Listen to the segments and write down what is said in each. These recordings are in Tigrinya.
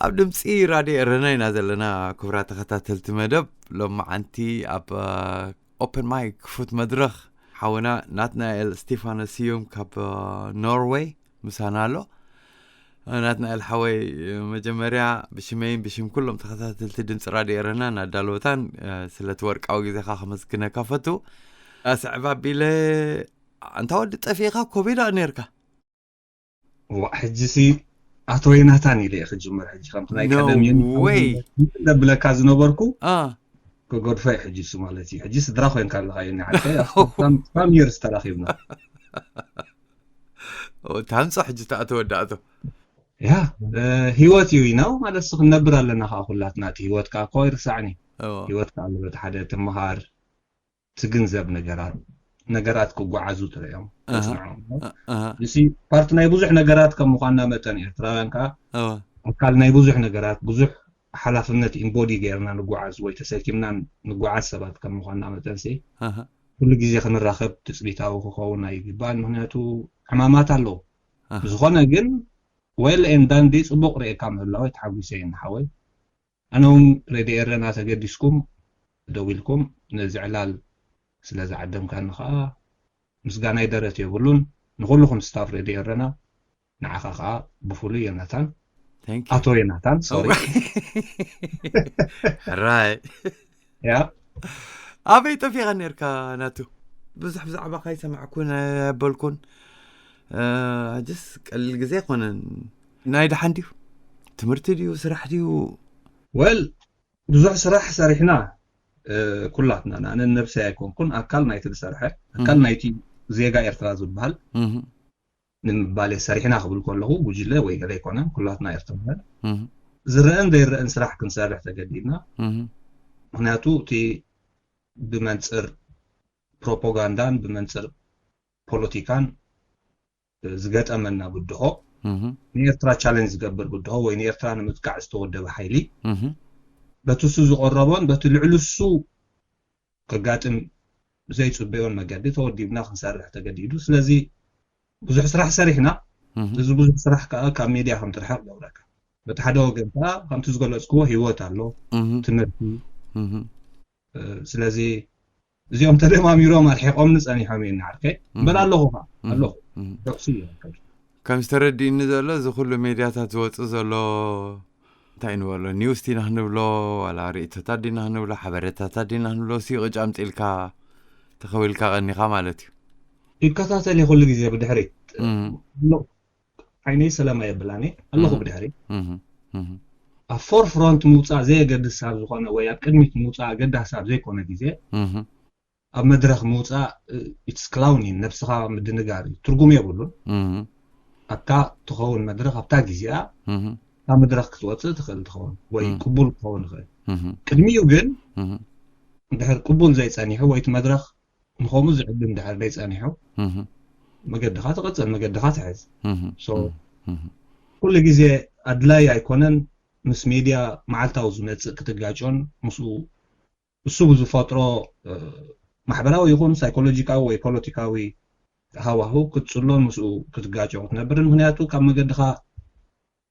ኣብ ድምፂ ራድዮ ኤረና ኢና ዘለና። ክቡራት ተኸታተልቲ መደብ፣ ሎማዓንቲ ኣብ ኦፕን ማይክ ክፉት መድረኽ ሓውና ናትናኤል ስቴፋኖስ ስዩም ካብ ኖርወይ ምሳና ኣሎ። ናትናኤል ሓወይ፣ መጀመርያ ብሽመይን ብሽም ኩሎም ተኸታተልቲ ድምፂ ራድዮ ኤረና እናዳለወታን ስለቲ ወርቃዊ ግዜኻ ከመስግነካ ፈቱ። ኣስዕብ ኣቢለ፣ ኣንታ ወዲ ጠፊእካ ኮበይ ደኣ ነርካ? ዋ ሕጂ ሲ ኣቶ ዮናታን ኢለ እየ ክጅምር። ሕጂ ከምቲ ናይ No ቀደም ዮናታን way። ዘብለካ ዝነበርኩ ኣ ክገድፎ እዩ። ሕጂ ሱ ማለት እዩ። ሕጂ ስድራ ኮይንካ ኣለካ ዮኒ ዓርከይ። After some some years ተራኺብና። ታምጾ ሕጂ ተኣተወዳእቶ። ያ እ፣ ህይወት እዩ ነው ማለት ሱ ክንነብር ኣለና። ከዓ ኩላትና እቲ ህይወት ከዓ እኮ ይርሳዕኒ። እዎ። ህይወት ከዓ ኣሎ። በቲ ሓደ ትመሃር፣ ትግንዘብ፣ ነገራት ነገራት ክጓዓዙ ትርእዮም፣ ኣሃ። ተስምዖም። እ- እህ፣ እዚ ፓርቲ ናይ ብዙሕ ነገራት ከም ምኳንና መጠን ኤርትራውያን ከዓ እዎ። ኣካል ናይ ብዙሕ ነገራት፣ ብዙሕ ሓላፍነት ኢምቦዲ ገይርና ንጓዓዝ ወይ ተሰኪምና ንጓዓዝ ሰባት ከም ምኳንና መጠን ሲ ኣሃ። ኩሉ ግዜ ክንራኸብ ትፅቢታዊ ክኸውን ኣይግባእን። ምክንያቱ ሕማማት ኣለዉ። ኣሃ። ብዝኾነ ግን ዌል ኤንድ ዳንዲ ፅቡቅ ርእካ ምህላወይ ተሓጒሰ እየ ንሓወይ። ኣነ እውን ሬድዮ ኤረና ተገዲስኩም ደው ኢልኩም ነዚ ዕላል ስለ ዝዓደምካኒ ከዓ ምስጋናይ ደረት የብሉን። ንኩልኹም ስታፍ ሬድዮ ኤረና፣ ንዓኻ ከዓ ብፍሉይ ዮናታን፣ Thank you። ኣቶ ዮናታን ሶሪ። ሕራይ። ያ ኣበይ ጠፊኻ ነርካ ናቱ? ብዙሕ ብዛዕባኻ ኣይሰማዕኩን፣ ኣበልኩን። እ፣ ሕጅስ ቀሊል ግዜ ኣይኮነን። ናይ ደሓን ድዩ? ትምህርቲ ድዩ? ስራሕ ድዩ? ወል ብዙሕ ስራሕ ሰሪሕና፣ እ፣ ኩላትና፣ ኣነ ነብሰይ ኣይኮንኩን ኣካል ናይቲ ዝሰርሐ፣ ኣካል እህ። ናይቲ ዜጋ ኤርትራ ዝበሃል እህ፣ ንምባል እየ። ሰሪሕና ክብል ከለኹ ጉጅለ ወይ ገለ ኣይኮነን፣ ኩላትና ኤርትራውያን እህ፣ ዝረአን ዘይረአን ስራሕ ክንሰርሕ ተገዲድና። እህ፣ ምክንያቱ እቲ ብመንፅር ፕሮፓጋንዳን ብመንፅር ፖለቲካን ዝገጠመና ብድሆ፣ እህ፣ ንኤርትራ ቻለንጅ ዝገብር ብድሆ ወይ ንኤርትራ ንምጥቃዕ ዝተወደበ ሓይሊ እህ፣ በቲ እሱ ዝቐረቦን በቲ ልዕሊ እሱ ከጋጥም ዘይፅበዮን መገዲ ተወዲብና ክንሰርሕ ተገዲዱ። ስለዚ ብዙሕ ስራሕ ሰሪሕና። እህ፣ እዚ ብዙሕ ስራሕ ከዓ ካብ ሚድያ ከም ትርሕቕ ገብረካ። በቲ ሓደ ወገን ከዓ ከምቲ ዝገለፅክዎ ህይወት ኣሎ፣ እህ፣ ትምህርቲ። እህ፣ እ፣ ስለዚ እዚኦም ተደማሚሮም ኣርሒቆምኒ ጸኒሖም እዮም ንዓርከይ። እምበር እህ፣ ኣለኹ ከዓ እህ፣ ኣለኹ። እህ። ደቅሲ እዮም። ከም ዝተረድእኒ ዘሎ እዚ ኩሉ ሜድያታት ዝወፁ ዘሎ እንታይ ንበሎ፣ ኒውስ ዲና ክንብሎ፣ ዋላ ርእቶታት ዲና ክንብሎ፣ ሓበሬታታት ዲና ክንብሎ፣ ሲቕጭ ኣምፂልካ ተኸዊልካ ቀኒኻ ማለት እዩ። ይከታተል እየ ኩሉ ግዜ ብድሕሪት። እህ፣ ኣሎ፣ ዓይነይ ሰላም ኣየብላኒ ኣለኹ እህ፣ ብድሕሪት። እህ፣ እህ፣ ኣብ ፎር ፍሮንት ምውፃእ ዘየገድስ ኣብ ዝኾነ ወይ ኣብ ቅድሚት ምውፃእ ኣገዳሲ ኣብ ዘይኮነ ግዜ እህ፣ ኣብ መድረኽ ምውፃእ ኢትስ ክላውኒን፣ ነብስኻ ምድንጋር እዩ፣ ትርጉም የብሉን። እህ፣ ኣብታ ትኸውን መድረኽ ኣብታ ግዜኣ እህ፣ ካብ መድረኽ ክትወፅእ ትኽእል ትኸውን ወይ እህ፣ ቅቡል ክኸውን ይኽእል። እህ፣ ቅድሚኡ ግን እህ፣ እንድሕር ቅቡል ዘይፀኒሑ ወይ እቲ መድረኽ ንኸምኡ ዝዕድም እንድሕር ዘይፀኒሑ እህ፣ መገድኻ ትቕፅል፣ መገድኻ ትሕዝ። እህ፣ So እህ፣ ኩሉ ግዜ ኣድላይ ኣይኮነን ምስ ሚድያ መዓልታዊ ዝመፅእ ክትጋጮን ምስኡ እሱ ብዝፈጥሮ እ፣ ማሕበራዊ ይኹን ሳይኮሎጂካዊ ወይ ፖለቲካዊ ሃዋህው ክትፅሎን ምስኡ ክትጋጮ ክትነብርን። ምክንያቱ ካብ መገድኻ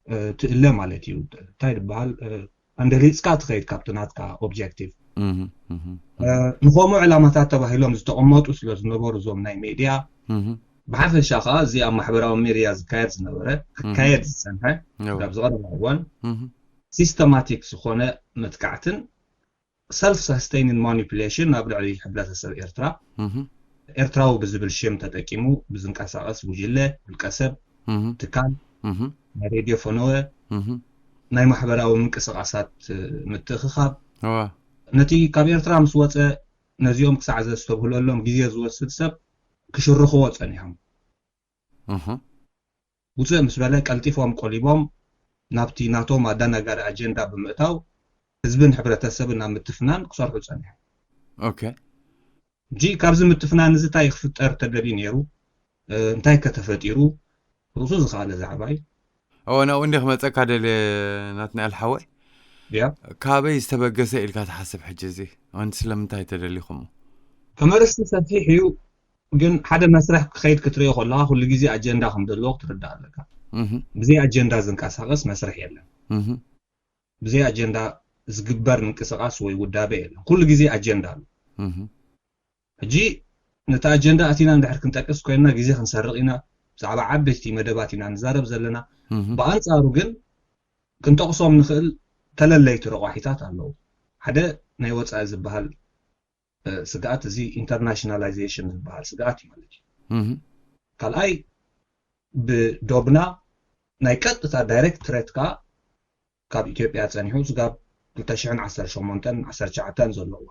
እ፣ ትእለ ማለት እዩ። እንታይ ዝበሃል እ፣ ኣንደሊፅካ ትኸይድ ካብቲ ናትካ ኦብጀክቲቭ። እህ፣ እህ፣ እ፣ ንኸምኡ ዕላማታት ተባሂሎም ዝተቐመጡ ስለ ዝነበሩ እዞም ናይ ሜድያ እህ፣ ብሓፈሻ ከዓ እዚ ኣብ ማሕበራዊ ሜድያ ዝካየድ ዝነበረ እህ፣ ክካየድ ዝፀንሐ እዎ፣ ካብ ዝቐረበ እዋን እህ፣ ሲስተማቲክ ዝኾነ መጥቃዕትን ሰልፍ ሳስቴይንን ማኒፕሌሽን ኣብ ልዕሊ ሕብረተሰብ ኤርትራ እህ፣ ኤርትራዊ ብዝብል ሽም ተጠቂሙ ብዝንቀሳቐስ ጉጅለ፣ ውልቀሰብ፣ እህ፣ ትካል፣ እህ፣ ናይ ሬድዮ ፈነወ፣ እህ፣ ናይ ማሕበራዊ ምንቅስቓሳት እ፣ ምትእኽኻብ እዋ፣ ነቲ ካብ ኤርትራ ምስ ወፀ ነዚኦም ክሳዕ ዘስተብህለሎም ግዜ ዝወስድ ሰብ ክሽርኽዎ ጸኒሖም። እህ፣ ውፅእ ምስ በለ ቀልጢፎም ቆሊቦም ናብቲ ናቶም ኣዳናጋሪ ኣጀንዳ ብምእታው ህዝብን ሕብረተሰብን ናብ ምትፍናን ክሰርሑ ጸኒሖም። ኦኬ፣ ሕጂ ካብዚ ምትፍናን እዚ እንታይ ክፍጠር ተደልዩ ነይሩ? እ፣ እንታይ ከተፈጢሩ? ርእሱ ዝኸኣለ ዛዕባ እዩ። እወ፣ ናብኡ እንዲ ክመፀካ ደልየ ናትናኤል ሓወይ። ያ ካበይ ዝተበገሰ ኢልካ ትሓስብ ሕጂ እዚ? ኣን ስለምንታይ ተደሊኹሞ? ከም ኣርእስቲ ሰፊሕ እዩ፣ ግን ሓደ መስርሕ ክኸይድ ክትሪኦ ከለኻ ኩሉ ግዜ ኣጀንዳ ከም ዘለዎ ክትርዳእ ኣለካ። እህ፣ ብዘይ ኣጀንዳ ዝንቀሳቐስ መስርሕ የለን። እህ፣ ብዘይ ኣጀንዳ ዝግበር ምንቅስቃስ ወይ ውዳበ የለን። ኩሉ ግዜ ኣጀንዳ ኣሎ። ሕጂ ነቲ ኣጀንዳ ኣቲና እንድሕር ክንጠቅስ ኮይንና ግዜ ክንሰርቕ ኢና። ብዛዕባ ዓበይቲ መደባት ኢና ንዛረብ ዘለና። ብኣንጻሩ ግን ክንጠቕሶም ንኽእል ተለለይቲ ረቋሒታት ኣለዉ። ሓደ ናይ ወፃኢ ዝበሃል ስግኣት፣ እዚ ኢንተርናሽናላይዜሽን ዝበሃል ስግኣት እዩ ማለት እዩ። ካልኣይ ብዶብና ናይ ቀጥታ ዳይሬክት ትሬት ከኣ ካብ ኢትዮጵያ ጸኒሑ ስጋብ ክልተ ሽሕን ዓሰርተ ሸሞንተን ዓሰርተ ትሽዓተን ዘለዋ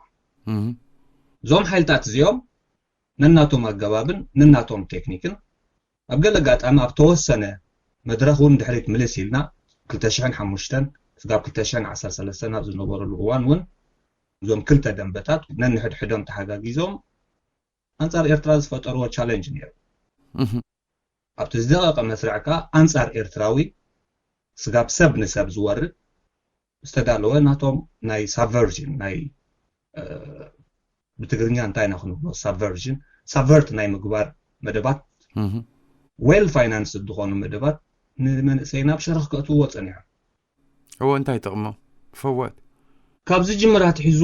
እዞም ሓይልታት እዚኦም ነናቶም ኣገባብን ነናቶም ቴክኒክን ኣብ ገለ ኣጋጣሚ ኣብ ተወሰነ መድረኽ እውን ድሕሪት ምልስ ኢልና ክልተ ሽሕን ሓሙሽተን ስጋብ ክልተ ሽሕን ዓሰርተ ሰለስተን ኣብ ዝነበረሉ እዋን እውን እዞም ክልተ ደንበታት ነንሕድሕዶም ተሓጋጊዞም ኣንጻር ኤርትራ ዝፈጠርዎ ቻለንጅ ነይሩ። ኣብቲ ዝደቐቐ መስርዕ ከኣ ኣንጻር ኤርትራዊ ስጋብ ሰብ ንሰብ ዝወርድ ዝተዳለወ ናቶም ናይ ሳብቨርዥን ናይ ብትግርኛ እንታይ ኢና ክንብሎ ሳብቨርዥን ሳብቨርት ናይ ምግባር መደባት ዌል ፋይናንስ ዝኾኑ መደባት ንመንእሰይና ብሸረኽ ከእትውዎ ጸኒሖም። እዎ እንታይ ጥቕሞ ፈወት ካብዚ ጅምር ኣትሒዙ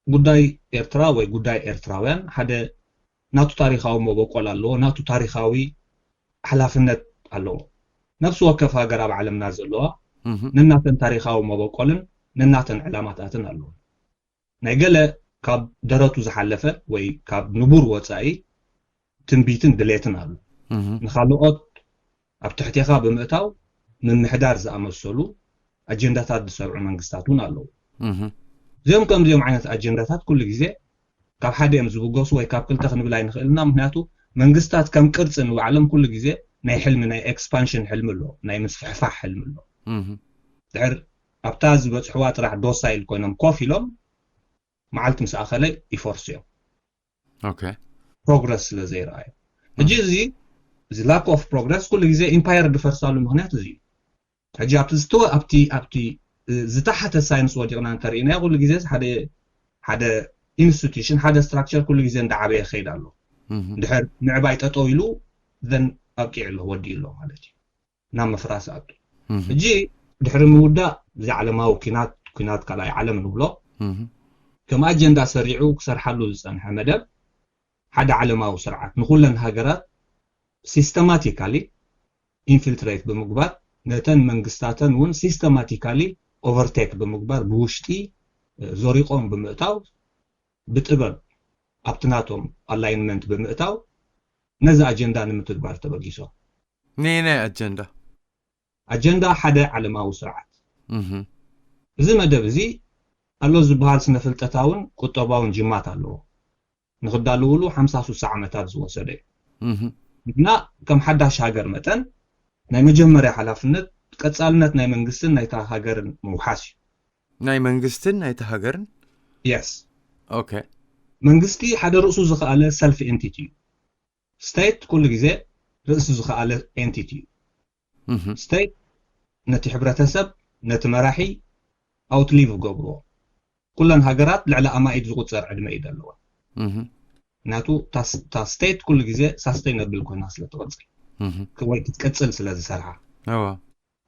ጉዳይ ኤርትራ ወይ ጉዳይ ኤርትራውያን ሓደ ናቱ ታሪኻዊ መበቆል ኣለዎ፣ ናቱ ታሪኻዊ ሓላፍነት ኣለዎ። ነፍሲ ወከፍ ሃገር ኣብ ዓለምና ዘለዋ ነናተን ታሪኻዊ መበቆልን ነናተን ዕላማታትን ኣለዎ። ናይ ገለ ካብ ደረቱ ዝሓለፈ ወይ ካብ ንቡር ወፃኢ ትንቢትን ድሌትን ኣሎ። ንኻልኦት ኣብ ትሕቴኻ ብምእታው ምምሕዳር ዝኣመሰሉ ኣጀንዳታት ዝሰርዑ መንግስታት እውን ኣለዉ። እዚኦም ከምዚኦም ዓይነት ኣጀንዳታት ኩሉ ግዜ ካብ ሓደ እዮም ዝብገሱ ወይ ካብ ክልተ ክንብል ኣይንኽእልና። ምክንያቱ መንግስታት ከም ቅርፂ ንባዕሎም ኩሉ ግዜ ናይ ሕልሚ ናይ ኤክስፓንሽን ሕልሚ ኣሎ፣ ናይ ምስፍሕፋሕ ሕልሚ ኣሎ። ድሕር ኣብታ ዝበፅሕዋ ጥራሕ ዶሳይል ኮይኖም ኮፍ ኢሎም መዓልቲ ምስ ኣኸለ ይፈርሱ እዮም። ፕሮግረስ ስለ ዘይረኣዩ ሕጂ እዚ እዚ ላክ ኦፍ ፕሮግረስ ኩሉ ግዜ ኢምፓየር ዝፈርሳሉ ምክንያት እዚ እዩ። ሕጂ ኣብቲ ዝተወ ኣብቲ ኣብቲ ዝተሓተ ሳይንስ ወዲቕና እንተርኢናዮ ኩሉ ግዜ ሓደ ሓደ ኢንስቲቱሽን ሓደ ስትራክቸር ኩሉ ግዜ እንዳዓበየ ይኸይድ ኣሎ። ድሕር ምዕባይ ጠጠው ኢሉ ዘን ኣብቂዕ ኣሎ ወዲኡ ኣሎ ማለት እዩ። ናብ ምፍራስ ኣቱ ሕጂ ድሕሪ ምውዳእ እዚ ዓለማዊ ኩናት ኩናት ካልኣይ ዓለም ንብሎ ከም ኣጀንዳ ሰሪዑ ክሰርሓሉ ዝፀንሐ መደብ ሓደ ዓለማዊ ስርዓት ንኩለን ሃገራት ሲስተማቲካሊ ኢንፊልትሬት ብምግባር ነተን መንግስታተን እውን ሲስተማቲካሊ ኦቨርቴክ ብምግባር ብውሽጢ ዞሪቆም ብምእታው ብጥበብ ኣብቲ ናቶም ኣላይንመንት ብምእታው ነዚ ኣጀንዳ ንምትግባር ተበጊሶም። ነየናይ ኣጀንዳ? ኣጀንዳ ሓደ ዓለማዊ ስርዓት። እዚ መደብ እዚ ኣሎ ዝበሃል ስነ ፍልጠታውን ቁጠባውን ጅማት ኣለዎ። ንክዳለውሉ ሓምሳ ሱሳ ዓመታት ዝወሰደ እዩ። ንሕና ከም ሓዳሽ ሃገር መጠን ናይ መጀመርያ ሓላፍነት ቀጻልነት ናይ መንግስትን ናይታ ሃገርን ምውሓስ እዩ። ናይ መንግስትን ናይታ ሃገርን? የስ። ኦኬ። መንግስቲ ሓደ ርእሱ ዝኸኣለ ሰልፍ ኤንቲቲ እዩ። ስቴት ኩሉ ግዜ ርእሱ ዝኸኣለ ኤንቲቲ እዩ። ስቴት ነቲ ሕብረተሰብ ነቲ መራሒ ኣውትሊቭ ገብርዎ። ኩለን ሃገራት ልዕሊ ኣማኢት ዝቁፀር ዕድመ እዩ ዘለወን። ምክንያቱ እታ ስቴት ኩሉ ግዜ ሳስተይነብል ኮይና ስለትቐፅል ወይ ክትቀፅል ስለዝሰርሓ።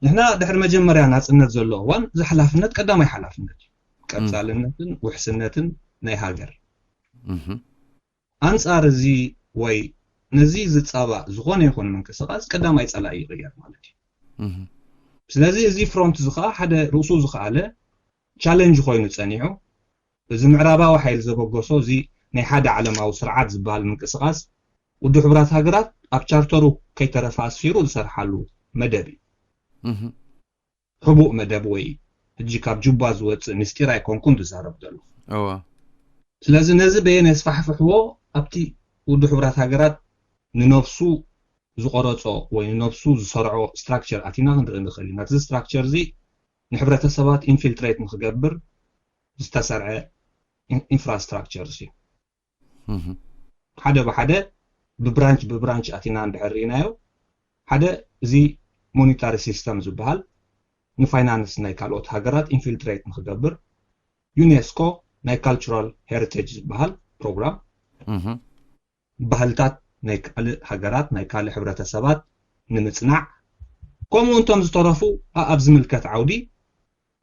ንሕና ድሕሪ መጀመርያ ናፅነት ዘሎ እዋን እዚ ሓላፍነት ቀዳማይ ሓላፍነት እዩ። ቀፃልነትን ውሕስነትን ናይ ሃገር ኣንፃር እዚ ወይ ነዚ ዝፃባእ ዝኾነ ይኹን ምንቅስቃስ ቀዳማይ ፀላኢ ይቕየር ማለት እዩ። ስለዚ እዚ ፍሮንት እዚ ከዓ ሓደ ርእሱ ዝኸኣለ ቻለንጅ ኮይኑ ፀኒሑ እዚ ምዕራባዊ ሓይሊ ዘበገሶ እዚ ናይ ሓደ ዓለማዊ ስርዓት ዝበሃል ምንቅስቃስ ውድብ ሕቡራት ሃገራት ኣብ ቻርተሩ ከይተረፈ ኣስፊሩ ዝሰርሓሉ መደብ እዩ። ህቡእ መደብ ወይ ሕጂ ካብ ጁባ ዝወፅእ ምስጢር ኣይኮንኩን ዝዛረብ ዘሎ። ስለዚ ነዚ በየን የስፋሕፍሕዎ ኣብቲ ውድብ ሕቡራት ሃገራት ንነብሱ ዝቆረፆ ወይ ንነብሱ ዝሰርዖ ስትራክቸር ኣቲና ክንርኢ ንኽእል ኢና። እዚ ስትራክቸር እዚ ንሕብረተሰባት ኢንፊልትሬት ንክገብር ዝተሰርዐ ኢንፍራስትራክቸር እዩ። ሓደ ብሓደ ብብራንች ብብራንች ኣቲና እንድሕር ርኢናዮ ሓደ እዚ ሞኒታሪ ሲስተም ዝበሃል ንፋይናንስ ናይ ካልኦት ሃገራት ኢንፊልትሬት ንክገብር ዩኔስኮ ናይ ካልቸራል ሄሪቴጅ ዝበሃል ፕሮግራም ባህልታት ናይ ካልእ ሃገራት ናይ ካልእ ሕብረተሰባት ንምፅናዕ ከምኡ እንቶም ዝተረፉ ኣብ ዝምልከት ዓውዲ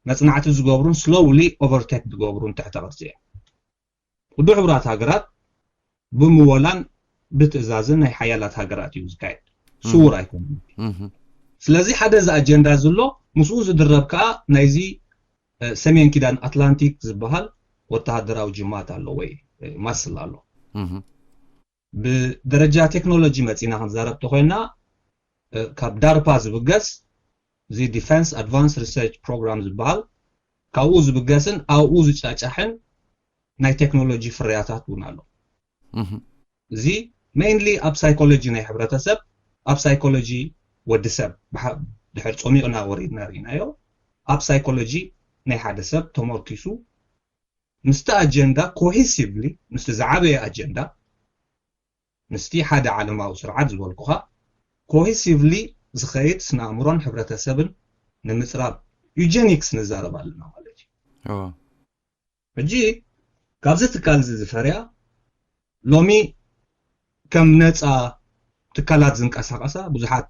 መፅናዕቲ ዝገብሩን slowly overtake ዝገብሩን ትሕተ ቅርፂ እያ። ውድብ ሕቡራት ሃገራት ብምወላን ብትእዛዝን ናይ ሓያላት ሃገራት እዩ ዝካየድ፣ ስውር ኣይኮነን። ስለዚ ሓደ እዚ ኣጀንዳ ዘሎ ምስኡ ዝድረብ ከዓ ናይዚ ሰሜን ኪዳን ኣትላንቲክ ዝበሃል ወተሃደራዊ ጅማት ኣሎ ወይ ማስል ኣሎ። ብደረጃ ቴክኖሎጂ መፂና ክንዛረብ ተኮይና ካብ ዳርፓ ዝብገስ እዚ Defense Advanced Research Program ዝበሃል ካብኡ ዝብገስን ኣብኡ ዝጫጫሕን ናይ ቴክኖሎጂ ፍርያታት እውን ኣሎ። እዚ mainly ኣብ ሳይኮሎጂ ናይ ሕብረተሰብ፣ ኣብ ሳይኮሎጂ ወዲ ሰብ ድሕር ፀሚቕና ወሪድና ርኢናዮ፣ ኣብ ሳይኮሎጂ ናይ ሓደ ሰብ ተመርኪሱ ምስቲ ኣጀንዳ cohesively፣ ምስቲ ዝዓበየ ኣጀንዳ፣ ምስቲ ሓደ ዓለማዊ ስርዓት ዝበልኩኻ cohesively ዝኸይድ ስነ ኣእምሮን ሕብረተሰብን ንምፅራብ ዩጀኒክስ ንዛረብ ኣለና ማለት እዩ። ሕጂ ካብዚ ትካል እዚ ዝፈርያ ሎሚ ከም ነፃ ትካላት ዝንቀሳቀሳ ብዙሓት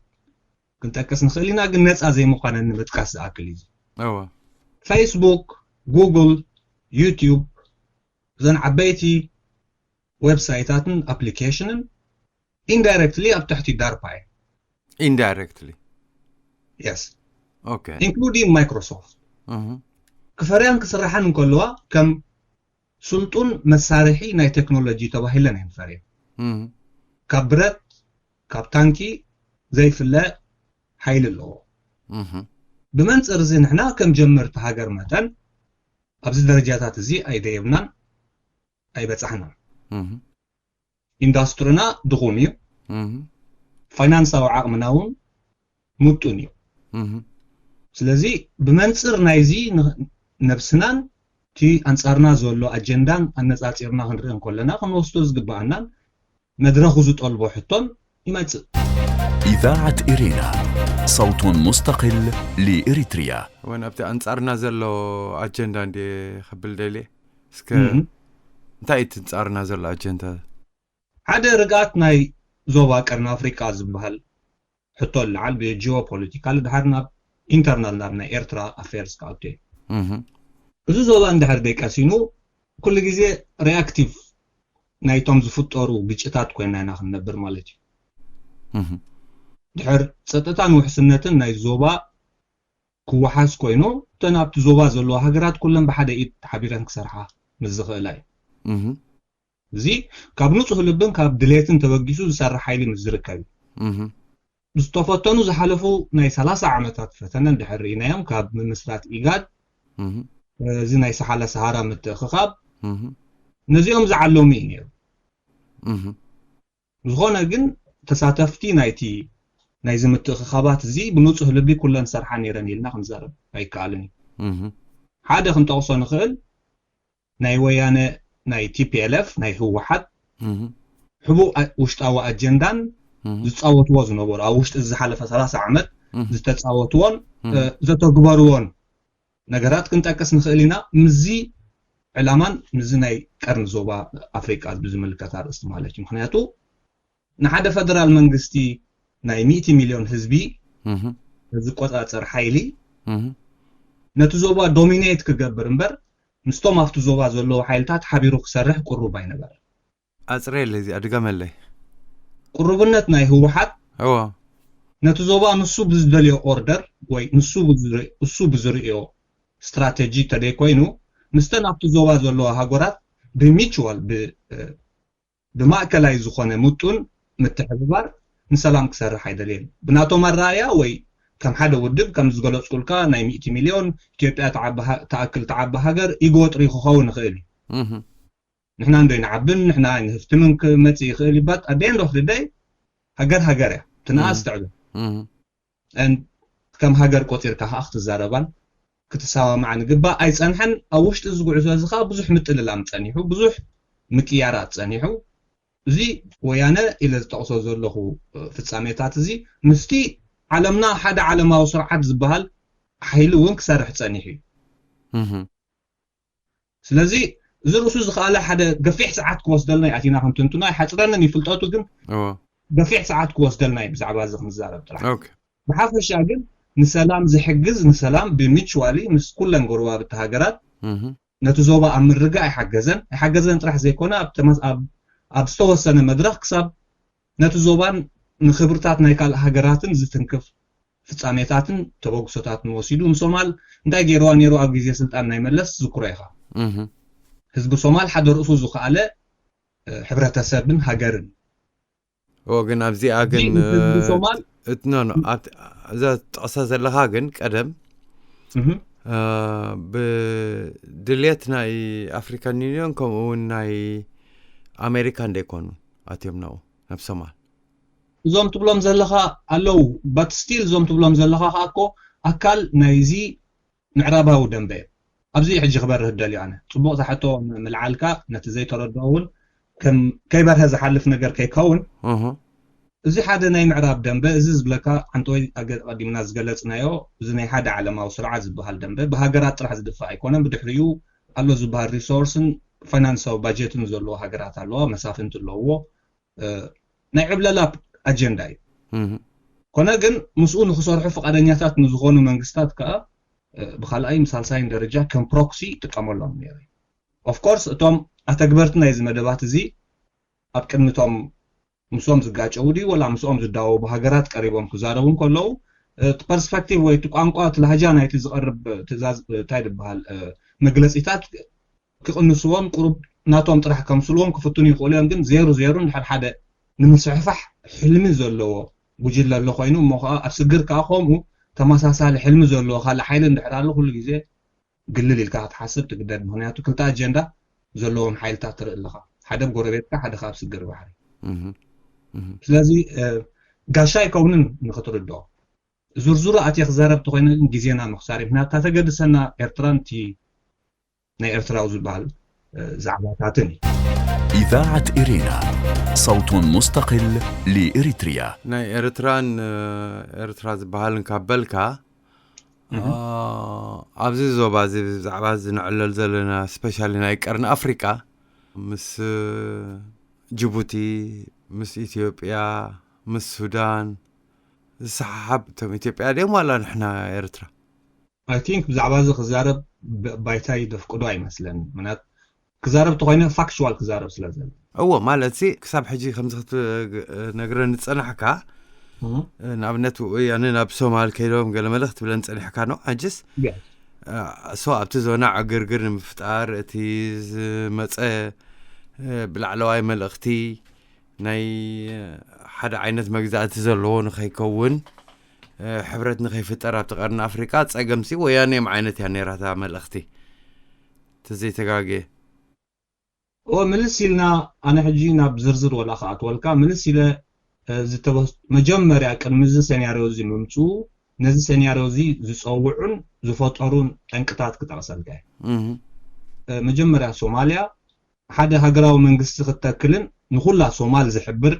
ክንጠቅስ ንኽእል ኢና፣ ግን ነፃ ዘይምዃነን ንምጥቃስ ዝኣክል እዩ። ፌስቡክ፣ ጉግል፣ ዩቲዩብ፣ እዘን ዓበይቲ ዌብሳይታትን ኣፕሊኬሽንን ኢንዳይረክትሊ ኣብ ትሕቲ ዳርፓ እየ። ኢንዳይረክትሊ yes including Microsoft ክፈርያን ክስራሓን እንከለዋ ከም ስልጡን መሳርሒ ናይ ቴክኖሎጂ ተባሂለን እየን ፈርየን። ካብ ብረት ካብ ታንኪ ዘይፍለ ሓይሊ ኣለዎ። ብመንፅር እዚ ንሕና ከም ጀመርቲ ሃገር መጠን ኣብዚ ደረጃታት እዚ ኣይደየብናን ኣይበፃሕናን። ኢንዳስትሪና ድኹም እዩ። ፋይናንሳዊ ዓቕምና እውን ምጡን እዩ። ስለዚ ብመንፅር ናይዚ ነብስናን እቲ ኣንፃርና ዘሎ ኣጀንዳን ኣነፃፂርና ክንርኢ እንከለና ክንወስዶ ዝግበኣናን መድረኹ ዝጠልቦ ሕቶን ይመፅእ። إذاعة إرينا، صوت مستقل لإريتريا. ወን ኣብቲ ኣንፃርና ዘሎ ኣጀንዳ እንደ ከብል ደልየ እስከ እንታይ እቲ ኣንፃርና ዘሎ ኣጀንዳ? ሓደ ርግኣት ናይ ዞባ ቀርኒ ኣፍሪቃ ዝበሃል ሕቶ ልዓል ብጂኦፖለቲካል ድሓር ናብ ኢንተርናል ናብ ናይ ኤርትራ ኣፌርስ ክኣቱ እዩ። እዚ ዞባ እንድሕር ደይቀሲኑ ኩሉ ግዜ ሪኣክቲቭ ናይቶም ዝፍጠሩ ግጭታት ኮይና ኢና ክንነብር ማለት እዩ። ድሕር ፀጥታን ውሕስነትን ናይ ዞባ ክወሓስ ኮይኑ እተን ኣብቲ ዞባ ዘለዋ ሃገራት ኩለን ብሓደ ኢድ ሓቢረን ክሰርሓ ምስ ዝኽእላ እዩ። እዚ ካብ ንፁህ ልብን ካብ ድሌትን ተበጊሱ ዝሰርሕ ሓይሊ ምስ ዝርከብ እዩ። ዝተፈተኑ ዝሓለፉ ናይ ሰላሳ ዓመታት ፈተነ እንድሕር ርኢናዮም ካብ ምምስራት ኢጋድ እዚ ናይ ሰሓለ ሰሃራ ምትእኽኻብ ነዚኦም ዝዓለሙ እዩ ነይሩ። ዝኾነ ግን ተሳተፍቲ ናይቲ ናይዚ ምትእኽኻባት እዚ ብንፁህ ልቢ ኩለን ዝሰርሓ ነይረን ኢልና ክንዛረብ ኣይከኣልን እዩ። ሓደ ክንጠቕሶ ንኽእል ናይ ወያነ ናይ ቲፒኤልኤፍ ናይ ህወሓት ሕቡእ ውሽጣዊ ኣጀንዳን ዝፃወትዎ ዝነበሩ ኣብ ውሽጢ ዝሓለፈ ሰላሳ ዓመት ዝተፃወትዎን ዘተግበርዎን ነገራት ክንጠቅስ ንኽእል ኢና። ምስዚ ዕላማን ምስዚ ናይ ቀርኒ ዞባ ኣፍሪቃ ብዝምልከት ኣርእስቲ ማለት እዩ። ምክንያቱ ንሓደ ፈደራል መንግስቲ ናይ ሚእቲ ሚልዮን ህዝቢ ዝቆፃፀር ሓይሊ ነቲ ዞባ ዶሚኔት ክገብር እምበር ምስቶም ኣብቲ ዞባ ዘለዉ ሓይልታት ሓቢሩ ክሰርሕ ቅሩብ ኣይነበረ። ኣፅረየለይ እዚኣ ድገመለይ። ቅሩብነት ናይ ህወሓት እዎ ነቲ ዞባ ንሱ ብዝደልዮ ኦርደር ወይ ንሱ ብዝር- እሱ ብዝርእዮ ስትራተጂ ተደይኮይኑ ምስተን ኣብቲ ዞባ ዘለዋ ሃገራት ብሚቹዋል ብ- ብማእከላይ ዝኾነ ምጡን ምትሕብባር ንሰላም ክሰርሕ ኣይደልየን። ብናቶም ኣረኣያ ወይ ከም ሓደ ውድብ ከም ዝገለፅኩልካ ናይ ሚእቲ ሚልዮን ኢትዮጵያ ትዓቢ ሃ- ትኣክል ትዓቢ ሃገር ኢጎ ጥሪ ክኸውን ይኽእል እዩ። ንሕና እንዶ ይንዓብን ንሕና ንህፍትምን ክመፅእ ይኽእል ይባት ኣደን ዶ ክልደይ ሃገር ሃገር እያ ትንኣ ዝተዕብን ከም ሃገር ቆፂርካ ከዓ ክትዛረባን ክትሰማማዕ ንግባእ ኣይፀንሐን። ኣብ ውሽጢ እዚ ጉዕዞ እዚ ከዓ ብዙሕ ምጥልላም ፀኒሑ፣ ብዙሕ ምቅያራት ፀኒሑ። እዚ ወያነ ኢለ ዝጠቕሶ ዘለኹ ፍፃሜታት እዚ ምስቲ ዓለምና ሓደ ዓለማዊ ስርዓት ዝበሃል ሓይሊ እውን ክሰርሕ ፀኒሑ እዩ። ስለዚ እዚ ርእሱ ዝኸኣለ ሓደ ገፊሕ ሰዓት ክወስደልና እዩ። ኣቲና ክንትንትኖ ኣይሓፅረንን እዩ ፍልጠቱ፣ ግን ገፊሕ ሰዓት ክወስደልና እዩ ብዛዕባ እዚ ክንዛረብ ጥራሕ። ብሓፈሻ ግን ንሰላም ዝሕግዝ፣ ንሰላም ብሚቹዋሊ ምስ ኩለን ጎረባብቲ ሃገራት ነቲ ዞባ ኣብ ምርጋእ ኣይሓገዘን ኣይሓገዘን ጥራሕ ዘይኮነ፣ ኣብ ዝተወሰነ መድረኽ ክሳብ ነቲ ዞባን ንክብርታት ናይ ካልእ ሃገራትን ዝትንክፍ ፍጻሜታትን ተበግሶታትን ወሲዱ፣ ንሶማል እንታይ ገይርዋ ነይሩ ኣብ ግዜ ስልጣን ናይ መለስ ዝክሮ ኢኻ። ህዝቢ ሶማል ሓደ ርእሱ ዝኸኣለ ሕብረተሰብን ሃገርን። ኦ ግን ኣብዚኣ ግን ሶማል እትኖ እዛ ትጠቕሳ ዘለኻ ግን ቀደም ብድልየት ናይ ኣፍሪካን ዩኒዮን ከምኡ እውን ናይ ኣሜሪካ እንደይኮኑ ኣትዮም ናብኡ ናብ ሶማል። እዞም ትብሎም ዘለኻ ኣለዉ፣ but still እዞም ትብሎም ዘለኻ ከዓ እኮ ኣካል ናይዚ ምዕራባዊ ደንበ እዮም። ኣብዚ ሕጂ ክበርህ ደልዩ ኣነ። ጽቡቕ ዝሓቶ ምልዓልካ ነቲ ዘይተረድኦ እውን ከም ከይበርሀ ዝሓልፍ ነገር ከይከውን፣ እዚ ሓደ ናይ ምዕራብ ደንበ፣ እዚ ዝብለካ ሓንቲ ወይ ኣገ- ቀዲምና ዝገለጽናዮ፣ እዚ ናይ ሓደ ዓለማዊ ስርዓት ዝበሃል ደንበ ብሃገራት ጥራሕ ዝድፋእ ኣይኮነን። ብድሕሪኡ ኣሎ ዝበሃል ሪሶርስን ፋይናንሳዊ ባጀትን ዘለዎ ሃገራት ኣለዋ፣ መሳፍንቲ ኣለውዎ። ናይ ዕብለላ ኣጀንዳ እዩ። ኮነ ግን ምስኡ ንክሰርሑ ፍቃደኛታት ንዝኾኑ መንግስታት ከዓ ብካልኣይን ሳልሳይን ደረጃ ከም ፕሮክሲ ይጥቀመሎም ነይሩ። ኦፍኮርስ እቶም ኣተግበርቲ ናይዚ መደባት እዚ ኣብ ቅድሚቶም ምስኦም ዝጋጨው ድዩ ወላ ምስኦም ዝዳወቡ ሃገራት ቀሪቦም ክዛረቡ ከለዉ፣ እቲ ፐርስፐክቲቭ ወይ እቲ ቋንቋ እቲ ላህጃ ናይቲ ዝቐርብ ትእዛዝ እንታይ ዝበሃል መግለፂታት ክቕንስዎም ቁሩብ ናቶም ጥራሕ ከምስልዎም ክፍትኑ ይኽእሉ እዮም። ግን ዜሩ ዜሩ እንድሕር ሓደ ንምስሕፋሕ ሕልሚ ዘለዎ ጉጅለ ኣሎ ኮይኑ እሞ ከዓ ኣብ ስግር ከዓ ከምኡ ተመሳሳሊ ሕልሚ ዘለዎ ካልእ ሓይሊ እንድሕር ኣሎ ኩሉ ግዜ ግልል ኢልካ ክትሓስብ ትግደድ። ምክንያቱ ክልተ ኣጀንዳ ዘለዎም ሓይልታት ትርኢ ኣለኻ፣ ሓደ ጎረቤትካ ሓደ ካብ ስግር ባሕሪ። ስለዚ ጋሻ ኣይከውንን ንክትርድኦ። ዝርዝሩ ኣትየ ክዛረብ ተኮይነ ግን ግዜና ምክሳር እዩ። ምክንያቱ ተገድሰና ኤርትራን እቲ ናይ ኤርትራዊ ዝበሃል ዛዕባታትን እዩ። إذاعة إرينا، صوت مستقل لإريتريا. ናይ ኤርትራን ኤርትራ ዝበሃልን ካብ በልካ ኣብዚ ዞባ እዚ ብዛዕባ እዚ ንዕለል ዘለና ስፔሻሊ ናይ ቀርኒ ኣፍሪቃ ምስ ጅቡቲ፣ ምስ ኢትዮጵያ፣ ምስ ሱዳን ዝሰሓሓብ እቶም ኢትዮጵያ ድዮም ዋላ ንሕና ኤርትራ? I think ብዛዕባ እዚ ክዛረብ ባይታይ ደፍቅዶ ኣይመስለኒ። ምክንያቱ ክዛረብ ተኮይነ ፋክቹዋል ክዛረብ ስለ ዘሎ። እዎ ማለት ሲ ክሳብ ሕጂ ከምዚ ክትነግረኒ ዝጸናሕካ ንኣብነት ወያነ ናብ ሶማል ከይዶም ገለ መለ ክትብለን ጸኒሕካ ነው ኣንጅስ ሶ ኣብቲ ዞና ዕግርግር ንምፍጣር እቲ ዝመፀ ብላዕለዋይ መልእኽቲ ናይ ሓደ ዓይነት መግዛእቲ ዘለዎ ንኸይከውን ሕብረት ንኸይፍጠር ኣብቲ ቀርኒ ኣፍሪቃ ፀገምሲ ወያኔም ዓይነት እያ ነይራታ መልእኽቲ ተዘይተጋግየ ኦ ምልስ ኢልና ኣነ ሕጂ ናብ ዝርዝር ወላ ክኣትወልካ ምልስ ኢለ ዝተበስ መጀመርያ ቅድሚ እዚ ሰናርዮ እዚ ምምፅኡ ነዚ ሰናርዮ እዚ ዝፀውዑን ዝፈጠሩን ጠንቅታት ክጠቕሰልካ እየ። መጀመርያ ሶማልያ ሓደ ሃገራዊ መንግስቲ ክትተክልን ንኩላ ሶማል ዝሕብር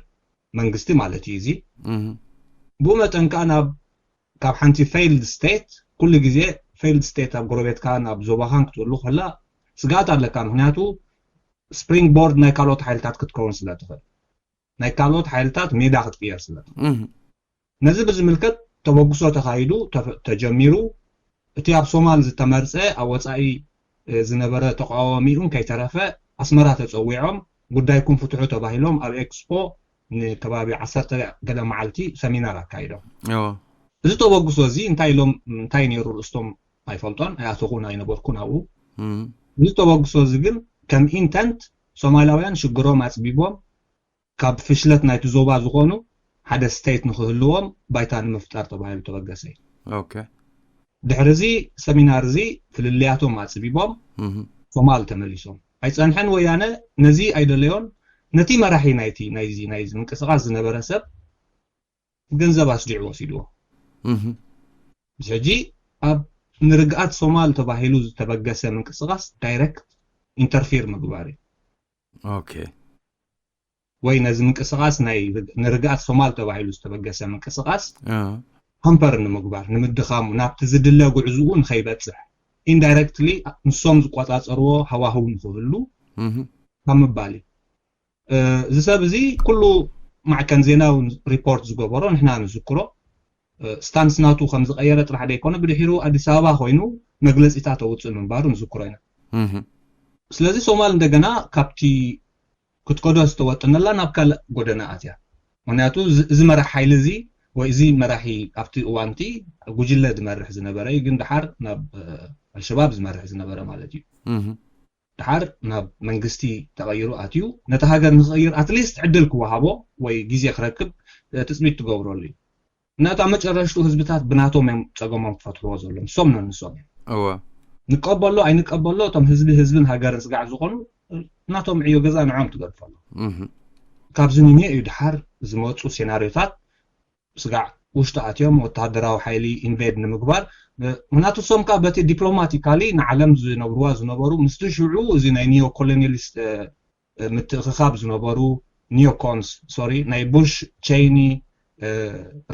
መንግስቲ ማለት እዩ እዚ። ብኡ መጠን ከዓ ናብ ካብ ሓንቲ ፌይልድ ስቴት ኩሉ ግዜ ፌይልድ ስቴት ኣብ ጎረቤትካ ናብ ዞባኻን ክትህሉ ከላ ስግኣት ኣለካ። ምክንያቱ ስፕሪንግ ቦርድ ናይ ካልኦት ሓይልታት ክትከውን ስለ ትኽእል ናይ ካልኦት ሓይልታት ሜዳ ክትቅየር ስለ ትኽእል። ነዚ ብዝምልከት ተበግሶ ተኻይዱ ተጀሚሩ። እቲ ኣብ ሶማል ዝተመርፀ ኣብ ወፃኢ ዝነበረ ተቃዋሚኡን ከይተረፈ ኣስመራ ተፀዊዖም ጉዳይኩም ፍትሑ ተባሂሎም ኣብ ኤክስፖ ንከባቢ ዓሰርተ ገለ መዓልቲ ሰሚናር ኣካይዶም። እዚ ተበግሶ እዚ እንታይ ኢሎም እንታይ ነይሩ ርእስቶም ኣይፈልጦን ኣይኣተኹን ኣይነበርኩን ኣብኡ። እዚ ተበግሶ እዚ ግን ከም ኢንተንት ሶማላውያን ሽግሮም ኣፅቢቦም ካብ ፍሽለት ናይቲ ዞባ ዝኾኑ ሓደ ስቴት ንክህልዎም ባይታ ንምፍጣር ተባሂሉ ተበገሰ እዩ። ድሕሪ እዚ ሰሚናር እዚ ፍልልያቶም ኣፅቢቦም ሶማል ተመሊሶም ኣይፀንሐን። ወያነ ነዚ ኣይደለዮን። ነቲ መራሒ ናይቲ ናይዚ ናይዚ ምንቅስቃስ ዝነበረ ሰብ ገንዘብ ኣስዲዑ ወሲድዎ። ሕጂ ኣብ ንርግኣት ሶማል ተባሂሉ ዝተበገሰ ምንቅስቃስ ዳይረክት ኢንተርፊር ምግባር እዩ። ኦኬ ወይ ነዚ ምንቅስቃስ ናይ ንርግኣት ሶማል ተባሂሉ ዝተበገሰ ምንቅስቃስ ሃምፐር ንምግባር ንምድኻሙ ናብቲ ዝድለ ጉዕዝኡ ንኸይበፅሕ ኢንዳይረክትሊ ንሶም ዝቆፃፀርዎ ሃዋህው ንክህሉ ካብ ምባል እዩ። እዚ ሰብ እዚ ኩሉ ማዕከን ዜና እውን ሪፖርት ዝገበሮ ንሕና ንዝክሮ ስታንስ ናቱ ከም ዝቐየረ ጥራሕ ዘይኮነ፣ ብድሒሩ ኣዲስ ኣበባ ኮይኑ መግለፂታት ተውፅእ ምንባሩ ንዝክሮ ኢና። ስለዚ ሶማል እንደገና ካብቲ ክትከዶ ዝተወጠነላ ናብ ካልእ ጎደና ኣትያ። ምክንያቱ እዚ መራሕ ሓይሊ እዚ ወይ እዚ መራሒ ኣብቲ እዋንቲ ጉጅለ ዝመርሕ ዝነበረ እዩ፣ ግን ድሓር ናብ ኣልሸባብ ዝመርሕ ዝነበረ ማለት እዩ። ድሓር ናብ መንግስቲ ተቐይሩ ኣትዩ፣ ነቲ ሃገር ንክቕይር ኣትሊስት ዕድል ክወሃቦ ወይ ግዜ ክረክብ ትፅቢት ትገብረሉ እዩ። እናታ መጨረሽቱ ህዝብታት ብናቶም እዮም ፀገሞም ክፈትሕዎ ዘሎ፣ ንሶም ነንሶም እዮም። እወ። ንቀበሎ ኣይንቀበሎ፣ እቶም ህዝቢ ህዝብን ሃገርን ስጋዕ ዝኾኑ ናቶም ዕዮ ገዛ ንዖም ትገድፈሉ። ካብዚ ንኔ እዩ ድሓር ዝመፁ ሴናሪዮታት፣ ስጋዕ ውሽጢ ኣትዮም ወተሃደራዊ ሓይሊ ኢንቬድ ንምግባር። ምክንያቱ እሶም ከዓ በቲ ዲፕሎማቲካሊ ንዓለም ዝነብርዋ ዝነበሩ፣ ምስቲ ሽዑ እዚ ናይ ኒዮ ኮሎኒያሊስት ምትእኽኻብ ዝነበሩ፣ ኒዮኮንስ ሶሪ፣ ናይ ቡሽ፣ ቸይኒ፣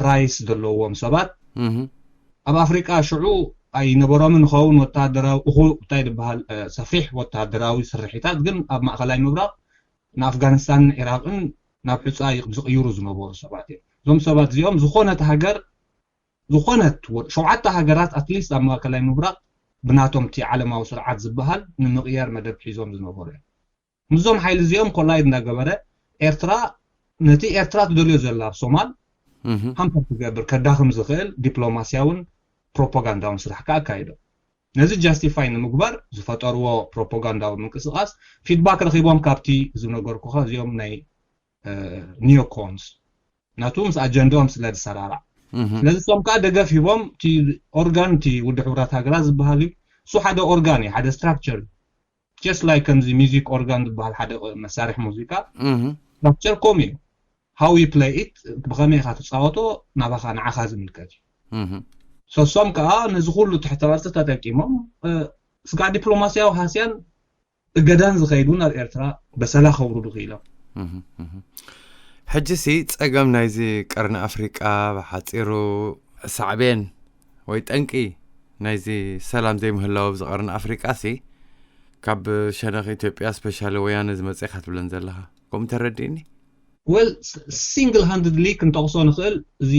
ራይስ ዘለዎም ሰባት ኣብ ኣፍሪቃ ሽዑ ኣይነበሮምን ይኸውን። ወተሃደራዊ እኹ እንታይ ዝበሃል ሰፊሕ ወተሃደራዊ ስርሒታት ግን ኣብ ማእኸላይ ምብራቕ ንኣፍጋኒስታንን ዒራቕን ናብ ሑፃ ዝቕይሩ ዝነበሩ ሰባት እዮም። እዞም ሰባት እዚኦም ዝኾነት ሃገር፣ ዝኾነት ሸውዓተ ሃገራት ኣትሊስት ኣብ ማእከላይ ምብራቕ ብናቶም እቲ ዓለማዊ ስርዓት ዝበሃል ንምቕያር መደብ ሒዞም ዝነበሩ እዮም። ምስዞም ሓይሊ እዚኦም ኮላይድ እናገበረ ኤርትራ፣ ነቲ ኤርትራ ትደልዮ ዘላ ኣብ ሶማል ሃምፐር ትገብር፣ ከዳኽም ዝኽእል ዲፕሎማስያውን ፕሮፓጋንዳውን ስራሕ ከዓ ኣካይዶም። ነዚ ጃስቲፋይ ንምግባር ዝፈጠርዎ ፕሮፓጋንዳዊ ምንቅስቃስ ፊድባክ ረኺቦም ካብቲ ዝነገርኩኻ እዚኦም ናይ ኒዮኮንስ ናቱ ምስ ኣጀንዳኦም ስለ ዝሰራራዕ። ስለዚ እሶም ከዓ ደገፍ ሂቦም እቲ ኦርጋን እቲ ውድብ ሕቡራት ሃገራት ዝበሃል እዩ። እሱ ሓደ ኦርጋን እዩ፣ ሓደ ስትራክቸር እዩ። ጀስት ላይክ ከምዚ ሚዚክ ኦርጋን ዝበሃል ሓደ መሳርሒ ሙዚቃ ስትራክቸር ከምኡ እዩ። How you play it፣ ብኸመይ ኢኻ ትፃወቶ፣ ናባኻ ንዓኻ ዝምልከት እዩ። ሰሶም ከዓ ነዚ ኩሉ ትሕተ ቅርፂ ተጠቂሞም ስጋዕ ዲፕሎማስያዊ ሃስያን እገዳን ዝኸይዱ ናብ ኤርትራ በሰላ ከውርዱ ክኢሎም። ሕጂ ሲ ፀገም ናይዚ ቀርኒ ኣፍሪቃ ብሓፂሩ ሳዕቤን ወይ ጠንቂ ናይዚ ሰላም ዘይምህላው ኣብዚ ቀርኒ ኣፍሪቃ ሲ ካብ ሸነኽ ኢትዮጵያ ስፔሻሊ ወያነ ዝመፀ ኢኻ ትብለን ዘለኻ፣ ከምኡ ተረዲእኒ? ወል ሲንግል ሃንድድሊ ክንጠቕሶ ንኽእል እዚ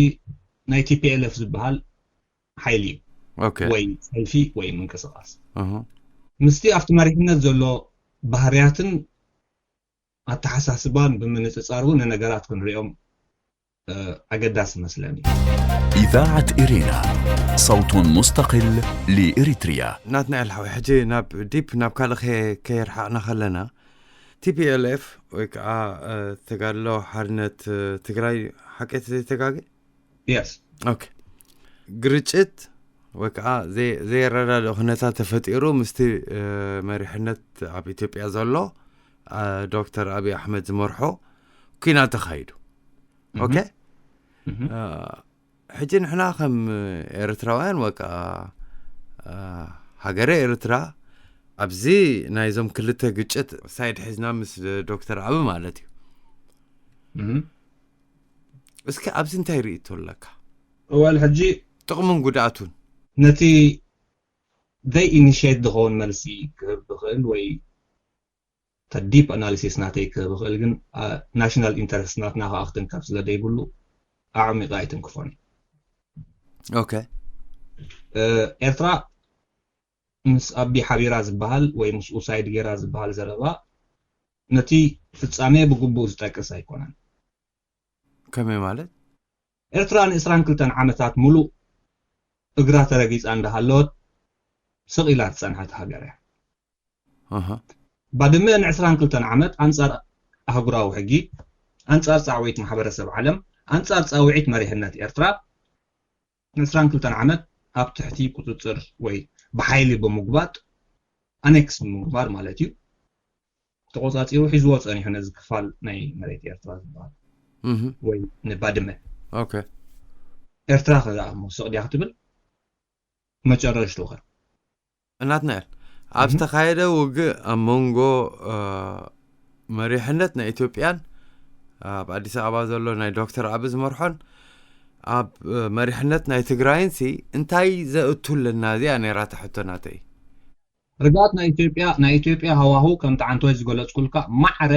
ናይ ቲፒኤልኤፍ ዝበሃል ሓይሊ እዩ። ወይ ሰልፊ ወይ ምንቅስቃስ ምስቲ ኣብቲ መሪሕነት ዘሎ ባህርያትን ኣተሓሳስባን ብምንፅፃር እውን ንነገራት ክንሪኦም ኣገዳሲ መስለኒ። إذاعة إرينا، صوت مستقل لإريتريا. ናትናኤል ሓወይ፣ ሕጂ ናብ ዲፕ ናብ ካልእ ከ- ከየርሓቕና ከለና፣ ቲፒኤልኤፍ ወይ ከዓ ተጋድሎ ሓርነት ትግራይ፣ ሓቂ ተዘይተጋጊ የስ ኦኬ። ግርጭት ወይ ከዓ ዘይ- ዘየረዳድእ ኩነታት ተፈጢሩ ምስቲ መሪሕነት ኣብ ኢትዮጵያ ዘሎ ዶክተር ኣብይ ኣሕመድ ዝመርሖ ኩናት ተኻይዱ። ኦኬ። ሕጂ ንሕና ከም ኤርትራውያን ወቃ ሃገረ ኤርትራ ኣብዚ ናይዞም ክልተ ግጭት ሳይድ ሒዝና ምስ ዶክተር ኣቢ ማለት እዩ። እስኪ ኣብዚ እንታይ ርእይቶ ኣለካ? እዋል ሕጂ ጥቕሙን ጉድኣቱን ነቲ ዘይ ኢኒሽት ዝኸውን መልሲ ክህብ ዝኽእል ወይ ዲፕ ኣናሊሲስ ናተይ ክህብ ይኽእል፣ ግን ናሽናል ኢንተረስት ናትና ከዓ ክትንከፍ ስለ ዘይብሉ ኣዕሚቐ ኣይትንክፎን። ኦኬ። ኤርትራ ምስ ኣቢ ሓቢራ ዝበሃል ወይ ምስኡ ሳይድ ጌራ ዝበሃል ዘረባ ነቲ ፍጻሜ ብግቡእ ዝጠቅስ ኣይኮነን። ከመይ ማለት? ኤርትራ ን22 ዓመታት ሙሉእ እግራ ተረጊጻ እንዳሃለወት ስቕ ኢላ ዝጸንሐት ሃገር እያ። ባድመ ን22 ዓመት ኣንጻር ኣህጉራዊ ሕጊ፣ ኣንጻር ጻውዒት ማሕበረሰብ ዓለም፣ ኣንጻር ጻውዒት መሪሕነት ኤርትራ ን22 ዓመት ኣብ ትሕቲ ቁጽጽር ወይ ብሓይሊ ብምጉባጥ ኣኔክስ ብምግባር ማለት እዩ። ተቆጻጺሩ ሒዝዎ ጸኒሑ ነዚ ክፋል ናይ መሬት ኤርትራ ዝበሃል ወይ ንባድመ። ኤርትራ ከ ደኣ እሞ ስቕ ድያ ክትብል? መጨረሽቱ ከ? ናትናኤል፣ ኣብ ዝተኻየደ ውግእ ኣብ መንጎ መሪሕነት ናይ ኢትዮጵያን ኣብ ኣዲስ ኣበባ ዘሎ ናይ ዶክተር ኣቢ ዝመርሖን ኣብ መሪሕነት ናይ ትግራይን ሲ እንታይ ዘእቱ ኣለና? እዚኣ ነይራ እታ ሕቶ ናተይ። ርግኣት ናይ ኢትዮጵያ ናይ ኢትዮጵያ ሃዋሁ ከምቲ ዓንተወይ ዝገለጽኩልካ ማዕረ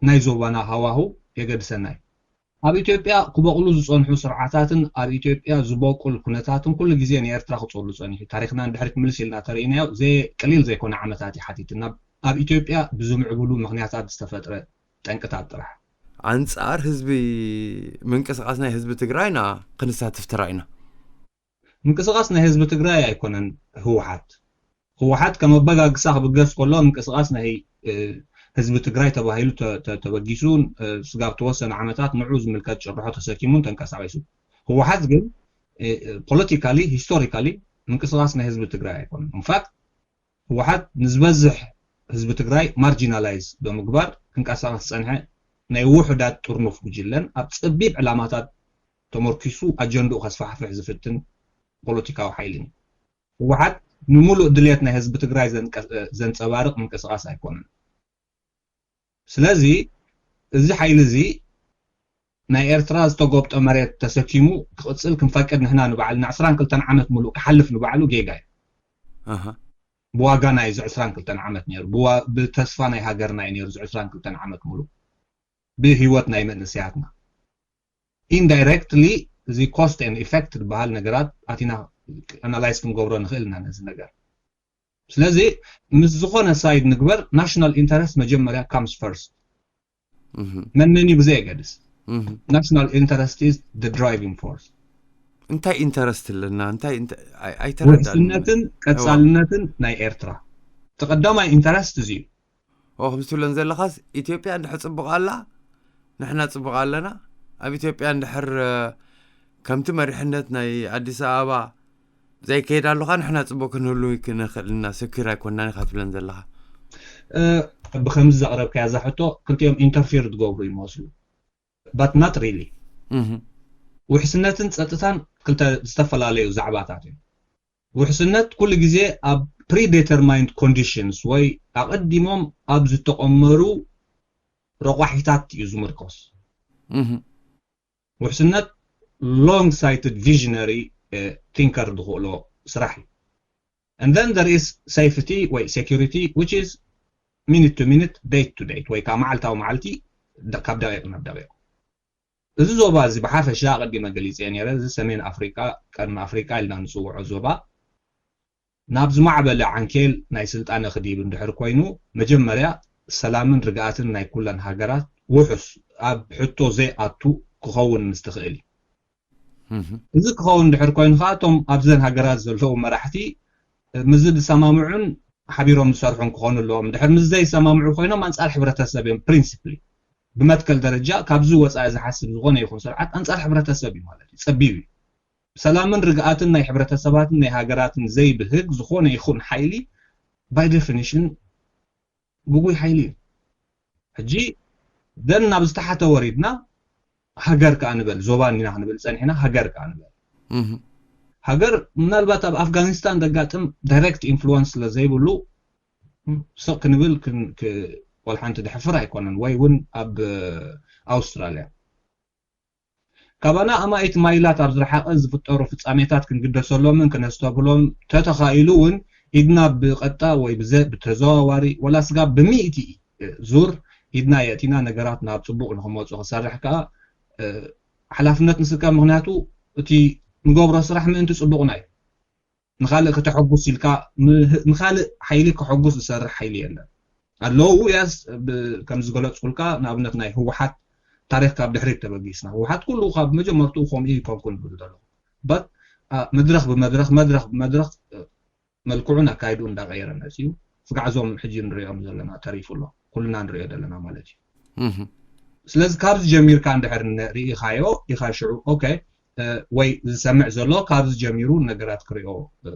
ናይ ዞባና ሃዋሁ የገድሰና እዩ። ኣብ ኢትዮጵያ ክበቕሉ ዝጸንሑ ስርዓታትን ኣብ ኢትዮጵያ ዝበቁል ኩነታትን ኩሉ ግዜ ንኤርትራ ክጸሉ ጸኒሑ። ታሪኽና ንድሕሪት ምልስ ኢልና ተርእናዮ፣ ዘይ-፣ ቀሊል ዘይኮነ ዓመታት እዩ ሓቲትና። ኣብ ኢትዮጵያ ብዝምዕብሉ ምኽንያታት ዝተፈጥረ ጠንቅታት ጥራሕ። ኣንጻር ህዝቢ፣ ምንቅስቃስ ናይ ህዝቢ ትግራይና ክንሳትፍ ተራኢና። ምንቅስቃስ ናይ ህዝቢ ትግራይ ኣይኮነን ህወሓት። ህወሓት ከም ኣበጋግሳ ክብገስ ከሎ ምንቅስቃስ ናይ፣ እ፣ ህዝቢ ትግራይ ተባሂሉ ተ-፣ ተ-፣ ተበጊሱ፣ እ፣ ስጋብ ተወሰነ ዓመታት ንዑ ዝምልከት ጭርሖ ተሰኪሙን ተንቀሳቒሱ። ህወሓት ግን፣ እ፣ እ፣ ፖለቲካሊ፣ ሂስቶሪካሊ ምንቅስቃስ ናይ ህዝቢ ትግራይ ኣይኮነን። ኢንፋክት ህወሓት ንዝበዝሕ ህዝቢ ትግራይ ማርጂናላይዝ ብምግባር ክንቀሳቐስ ዝጸንሐ ናይ ውሑዳት ጥርኑፍ ጉጅለን ኣብ ጸቢብ ዕላማታት ተመርኪሱ ኣጀንድኡ ከስፋሕፍሕ ዝፍትን ፖለቲካዊ ሓይሊ እዩ። ህወሓት ንምሉእ ድልየት ናይ ህዝቢ ትግራይ ዘንቀ-፣ ዘንጸባርቕ ምንቅስቃስ ኣይኮነን። ስለዚ እዚ ሓይሊ እዚ ናይ ኤርትራ ዝተጎብጠ መሬት ተሰኪሙ ክቕጽል ክንፈቅድ ንሕና ንባዕልና ዕስራን ክልተን ዓመት ሙሉእ ክሓልፍ ንባዕሉ ጌጋ እዩ። ኣሃ። ብዋጋ ናይ እዚ ዕስራን ክልተን ዓመት ነይሩ፣ ብዋ-፣ ብተስፋ ናይ ሃገርና እዩ ነይሩ እዚ ዕስራን ክልተን ዓመት ሙሉእ ብህይወት ናይ መንእሰያትና። ኢንዳይሬክትሊ እዚ ኮስት ኤንድ ኢፌክት ዝበሃል ነገራት ኣቲና ኣናላይዝ ክንገብሮ ንኽእል ኢና ነዚ ነገር። ስለዚ ምስ ዝኾነ ሳይድ ንግበር፣ ናሽናል ኢንተረስት መጀመርያ ካምስ ፈርስት። እህ። መን መን እዩ ብዘየገድስ፣ እህ። ናሽናል ኢንተረስት ኢዝ ድራይቪንግ ፎርስ። እንታይ ኢንተረስት ኣለና? እንታይ፣ እንታይ፣ ኣይ-፣ ኣይተረዳእንን። ውሕስነትን ቀጻልነትን ናይ ኤርትራ እቲ ቀዳማይ ኢንተረስት እዚ እዩ። ኦ፣ ከምዚ ትብለን ዘለኻስ፣ ኢትዮጵያ እንድሕር ጽቡቕ ኣላ፣ ንሕና ጽቡቕ ኣለና። ኣብ ኢትዮጵያ እንድሕር፣ እ፣ ከምቲ መሪሕነት ናይ ኣዲስ ኣበባ ዘይከይድ ኣሉኻ፣ ንሕና ጽቡቕ ክንህሉ ክንኽእል ኢና፣ ሰኪር ኣይኮንናን ኢኻ ትብለን ዘለኻ። እ፣ ብከምዚ ዘቕረብካያ እዛ ሕቶ ክልቲኦም ኢንተርፊር ዝገብሩ ይመስሉ፣ but not really። እህ። ውሕስነትን ጸጥታን ክልተ ዝተፈላለዩ ዛዕባታት እዮም። ውሕስነት ኩሉ ግዜ ኣብ ፕሪዴተርማይንድ ኮንዲሽንስ ወይ ኣቐዲሞም ኣብ ዝተቐመሩ ረቋሒታት እዩ ዝምርኮስ። እህ። ውሕስነት ሎንግ ሳይትድ ቪዥነሪ ቲንከር ዝኽእሎ ስራሕ እዩ። And then there is safety ወይ security, which is minute to minute, date to date ወይ ከዓ መዓልታዊ መዓልቲ ደ-፣ ካብ ደቂቕ ናብ ደቂቕ። እዚ ዞባ እዚ ብሓፈሻ ኣቐዲመ ገሊጸ ነይረ። እዚ ሰሜን ኣፍሪቃ፣ ቀርኒ ኣፍሪቃ ኢልና ንጽውዖ ዞባ ናብ ዝማዕበለ ዓንኬል ናይ ስልጣነ ክድይብ እንድሕር ኮይኑ፣ መጀመርያ ሰላምን ርግኣትን ናይ ኩለን ሃገራት ውሑስ ኣብ ሕቶ ዘይኣቱ ክኸውን ምስ ትኽእል እዩ። እህ። እዚ ክኸውን እንድሕር ኮይኑ ከዓ እቶም ኣብዘን ሃገራት ዘለዉ መራሕቲ፣ እ፣ ምስዚ ዝሰማምዑን ሓቢሮም ዝሰርሑን ክኾኑ ኣለዎም። እንድሕር ምስ ዘይሰማምዑ ኮይኖም ኣንጻር ሕብረተሰብ እዮም ፕሪንሲፕሊ። ብመትከል ደረጃ ካብዚ ወጻኢ ዝሓስብ ዝኾነ ይኹን ስርዓት ኣንጻር ሕብረተሰብ እዩ ማለት እዩ። ጸቢብ እዩ። ሰላምን ርግኣትን ናይ ሕብረተሰባትን ናይ ሃገራትን ዘይብህግ ዝኾነ ይኹን ሓይሊ ባይ ዴፊኒሽን ግጉይ ሓይሊ እዩ። ሕጂ ደን ናብ ዝተሓተ ወሪድና ሃገር ከኣ ንበል፣ ዞባ እንዲና ክንብል ጸኒሕና፣ ሃገር ከኣ ንበል። እህ። ሃገር ምናልባት ኣብ ኣፍጋኒስታን ዘጋጥም ዳይሬክት ኢንፍሉወንስ ስለ ዘይብሉ ስቕ ክንብል ክን-፣ ክ-፣ ወላ ሓንቲ ድሕፍር ኣይኮነን፣ ወይ እውን ኣብ ኣውስትራልያ። ካባና ኣማኢት ማይላት ኣብ ዝረሓቐ ዝፍጠሩ ፍጻሜታት ክንግደሰሎምን ክነስተብህሎም ተተኻኢሉ እውን ኢድና ብቐጥታ ወይ ብዘ-፣ ብተዘዋዋሪ ወላ ስጋብ ብሚእቲ ዙር ኢድና የእቲና ነገራት ናብ ጽቡቕ ንኽመጹ ክሰርሕ ከኣ፣ እ፣ ሓላፍነት ንስከም። ምኽንያቱ እቲ ንገብሮ ስራሕ ምእንቲ ጽቡቕና እዩ። ንኻልእ ከተሐጉስ ኢልካ፣ ን-፣ ንኻልእ ሓይሊ ከሐጉስ ዝሰርሕ ሓይሊ የለን። ኣለዉ፣ ያስ፣ ብ-፣ ከም ዝገለጽኩልካ ንኣብነት ናይ ህወሓት ታሪኽ ካብ ድሕሪት ተበጊስና፣ ህወሓት ኩሉ ካብ መጀመርትኡ ከምኡ ይኮንኩ ንብል ዘለኹ። በት፣ አ፣ መድረኽ ብመድረኽ፣ መድረኽ ብመድረኽ፣ እ፣ መልክዑን ኣካይድኡ እንዳቐየረ መጺኡ። ስጋዕ እዞም ሕጂ ንሪኦም ዘለና ተሪፉ ኣሎ። ኩልና ንሪኦ ዘለና ማለት እዩ። እህ። ስለዚ ካብዚ ጀሚርካ እንድሕር ን-፣ ርኢኻዮ ኢኻ ሽዑ፣ ኦኬ፣ እ፣ ወይ ዝሰምዕ ዘሎ ካብዚ ጀሚሩ ነገራት ክሪኦ፣ እ፣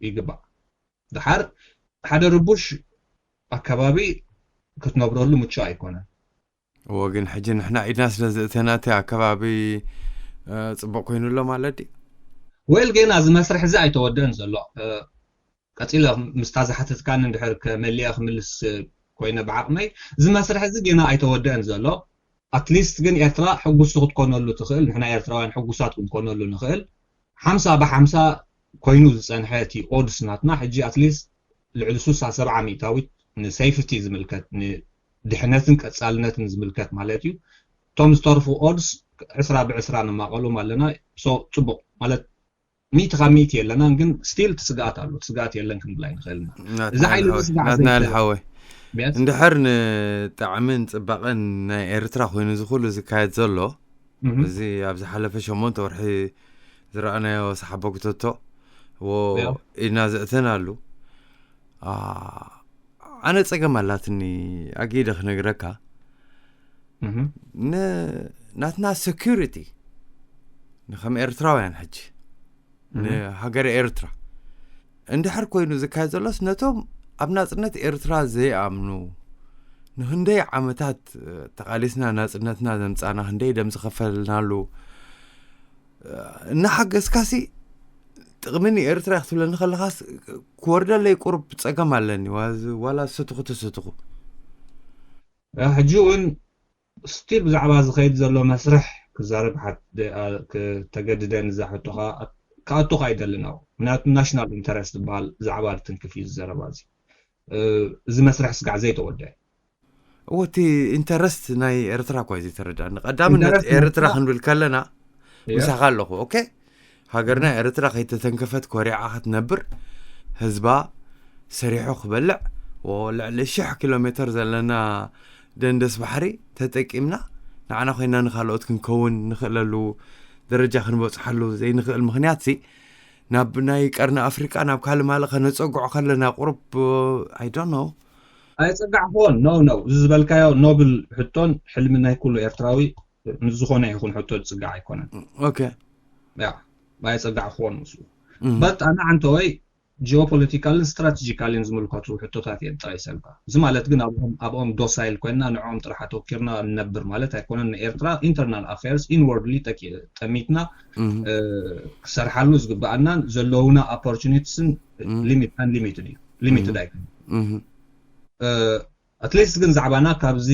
ይግባእ። ድሓር ሓደ ርቡሽ ኣከባቢ ክትነብረሉ ምቹእ ኣይኮነን። እዎ፣ ግን ሕጂ ንሕና ኢድና ስለ ዘእተና እቲ ኣከባቢ፣ እ፣ ጽቡቕ ኮይኑ ኣሎ ማለት ድዩ? ዌል፣ ገና እዚ መስርሕ እዚ ኣይተወደአን ዘሎ። እ፣ ቀጺለ ምስታ ዝሓተትካኒ እንድሕር ከመሊኣ ክምልስ፣ እ፣ ኮይነ ብዓቕመይ፣ እዚ መስርሕ እዚ ገና ኣይተወደአን ዘሎ። ኣትሊስት ግን ኤርትራ ሕጉስቲ ክትኮነሉ ትኽእል፣ ንሕና ኤርትራውያን ሕጉሳት ክንኮነሉ ንኽእል። ሓምሳ ብሓምሳ ኮይኑ ዝጸንሐ እቲ ኦድስ ናትና፣ ሕጂ ኣትሊስት ልዕሊ ሱሳ ሰብዓ ሚእታዊት ንሴይፍቲ ዝምልከት፣ ንድሕነትን ቀጻልነትን ዝምልከት ማለት እዩ። እቶም ዝተርፉ ኦድስ ዕስራ ብዕስራ ንማቐሎም ኣለና። So ጽቡቕ ማለት ሚእቲ ካብ ሚእቲ የለናን፣ ግን ስቲል ትስግኣት ኣሎ። ትስግኣት የለን ክንብል ኣይንኽእልና። እዚ ሓይሊ እዚ ስግኣት ናትና ዘይክእል ሓወይ ቢያንስ እንድሕር ንጣዕምን ፅባቐን ናይ ኤርትራ ኮይኑ እዚ ኩሉ ዝካየድ ዘሎ እህ፣ እዚ ኣብ ዝሓለፈ ሸሞንተ ወርሒ ዝረኣናዮ ሰሓቦ ክተቶ ዎ ያው። ኢድና ዘእተናሉ ኣ፣ ኣነ ፀገም ኣላትኒ ኣጊደ ክነግረካ እህ፣ ን- ናትና ሴኩሪቲ ንከም ኤርትራውያን ሕጂ ንሃገረ ኤርትራ እንድሕር ኮይኑ ዝካየድ ዘሎስ ነቶም ኣብ ናፅነት ኤርትራ ዘይኣምኑ ንክንደይ ዓመታት ተቃሊስና ናፅነትና ዘምፃና ክንደይ ደም ዝኸፈልናሉ እናሓገዝካሲ ጥቕሚ ንኤርትራ ክትብለኒ ከለኻስ ክወርደለይ ቁሩብ ፀገም ኣለኒ ዋዝ- ዋላ ዝሰትኹ ተሰትኹ ሕጂ እውን ስቲል ብዛዕባ ዝኸይድ ዘሎ መስርሕ ክዛረብ ሓ- ደ- ኣ- ክ- ተገድደን እዛ ሕቶኻ ክኣቱኻ ኣይደልን። ኣብ ምክንያቱ ናሽናል ኢንተረስት ዝበሃል ዛዕባ ትንክፍ እዩ ዝዘረባ እዚ እ፣ እዚ መስርሕ ስጋዕ ዘይተወደአ እወ እቲ ኢንተረስት ናይ ኤርትራ እኳ እዩ ዘይተረዳእኒ ቀዳምነት ኢንተረስት ናይ ኤርትራ ኤርትራ ክንብል ከለና እያ። ምሳኻ ኣለኹ ኦኬ ሃገርና ኤርትራ ከይተተንከፈት ኮሪዓ ክትነብር ህዝባ ሰሪሑ ክበልዕ ወ- ልዕሊ ሽሕ ኪሎ ሜትር ዘለና ደንደስ ባሕሪ ተጠቂምና ንዓና ኮይና ንካልኦት ክንከውን ንኽእለሉ ደረጃ ክንበፅሓሉ ዘይንኽእል ምኽንያት ሲ ናብ ናይ ቀርኒ ኣፍሪቃ ናብ ካልእ ማልእ ከነፀግዖ ከለና ቁሩብ I don't know ኣይፀጋዕክዎን። No no፣ እዚ ዝበልካዮ ኖብል ሕቶን ሕልሚ ናይ ኩሉ ኤርትራዊ ምስ ዝኾነ ይኹን ሕቶ ዝፅጋዕ ኣይኮነን። ኦኬ ያ ኣይፀጋዕክዎን ምስኡ። እም፣ በት ኣነ ዓንተወይ ጂኦፖለቲካልን ስትራቴጂካልን ዝምልከቱ ሕቶታት እየ ጠቂሰልካ። እዚ ማለት ግን ኣብኦም ኣብኦም ዶሳይል ኮይና ንዕኦም ጥራሕ ኣተወኪርና ንነብር ማለት ኣይኮነን። ንኤርትራ ኢንተርናል ኣፌርስ ኢንወርድሊ ጠሚትና እም፣ ክሰርሓሉ ዝግበኣናን ዘለውና ኦፖርቹኒቲስን እም፣ ሊሚት ኣንሊሚትድ እዩ። ሊሚትድ ኣይኮነን። እም፣ ኣትሊስት ግን ዛዕባና ካብዚ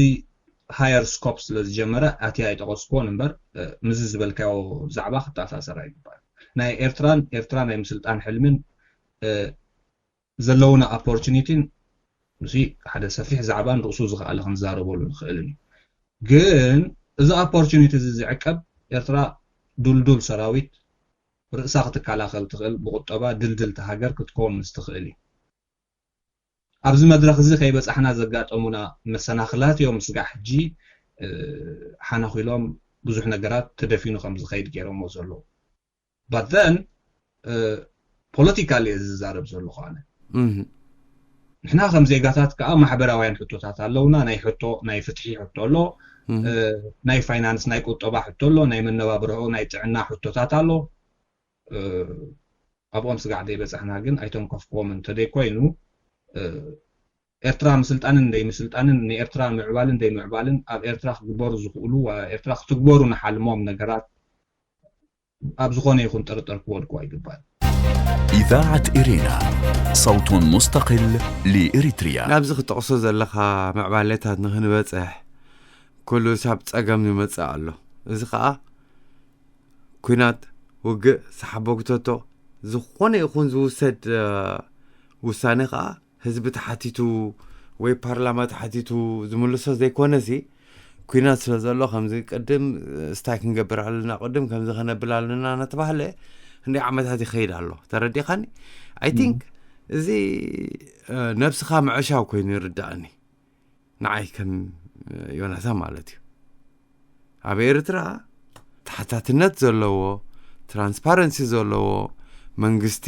ሃየር ስኮፕ ስለ ዝጀመረ ኣትያ ኣይጠቀስኩዎን እምበር፣ ምስዚ ዝበልካዮ ዛዕባ ክተኣሳሰር ኣይግባእን። ናይ ኤርትራን ኤርትራ ናይ ምስልጣን ሕልምን ዘለውና ኦፖርቹኒቲን፣ እዚ ሓደ ሰፊሕ ዛዕባን ርእሱ ዝኸኣለ ክንዛረበሉ ንኽእልን እዩ። ግን እዚ ኦፖርቹኒቲ እዚ ዝዕቀብ፣ ኤርትራ ዱልዱል ሰራዊት፣ ርእሳ ክትከላኸል ትኽእል፣ ብቁጠባ ድልድልቲ ሃገር ክትከውን ምስ ትኽእል እዩ። ኣብዚ መድረኽ እዚ ከይበጻሕና ዘጋጠሙና መሰናኽላት እዮም ስጋዕ ሕጂ ሓነኺሎም ብዙሕ ነገራት ተደፊኑ ከም ዝኸይድ ገይሮሞ ዘለዉ። But then ፖለቲካል እየ ዝዛረብ ዘለኹ ኣነ። ንሕና ከም ዜጋታት ከዓ ማሕበራውያን ሕቶታት ኣለውና። ናይ ሕቶ ናይ ፍትሒ ሕቶ ኣሎ፣ ናይ ፋይናንስ ናይ ቁጠባ ሕቶ ኣሎ፣ ናይ መነባብርኡ ናይ ጥዕና ሕቶታት ኣሎ። ኣብኦም ስጋዕ ዘይበፃሕና ግን ኣይተንከፍክዎም እንተደይኮይኑ ኤርትራ ምስልጣንን እንደይምስልጣንን ንኤርትራ ምዕባልን እንደይምዕባልን ኣብ ኤርትራ ክግበሩ ዝኽእሉ ኤርትራ ክትግበሩ ንሓልሞም ነገራት ኣብ ዝኾነ ይኹን ጥርጥር ክወድቁ ኣይግባል። إذاعة إرينا، صوت مستقل لإريتريا. ናብዚ ክትጠቕሶ ዘለኻ ምዕባሌታት ንክንበፅሕ ኩሉ ሳብ ፀገም ይመፅእ ኣሎ። እዚ ከዓ ኩናት፣ ውግእ፣ ሰሓቦ ክተቶ፣ ዝኾነ ይኹን ዝውሰድ ውሳኔ ከዓ ህዝቢ ተሓቲቱ ወይ ፓርላማ ተሓቲቱ ዝምልሶ ዘይኮነሲ ኩናት ስለ ዘሎ ከምዚ ቅድም ስታይ ክንገብር ኣለና ቅድም ከምዚ ከነብል ኣለና እናተባህለ ክንደይ ዓመታት ይኸይድ ኣሎ። ተረዲኻኒ? I think እዚ ነብስኻ ምዕሻው ኮይኑ ይርዳእኒ ንዓይ ከም ዮናታን ማለት እዩ። ኣብ ኤርትራ ተሓታትነት ዘለዎ ትራንስፓረንሲ ዘለዎ መንግስቲ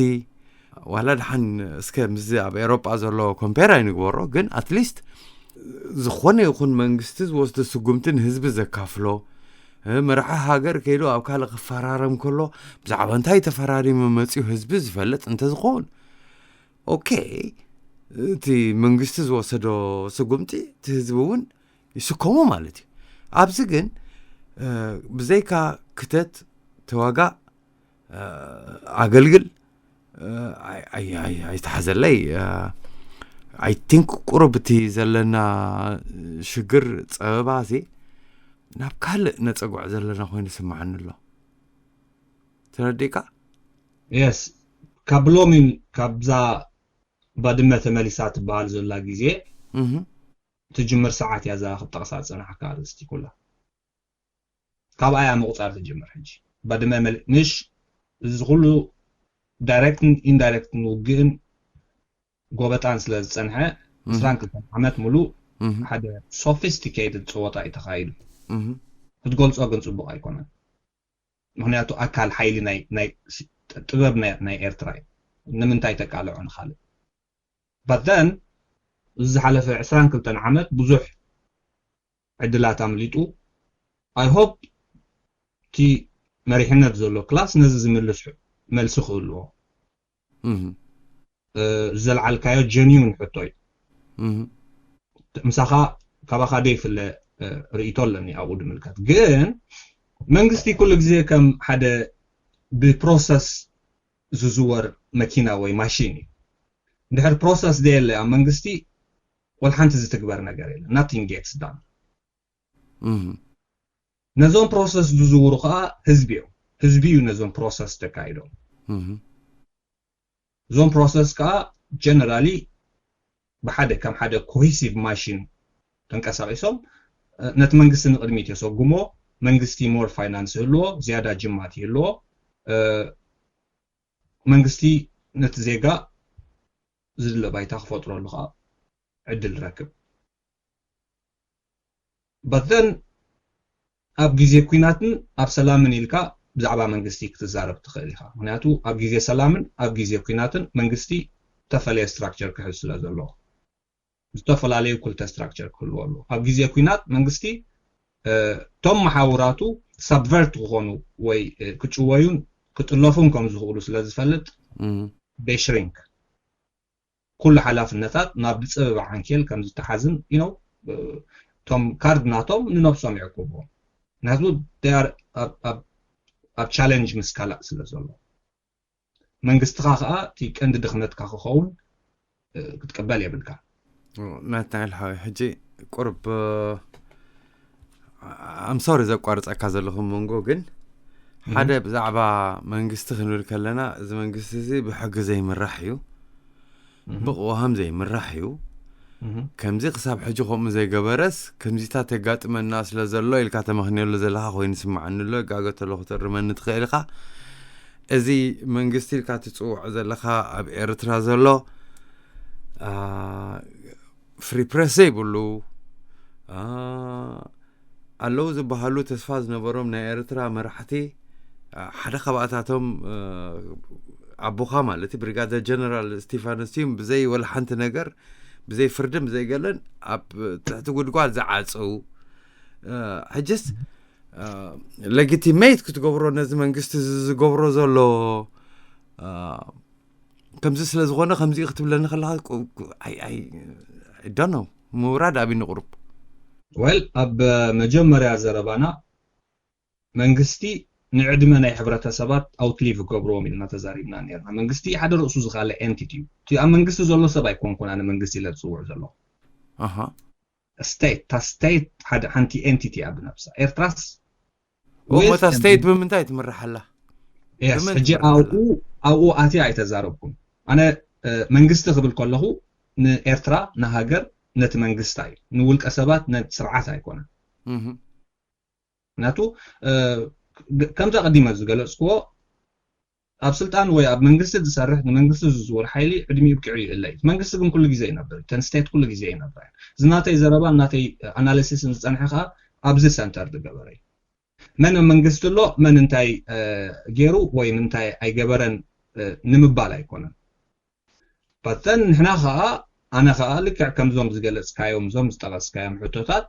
ዋላ ድሓን እስከ ምስዚ ኣብ ኤሮጳ ዘሎ ኮምፔር ኣይንግበሮ ግን ኣትሊስት ዝኾነ ይኹን መንግስቲ ዝወስዶ ስጉምቲ ንህዝቢ ዘካፍሎ መራሒ ሃገር ከይዱ ኣብ ካልእ ክፈራረም ከሎ ብዛዕባ እንታይ ተፈራሪሙ መፅኡ ህዝቢ ዝፈልጥ እንተዝኸውን ኦኬ እቲ መንግስቲ ዝወሰዶ ስጉምቲ እቲ ህዝቢ እውን ይስከሞ ማለት እዩ። ኣብዚ ግን ብዘይካ ክተት ተዋጋእ ኣገልግል ኣይተሓዘለይ። I think ቁሩብ እቲ ዘለና ሽግር ፀበባ እዚ ናብ ካልእ ነፀጉዕ ዘለና ኮይኑ ይስምዓኒ ኣሎ። ተረዲእካ? የስ ካብ ሎሚ ካብዛ ባድመ ተመሊሳ ትበሃል ዘላ ግዜ ትጅምር ሰዓት እያ እዛ ክጠቕሳ ዝፀናሕካ ኣርእስቲ ኩላ። ካብኣ እያ ምቑፃር ትጅምር። ሕጂ ባድመ መል- ምሽ እዚ ኩሉ ዳይሬክትን ኢንዳይሬክትን ውግእን ጎበጣን ስለ ዝፀንሐ፣ ዕስራን ክልተን ዓመት ሙሉእ ሓደ ሶፊስቲኬትድ ፀወታ እዩ ተኻይዱ። ክትገልፆ ግን ፅቡቅ ኣይኮነን። ምክንያቱ ኣካል ሓይሊ ናይ ናይ ጥበብ ናይ ናይ ኤርትራ እዩ። ንምንታይ ተቃልዖ ንካልእ? But then እዚ ዝሓለፈ ዕስራን ክልተን ዓመት ብዙሕ ዕድላት ኣምሊጡ። I hope እቲ መሪሕነት ዘሎ ክላስ ነዚ ዝምልስ መልሲ ክህልዎ። ዘልዓልካዮ ጀኒውን ሕቶ እዩ። ምሳኻ ካባኻ ደይፍለ ርእይቶ ኣለኒ ኣብኡ ድምልከት። ግን መንግስቲ ኩሉ ግዜ ከም ሓደ ብፕሮሰስ ዝዝወር መኪና ወይ ማሽን እዩ። እንድሕር ፕሮሰስ ዘየለ ኣብ መንግስቲ ወላ ሓንቲ ዝትግበር ነገር የለ። Nothing gets done። ነዞም ፕሮሰስ ዝዝውሩ ከዓ ህዝቢ እዮም። ህዝቢ እዩ ነዞም ፕሮሰስ ተካይዶም። እዞም ፕሮሰስ ከዓ ጀነራሊ ብሓደ ከም ሓደ ኮሂሲቭ ማሽን ተንቀሳቂሶም ነቲ መንግስቲ ንቅድሚት የሰጉሞ። መንግስቲ ሞር ፋይናንስ ይህልዎ፣ ዝያዳ ጅማት ይህልዎ። መንግስቲ ነቲ ዜጋ ዝድለ ባይታ ክፈጥረሉ ከዓ ዕድል ረክብ። But then ኣብ ግዜ ኩናትን ኣብ ሰላምን ኢልካ ብዛዕባ መንግስቲ ክትዛረብ ትኽእል ኢኻ። ምክንያቱ ኣብ ግዜ ሰላምን ኣብ ግዜ ኩናትን መንግስቲ ተፈለየ ስትራክቸር ክሕዝ ስለ ዘለዎ ዝተፈላለዩ ክልተ ስትራክቸር ክህልዎ ኣለዎ። ኣብ ግዜ ኩናት መንግስቲ እቶም መሓውራቱ ሳብቨርት ክኾኑ ወይ ክጭወዩን ክጥለፉን ከም ዝኽእሉ ስለ ዝፈልጥ ሽሪንክ ኩሉ ሓላፍነታት ናብ ዝፀበበ ዓንኬል ከም ዝተሓዝን ኢኖ እቶም ካርድ ናቶም ንነብሶም የዕቁብዎም። ምክንያቱ ኣብ ቻለንጅ ምስ ካላእ ስለ ዘሎ መንግስትኻ ከዓ እቲ ቀንዲ ድኽመትካ ክኸውን ክትቀበል የብልካ። ናትናኤል ሓወይ ሕጂ ቁርብ ኣምሶሪ ዘቋርፀካ ዘለኹ መንጎ ግን ሓደ ብዛዕባ መንግስቲ ክንብል ከለና እዚ መንግስቲ እዚ ብሕጊ ዘይምራሕ እዩ፣ ብቅዋም ዘይምራሕ እዩ። ከምዚ ክሳብ ሕጂ ከምኡ ዘይገበረስ ከምዚታት የጋጥመና ስለ ዘሎ ኢልካ ተመኽንየሉ ዘለካ ኮይኑ ይስምዓኒ ኣሎ። ጋገ ተለኹ ተርመኒ ትኽእል ኢኻ። እዚ መንግስቲ ኢልካ ትፅውዖ ዘለካ ኣብ ኤርትራ ዘሎ ፍሪ ፕሬስ ዘይብሉ ኣለዉ ዝበሃሉ ተስፋ ዝነበሮም ናይ ኤርትራ መራሕቲ ሓደ ካብኣታቶም ኣቦኻ ማለት ብሪጋደር ጀነራል ስቲፋኖስ ቲም ብዘይ ወላ ሓንቲ ነገር ብዘይ ፍርድን ብዘይ ገለን ኣብ ትሕቲ ጉድጓድ ዝዓፀው ሕጅስ ለጊቲሜት ክትገብሮ ነዚ መንግስቲ ዝገብሮ ዘሎ ከምዚ ስለ ዝኾነ ከምዚ ክትብለኒ ከለካ ዶኖ ምውራድ ኣብኒ ቁሩብ ወል ኣብ መጀመርያ ዘረባና መንግስቲ ንዕድመ ናይ ሕብረተሰባት ኣውትሊቭ ገብርዎም ኢልና ተዛሪብና ነርና። መንግስቲ ሓደ ርእሱ ዝካለ ኤንቲቲ እዩ። እቲ ኣብ መንግስቲ ዘሎ ሰብ ኣይኮንኩን ኣነ መንግስቲ ኢለ ዝፅውዕ ዘለኹ። ስቴት እታ ስቴት ሓደ ሓንቲ ኤንቲቲ እያ ብነብሳ። ኤርትራስ እሞ እታ ስቴት ብምንታይ ትምራሕ ኣላ? ሕጂ ኣብኡ ኣብኡ ኣትየ ኣይተዛረብኩን። ኣነ መንግስቲ ክብል ከለኹ ንኤርትራ ንሃገር ነቲ መንግስታ እዩ፣ ንውልቀ ሰባት ነቲ ስርዓት ኣይኮነን። ምክንያቱ ከምዛ ቀዲመ ዝገለፅክዎ ኣብ ስልጣን ወይ ኣብ መንግስቲ ዝሰርሕ ንመንግስቲ ዝዝወር ሓይሊ ዕድሚኡ ብቂዑ ይእለ እዩ። መንግስቲ ግን ኩሉ ግዜ ይነብር፣ ተን ስቴት ኩሉ ግዜ ይነብራ። እዚ ናተይ ዘረባን ናተይ ኣናሊሲስን ዝፀንሐ ከዓ ኣብዚ ሰንተር ዝገበረ እዩ። መን መንግስቲ ኣሎ መን እንታይ ገይሩ ወይ ምንታይ ኣይገበረን ንምባል ኣይኮነን። በተን ንሕና ከዓ ኣነ ከዓ ልክዕ ከምዞም ዝገለፅካዮም ዞም ዝጠቐስካዮም ሕቶታት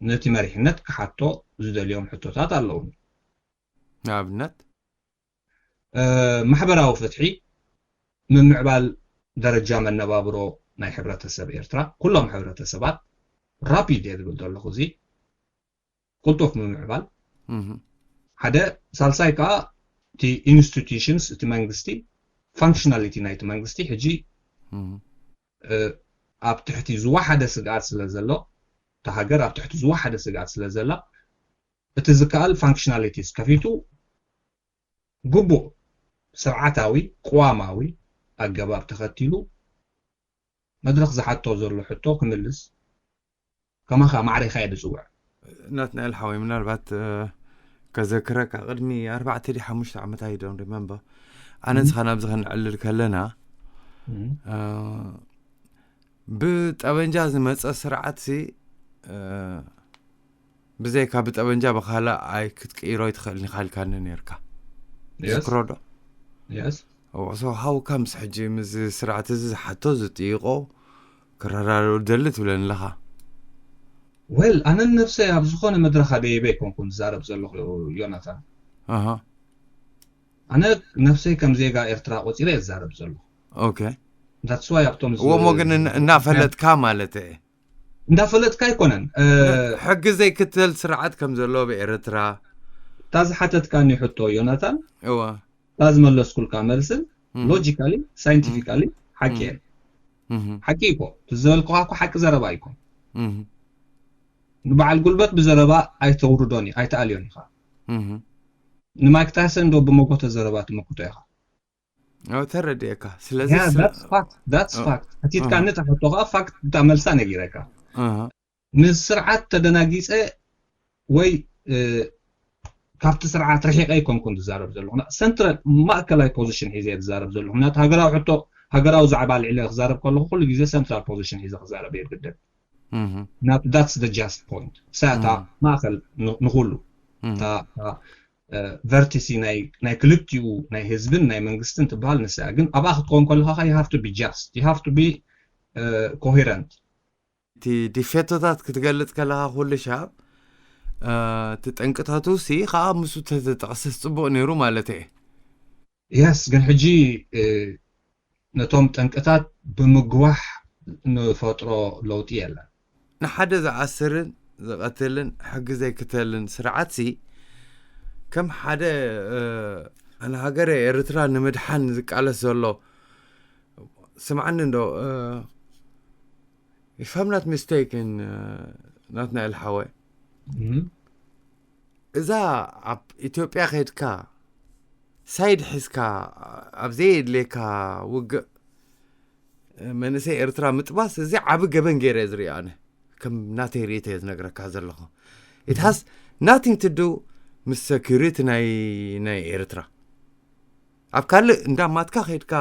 ነቲ መሪሕነት ክሓቶ ዝደልዮም ሕቶታት ኣለዉ። ንኣብነት ማሕበራዊ ፍትሒ፣ ምምዕባል ደረጃ መነባብሮ ናይ ሕብረተሰብ ኤርትራ፣ ኩሎም ሕብረተሰባት ራፒድ እየ ዝብል ዘለኹ እዚ ቅልጡፍ ምምዕባል ሓደ። ሳልሳይ ከዓ እቲ ኢንስቲቱሽንስ እቲ መንግስቲ ፋንክሽናሊቲ ናይቲ መንግስቲ ሕጂ ኣብ ትሕቲ ዝወሓደ ስግኣት ስለ ዘሎ እታ ሃገር ኣብ ትሕቲ ዝወሓደ ስግኣት ስለ ዘላ እቲ ዝከኣል ፋንክሽናሊቲስ ከፊቱ ግቡእ ስርዓታዊ ቅዋማዊ ኣገባብ ተኸቲሉ መድረኽ ዝሓቶ ዘሎ ሕቶ ክምልስ ከማኻ ማዕሬኻ እየ ዝፅውዕ። ናትናኤል ሓወይ፣ ምናልባት ከዘክረካ፣ ቅድሚ ኣርባዕተ ዲ ሓሙሽተ ዓመት፣ I don't remember፣ ኣነ ንስኻ ናብዚ ክንዕልል ከለና፣ ብጠበንጃ ዝመፀ ስርዓት ሲ ብዘይካ ብጠበንጃ ብካልእ ኣይ ክትቅይሮ ኣይትኽእልን ኢኻ ኢልካኒ ነርካ። ዝክሮ ዶ? የስ ሰው ሃውካ ምስ ሕጂ ምስ ስርዓት እዚ ዝሓቶ ዝጥይቆ ክረዳድኡ ደሊ ትብለኒ ኣለኻ። ወል ኣነ ነብሰይ ኣብ ዝኾነ መድረኽ ኣደይበ ኣይኮንኩን ዝዛረብ ዘለኹ። ዮናታን፣ ኣነ ነብሰይ ከም ዜጋ ኤርትራ ቆፂረ እዛረብ ዘለኹ። ኦኬ። That's why ኣብቶም እወ፣ እሞ ግን እናፈለጥካ ማለት እየ። እንዳፈለጥካ ኣይኮነን። ሕጊ ዘይክተል ስርዓት ከም ዘሎ ብኤርትራ እታ ዝሓተትካኒ ሕቶ፣ ዮናታን፣ እወ እታ ዝመለስኩልካ መልስን ሎጂካሊ፣ ሳይንቲፊካሊ ሓቂ እየ። ሓቂ እኮ ዝበልኩኻ እኮ ሓቂ ዘረባ እኮ። ንበዓል ጉልበት ብዘረባ ኣይተውርዶን፣ ኣይተኣልዮን ኢኻ። ንማይክ ታይሰን ዶ ብመጎተ ዘረባ ትመክቶ ኢኻ? ተረድኤካ። ስለዚ ፋክት ኣቲትካ ንተፈቶ ከዓ ፋክት እታ መልሳ ነጊረካ። ምስ ስርዓት ተደናጊፀ ወይ ካብቲ ስርዓት ርሒቀ ኣይኮንኩን ዝዛረብ ዘለኹ። ሰንትራል፣ ማእከላይ ፖዚሽን ሒዘ ዝዛረብ ዘለኹ። ናት ሃገራዊ ሕቶ፣ ሃገራዊ ዛዕባ ልዕለ ክዛረብ ከለኹ ኩሉ ግዜ ሰንትራል ፖዚሽን ሒዘ ክዛረብ እየ ግድን። That's the just point። ሳታ ማእከል ንኹሉ ቨርቲሲ ናይ ክልቲኡ ናይ ህዝብን ናይ መንግስትን ትበሃል ንሳ። ግን ኣብኣ ክትከውን ከለካ you have to be just, you have to be coherent። እቲ ዲፌቶታት ክትገልጽ ከለካ ኩሉ ሻብ እቲ ጠንቅታቱ ሲ ከዓ ምስ ተተጠቕሰስ ጽቡቕ ነይሩ ማለት እየ። የስ፣ ግን ሕጂ ነቶም ጠንቅታት ብምግዋሕ ንፈጥሮ ለውጢ የለን። ንሓደ ዝኣስርን ዝቐትልን ሕጊ ዘይክተልን ስርዓት ሲ ከም ሓደ ንሃገረ ኤርትራ ንምድሓን ዝቃለስ ዘሎ፣ ስምዓኒ እንዶ፣ if I'm not mistaken፣ ናትናኤል ሓወይ፣ እዛ ኣብ ኢትዮጵያ ከይድካ ሳይድ ሒዝካ ኣብ ዘየድልየካ ውግእ መንእሰይ ኤርትራ ምጥባስ፣ እዚ ዓቢ ገበን ገይረ ዝርኢ ኣነ። ከም ናተይ ርእይቶ እየ ዝነግረካ ዘለኹ። It has nothing to do ምስ security ናይ ናይ ኤርትራ። ኣብ ካልእ እንዳማትካ ከይድካ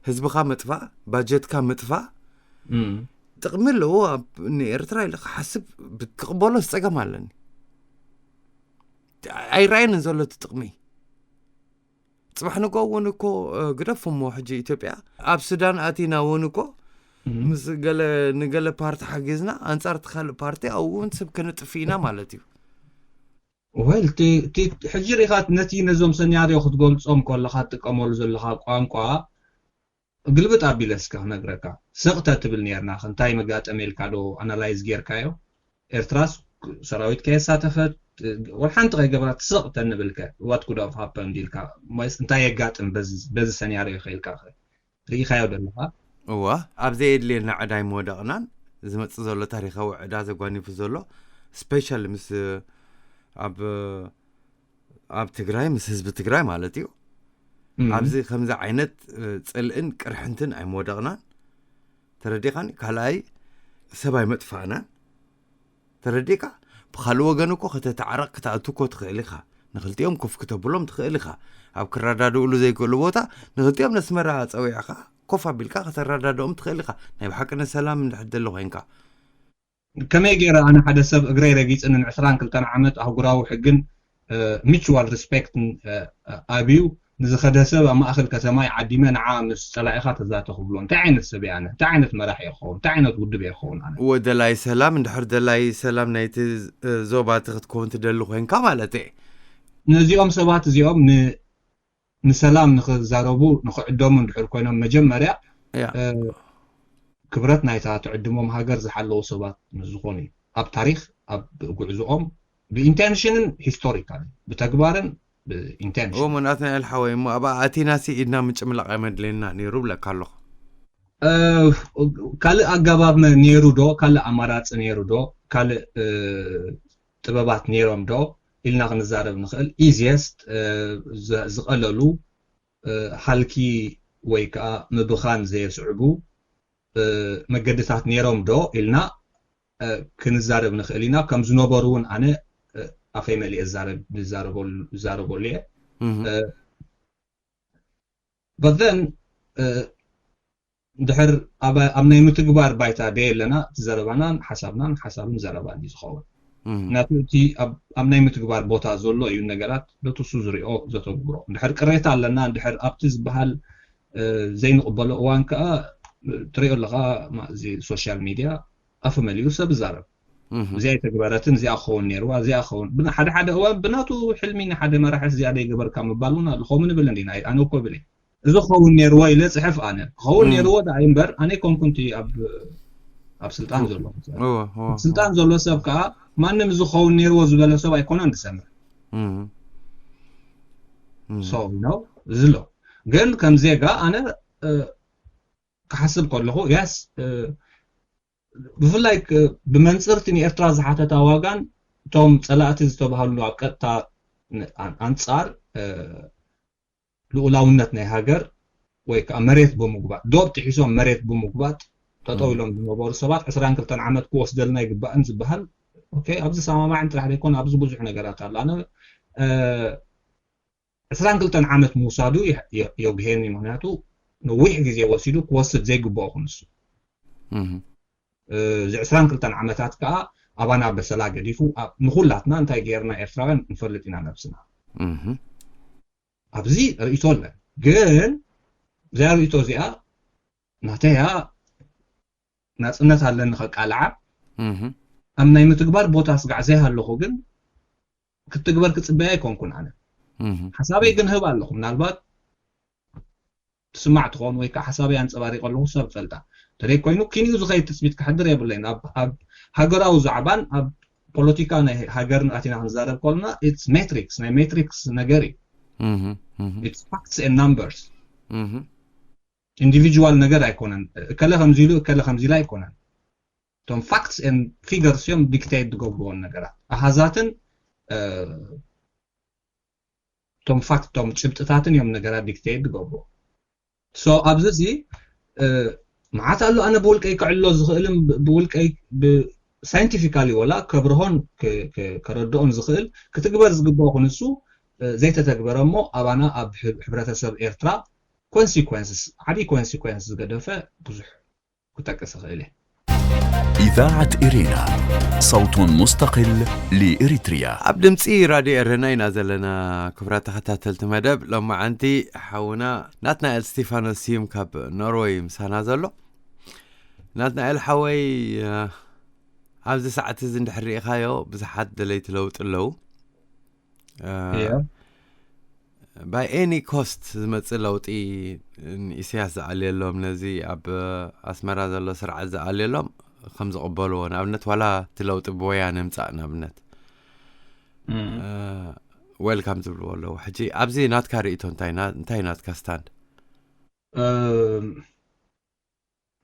ህዝብኻ ምጥፋእ፣ ባጀትካ ምጥፋእ ጥቕሚ ኣለዎ። ኣብ ንኤርትራ ኢለ ክሓስብ ክቕበሎ ዝጸገም ኣለኒ። ኣይረኣየንን ዘሎ እቲ ጥቕሚ። ጽባሕ ንጎ እውን እኮ ግደፍ እሞ ሕጂ ኢትዮጵያ ኣብ ሱዳን ኣቲና እውን እኮ ምስ ገለ ንገለ ፓርቲ ሓጊዝና ኣንጻር እቲ ካልእ ፓርቲ ኣብኡ እውን ሰብ ከነጥፍ ኢና ማለት እዩ። ወል ሕጂ ሪኻ ነቲ ነዞም ሰኒያርዮ ክትገልጾም ከለካ ትጥቀመሉ ዘለካ ቋንቋ ግልብጥ ኣቢለ እስከ ክነግረካ። ስቕ ተትብል ነርና፣ እንታይ መጋጠመ ኢልካ ዶ ኣናላይዝ ጌርካዮ? ኤርትራስ ሰራዊት ከየሳተፈት ወላ ሓንቲ ከይገበራት ስቕ ተንብልከ what could have happened ኢልካ ማለት እንታይ የጋጥም በዚ በዚ ሰኒያርዮ ከ ኢልካ ከ ርኢኻዮ ደለኻ? እዋ፣ ኣብ ዘየድልየና ዕዳ ኣይምወደቕናን። ዝመጽእ ዘሎ ታሪኻዊ ዕዳ ዘጓኒፉ ዘሎ ስፔሻሊ ምስ ኣብ ኣብ ትግራይ ምስ ህዝቢ ትግራይ ማለት እዩ። ኣብዚ ከምዚ ዓይነት ፅልእን ቅርሕንትን ኣይምወደቕናን። ተረዲኻኒ? ካልኣይ ሰብ ኣይመጥፋእናን። ተረዲካ? ብካልእ ወገን እኮ ከተተዓረቕ ክትኣቱ እኮ ትኽእል ኢኻ። ንክልቲኦም ኮፍ ክተብሎም ትኽእል ኢኻ። ኣብ ክረዳድእሉ ዘይክእሉ ቦታ ንክልቲኦም ነስመራ ፀዊዕኻ ኮፍ ኣቢልካ ከተረዳድኦም ትኽእል ኢኻ። ናይ ብሓቂ ንሰላም እንድሕር ደሊ ኮይንካ። ከመይ ገይረ ኣነ ሓደ ሰብ እግረይ ረጊጽ ን ዕስራን ክልተን ዓመት ኣህጉራዊ ሕግን mutual respect ኣብዩ ንዝኸደ ሰብ ኣብ ማእኸል ከተማይ ዓዲመ ንዓ ምስ ጸላኢኻ ተዛተ ክብሎ እንታይ ዓይነት ሰብ እየ ኣነ? እንታይ ዓይነት መራሒ እየ ክኸውን? እንታይ ዓይነት ውድብ እየ ክኸውን ኣነ? እወ ደላይ ሰላም እንድሕር ደላይ ሰላም ናይቲ ዞባ እቲ ክትከውን ትደሊ ኮይንካ ማለት እየ። ነዚኦም ሰባት እዚኦም ን ንሰላም ንኽዛረቡ ንኽዕደሙ እንድሕር ኮይኖም መጀመርያ ክብረት ናይታ ትዕድሞም ሃገር ዝሓለዉ ሰባት ምስ ዝኾኑ እዩ። ኣብ ታሪኽ ኣብ ጉዕዝኦም ብኢንቴንሽንን ሂስቶሪካል ብተግባርን ብኢንቴንሽን እሞ ናትናኤል ሓወይ እሞ ኣብኣ ኣቲናሲ ኢድና ምጭምላቕ ኣይመድለየና ነይሩ ብለካ ኣለኹ። ካልእ ኣገባብ ነይሩ ዶ? ካልእ ኣማራፂ ነይሩ ዶ? ካልእ ጥበባት ነይሮም ዶ ኢልና ክንዛረብ ንኽእል። ኢዚየስት ዝቐለሉ ሃልኪ ወይ ከዓ ምብኻን ዘየስዕቡ መገድታት ነይሮም ዶ ኢልና ክንዛረብ ንኽእል ኢና። ከም ዝነበሩ እውን ኣነ ኣፈይ መሊኤ ዝዛረበሉ እየ። But then ድሕር ኣብ ናይ ምትግባር ባይታ ደየለና፣ እቲ ዘረባናን ሓሳብናን ሓሳብን ዘረባን እዩ ዝኸውን። ምክንያቱ እቲ ኣብ ናይ ምትግባር ቦታ ዘሎ እዩ ነገራት በትሱ ዝሪኦ ዘተግብሮ። ድሕር ቅሬታ ኣለና፣ ድሕር ኣብቲ ዝበሃል ዘይንቕበሎ እዋን ከዓ ትሪኦ ኣለኻ፣ እዚ ሶሻል ሚድያ ኣፍ መሊኡ ሰብ ይዛረብ። እዚኣ ኣይተግበረትን፣ እዚኣ ክኸውን ነይርዋ፣ እዚኣ ክኸውን ሓደ ሓደ እዋን ብናቱ ሕልሚ ንሓደ መራሒ እዚኣ ደይገበርካ ምባል እውን ኣሎ። ከምኡ ንብል እንዲና፣ ኣነ እኮ ብለ እዚ ክኸውን ነይርዎ ኢለ ፅሕፍ ኣነ ክኸውን ነይርዎ ዳኣ እምበር ኣነ ኣይኮንኩን እቲ ኣብ ኣብ ስልጣን ዘሎ ስልጣን ዘሎ ሰብ ከዓ ማንም እዚ ክኸውን ነይርዎ ዝበለ ሰብ ኣይኮነን ዝሰምዕ። So you know እዚ ኣሎ። ግን ከም ዜጋ ኣነ ክሓስብ ከለኹ yes ብፍላይ ብመንፅርቲ ንኤርትራ ዝሓተታ ዋጋን እቶም ፀላእቲ ዝተባሃሉ ኣብ ቀጥታ ኣንፃር ልኡላውነት ናይ ሃገር ወይ ከዓ መሬት ብምጉባጥ፣ ዶብ ጥሒሶም መሬት ብምጉባጥ ጠጠው ኢሎም ዝነበሩ ሰባት ዕስራን ክልተን ዓመት ክወስደልና ይግባእን ዝበሃል፣ ኦኬ፣ ኣብዚ ሰማማዕን ጥራሕ ዘይኮነ ኣብዚ ብዙሕ ነገራት ኣሎ። ኣነ ዕስራን ክልተን ዓመት ምውሳዱ የጉሄኒ። ምክንያቱ ነዊሕ ግዜ ወሲዱ ክወስድ ዘይግብኦ ክንሱ እዚ ዕስራን ክልተን ዓመታት ከዓ ኣባና በሰላ ገዲፉ ንኩላትና እንታይ ገይርና ኤርትራውያን ንፈልጥ ኢና ነብስና። ኣብዚ ርእቶ ኣለን። ግን እዚኣ ርእቶ እዚኣ ናተያ ናፅነት ኣለኒ ከቃልዓ ኣብ ናይ ምትግባር ቦታ ስጋዕ ዘይሃለኹ ግን ክትግበር ክፅበያ ኣይኮንኩን። ኣነ ሓሳበይ ግን ህብ ኣለኹ። ምናልባት ትስማዕ ትኸውን ወይ ከዓ ሓሳበይ ኣንፀባሪቀ ኣለኹ ሰብ ፈልጣ እንተደይ ኮይኑ ኪንኡ ዝኸይድ ትፅቢት ክሕድር የብለይን። ኣብ ሃገራዊ ዛዕባን ኣብ ፖለቲካ ናይ ሃገርን ኣቲና ክንዛረብ ከለና it's matrix፣ ናይ matrix ነገር እዩ። It's facts and numbers። Individual ነገር ኣይኮነን። እከለ ከምዚ ኢሉ እከለ ከምዚ ኢሉ ኣይኮነን። እቶም facts and figures እዮም dictate ዝገብርዎን ነገራት ኣሃዛትን እቶም ፋክት እቶም ጭብጥታትን እዮም ነገራት dictate ዝገብርዎ። So ኣብዚ እዚ መዓት ኣሎ ኣነ ብውልቀይ ክዕሎ ዝኽእልን ብውልቀይ scientifically ወላ ከብርሆን ከረድኦን ዝኽእል ክትግበር ዝግብኦ ክንሱ ዘይተተግበረ እሞ ኣባና ኣብ ሕብረተሰብ ኤርትራ consequences ዓብዪ consequence ዝገደፈ ብዙሕ ክጠቅስ እኽእል እየ። إذاعة إرينا، صوت مستقل لإريتريا. ኣብ ድምፂ ራድዮ ኤረና ኢና ዘለና። ክቡራት ተኸታተልቲ መደብ ሎማዓንቲ ሓውና ናትናኤል ስቲፋኖስ ስዩም ካብ ኖርወይ ምሳና ዘሎ። ናትናኤል ሓወይ፣ ኣብዚ ሰዓት እዚ እንድሕር ርኢኻዮ ብዙሓት ደለይቲ ለውጢ ኣለዉ። By any cost ዝመፅእ ለውጢ ንኢሳያስ ዝኣልየሎም፣ ነዚ ኣብ ኣስመራ ዘሎ ስርዓት ዝኣልየሎም ከም ዝቕበልዎ፣ ንኣብነት ዋላ እቲ ለውጢ ብወያነ ምፃእ ንኣብነት welcome ዝብልዎ ኣለዉ። ሕጂ ኣብዚ ናትካ ርእቶ እንታይ ናትካ stand?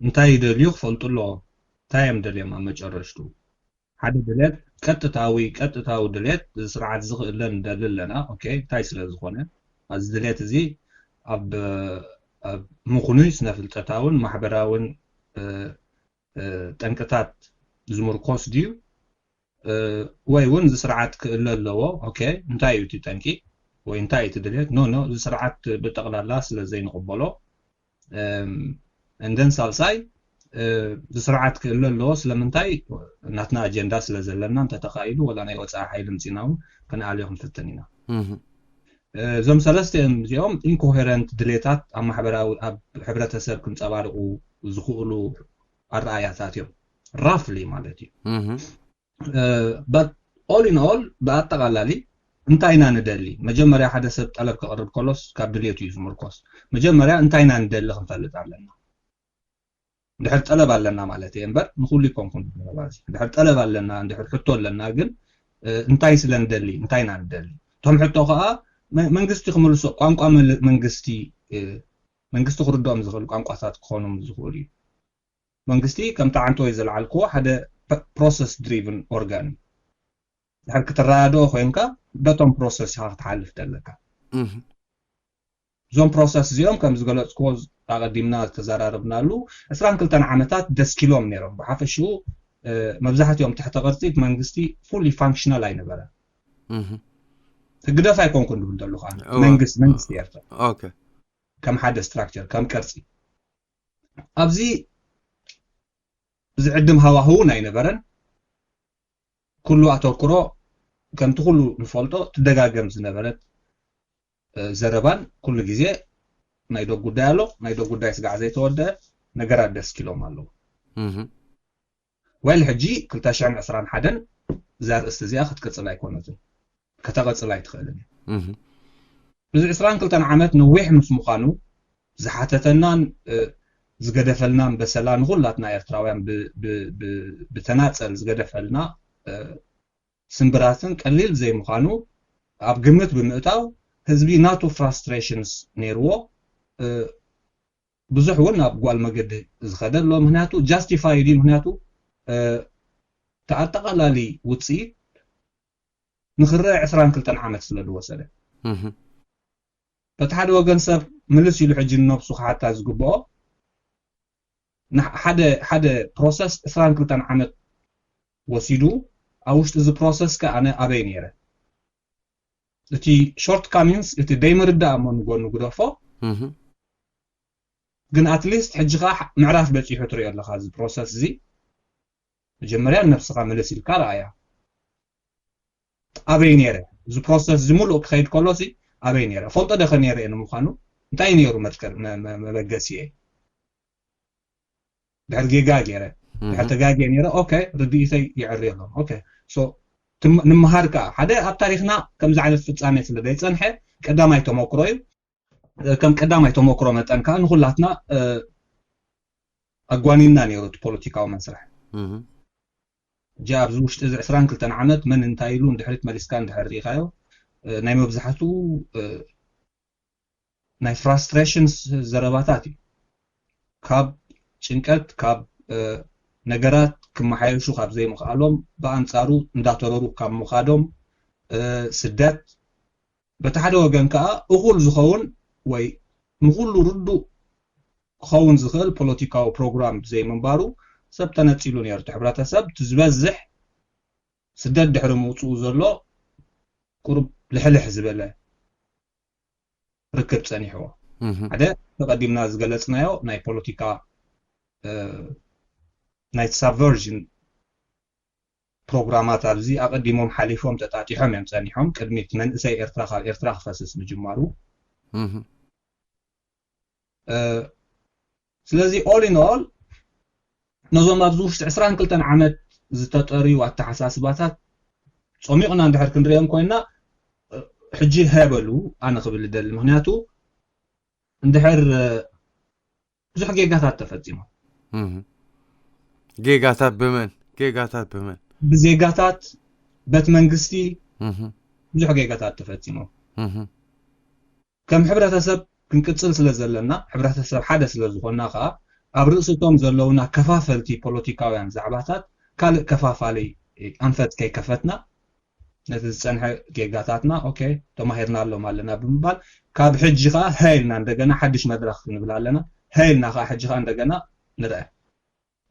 እንታይ ይደልዩ ክፈልጡ ኣለዎም። እንታይ እዮም ደልዮም ኣብ መጨረሽቱ ሓደ ድሌት ቀጥታዊ ቀጥታዊ ድሌት እዚ ስርዓት እዚ ክእለ ንደሊ ኣለና። ኦኬ እንታይ ስለ ዝኾነ እዚ ድሌት እዚ ኣብ ኣብ ምኽኑይ ስነ ፍልጠታውን ማሕበራውን ጠንቅታት ዝምርኮስ ድዩ ወይ እውን እዚ ስርዓት ክእለ ኣለዎ። ኦኬ እንታይ እዩ እቲ ጠንቂ ወይ እንታይ እቲ ድሌት? ኖ ኖ እዚ ስርዓት ብጠቕላላ ስለ ዘይንቕበሎ እንደን ሳልሳይ እዚ ስርዓት ክእለ ኣለዎ። ስለምንታይ ናትና ኣጀንዳ ስለ ዘለና እንተተኻኢሉ ወላ ናይ ወፃኢ ሓይሊ ምፂና እውን ክንኣልዮ ክንፍትን ኢና። እዞም ሰለስተ እዮም እዚኦም ኢንኮሄረንት ድሌታት ኣብ ማሕበራዊ ኣብ ሕብረተሰብ ክንፀባርቁ ዝኽእሉ ኣረኣያታት እዮም። ራፍሊ ማለት እዩ። But all in all ብኣጠቓላሊ እንታይ ኢና ንደሊ? መጀመርያ ሓደ ሰብ ጠለብ ከቕርብ ከሎስ ካብ ድሌቱ እዩ ዝምርኮስ። መጀመርያ እንታይ ኢና ንደሊ ክንፈልጥ ኣለና። እንድሕር ጠለብ ኣለና ማለት እየ እምበር ንኩሉ ይኮንኩን እንድሕር ጠለብ ኣለና እንድሕር ሕቶ ኣለና ግን እንታይ ስለ ንደሊ እንታይ ኢና ንደሊ? እቶም ሕቶ ከዓ መንግስቲ ክምልሶ ቋንቋ መንግስቲ መንግስቲ ክርድኦም ዝኽእል ቋንቋታት ክኾኖም ዝኽእሉ እዩ። መንግስቲ ከምቲ ዓንተወይ ዘልዓልክዎ ሓደ process driven organ እዩ። ድሕር ክትረዳድኦ ኮይንካ በቶም process ኢኻ ክትሓልፍ ደለካ። እዞም process እዚኦም ከም ዝገለፅክዎ ኣቐዲምና ዝተዘራረብናሉ ዕስራን ክልተን ዓመታት ደስኪሎም ነይሮም። ብሓፈሽኡ መብዛሕትኦም ትሕተ ቅርፂ እቲ መንግስቲ fully functional ኣይነበረን። ህግደፍ ኣይኮንኩን ድብል ዘለኹ ኣነ። መንግስቲ መንግስቲ ኤርትራ ከም ሓደ structure ከም ቅርፂ ኣብዚ ዝዕድም ሃዋህውን ኣይነበረን። ኩሉ ኣተኩሮ ከምቲ ኩሉ ንፈልጦ ትደጋገም ዝነበረት ዘረባን ኩሉ ግዜ ናይ ዶ ጉዳይ ኣሎ፣ ናይ ዶ ጉዳይ ስጋዕ ዘይተወደአ ነገራት ደስኪሎም ኣለዉ። ወይል ሕጂ ክልተ ሽሕን ዕስራን ሓደን እዛ ርእስቲ እዚኣ ክትቅፅል ኣይኮነትን፣ ከተቐፅል ኣይትኽእልን እያ። እዚ ዕስራን ክልተን ዓመት ነዊሕ ምስ ምዃኑ ዝሓተተናን ዝገደፈልናን በሰላ ንኹላትና ኤርትራውያን ብተናፀል ዝገደፈልና ስምብራትን ቀሊል ዘይምዃኑ ኣብ ግምት ብምእታው ህዝቢ ናቱ frustrations ነይርዎ። ብዙሕ እውን ናብ ጓል መገዲ ዝኸደ ኣሎ። ምክንያቱ justified እዩ። ምክንያቱ እቲ ኣጠቓላሊ ውፅኢት ንክረአ ዕስራን ክልተን ዓመት ስለ ዝወሰደ በቲ ሓደ ወገን ሰብ ምልስ ኢሉ ሕጂ ንነብሱ ክሓታ ዝግብኦ ሓደ ሓደ process ዕስራን ክልተን ዓመት ወሲዱ ኣብ ውሽጢ እዚ process ከ ኣነ ኣበይ ነይረ? እቲ shortcomings እቲ ደይምርዳእ እሞ ንጎኑ ግደፎ። ግን at least ሕጂ ከዓ ምዕራፍ በፂሑ ትሪኦ ኣለካ። እዚ process እዚ መጀመርያ ነብስካ ምልስ ኢልካ ረኣያ። ኣበይ ነይረ? እዚ process እዚ ሙሉእ ክኸይድ ከሎ ሲ ኣበይ ነይረ? ፈልጦ ዶ ከ ነይረ እየ ንምዃኑ? እንታይ ነይሩ መጥቀር መበገሲየ? ድሕር ጌጋ ገይረ ድሕር ተጋግየ ነይረ። ኦኬ፣ ርድኢተይ ይዕሪ ኣሎ። ኦኬ፣ so ንምሃር ከዓ ሓደ ኣብ ታሪክና ከምዚ ዓይነት ፍጻሜ ስለ ዘይፀንሐ ቀዳማይ ተመክሮ እዩ። ከም ቀዳማይ ተመክሮ መጠን ከዓ ንኩላትና ኣጓኒና ነይሩ እቲ ፖለቲካዊ መስርሕ። እጂ ኣብዚ ውሽጢ እዚ ዕስራን ክልተን ዓመት መን እንታይ ኢሉ ንድሕሪት መሊስካ እንድሕር ርኢኻዮ ናይ መብዛሕትኡ ናይ frustrations ዘረባታት እዩ። ካብ ጭንቀት፣ ካብ ነገራት ክመሓየሹ ካብ ዘይምኽኣሎም ብኣንፃሩ እንዳተረሩ ካብ ምኻዶም ስደት በቲ ሓደ ወገን ከዓ እኹል ዝኸውን ወይ ንኹሉ ርዱእ ክኸውን ዝኽእል ፖለቲካዊ ፕሮግራም ብዘይምንባሩ ሰብ ተነፂሉ ነይሩ። እቲ ሕብረተሰብ እቲ ዝበዝሕ ስደት ድሕሪ ምውፅኡ ዘሎ ቁሩብ ልሕልሕ ዝበለ ርክብ ፀኒሕዎ። ሓደ ተቐዲምና ዝገለፅናዮ ናይ ፖለቲካ ናይ subversion ፕሮግራማት ኣብዚ ኣቐዲሞም ሓሊፎም ተጣጢሖም እዮም ፀኒሖም። ቅድሚት መንእሰይ ኤርትራ ካብ ኤርትራ ክፈስስ ምጅማሩ። ስለዚ all in all ነዞም ኣብዚ ውሽጢ ዕስራን ክልተን ዓመት ዝተጠርዩ ኣተሓሳስባታት ጾሚቕና እንድሕር ክንሪኦም ኮይና ሕጂ ሀበሉ ኣነ ክብል ደሊ። ምክንያቱ እንድሕር ብዙሕ ጌጋታት ተፈጺሞም። ጌጋታት ብመን? ጌጋታት ብመን? ብዜጋታት፣ በት መንግስቲ ብዙሕ ጌጋታት ተፈጺሞም። ከም ሕብረተሰብ ክንቅጽል ስለ ዘለና፣ ሕብረተሰብ ሓደ ስለ ዝኾንና ከኣ ኣብ ርእሲቶም ዘለውና ከፋፈልቲ ፖለቲካውያን ዛዕባታት ካልእ ከፋፋሊ ኣንፈት ከይከፈትና ነቲ ዝጸንሐ ጌጋታትና ኦኬ ተማሂርናሎም ኣለና ብምባል ካብ ሕጂ ከኣ ሀ ኢልና እንደገና ሓድሽ መድረኽ ክንብል ኣለና። ሀ ኢልና ከኣ ሕጂ ከኣ እንደገና ንርአ።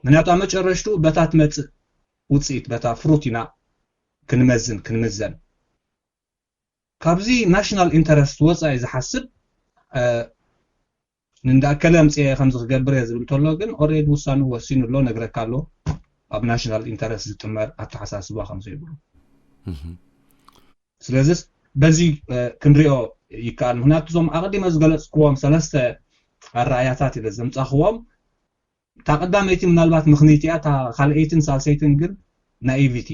ምክንያቱ ኣብ መጨረሽቱ በታ ትመጽእ ውጽኢት በታ ፍሩት ኢና ክንመዝን ክንምዘን። ካብዚ ናሽናል ኢንተረስት ወፃኢ ዝሓስብ ንእንዳ እከለ ኣምፅኤ ከምዚ ክገብር እየ ዝብል ተሎ ግን ኦሬዲ ውሳኑ ወሲኑ ኣሎ ነግረካ ኣሎ ኣብ ናሽናል ኢንተረስት ዝጥመር ኣተሓሳስባ ከም ዘይብሉ። ስለዚስ በዚ ክንሪኦ ይከኣል። ምክንያቱ እዞም ኣቐዲመ ዝገለፅክዎም ሰለስተ ኣረኣያታት ኢለ ዘምፃኽዎም እታ ቀዳመይቲ ምናልባት ምኽንይቲ እያ፣ እታ ካልኣይትን ሳልሰይትን ግን ናኢቪቲ፣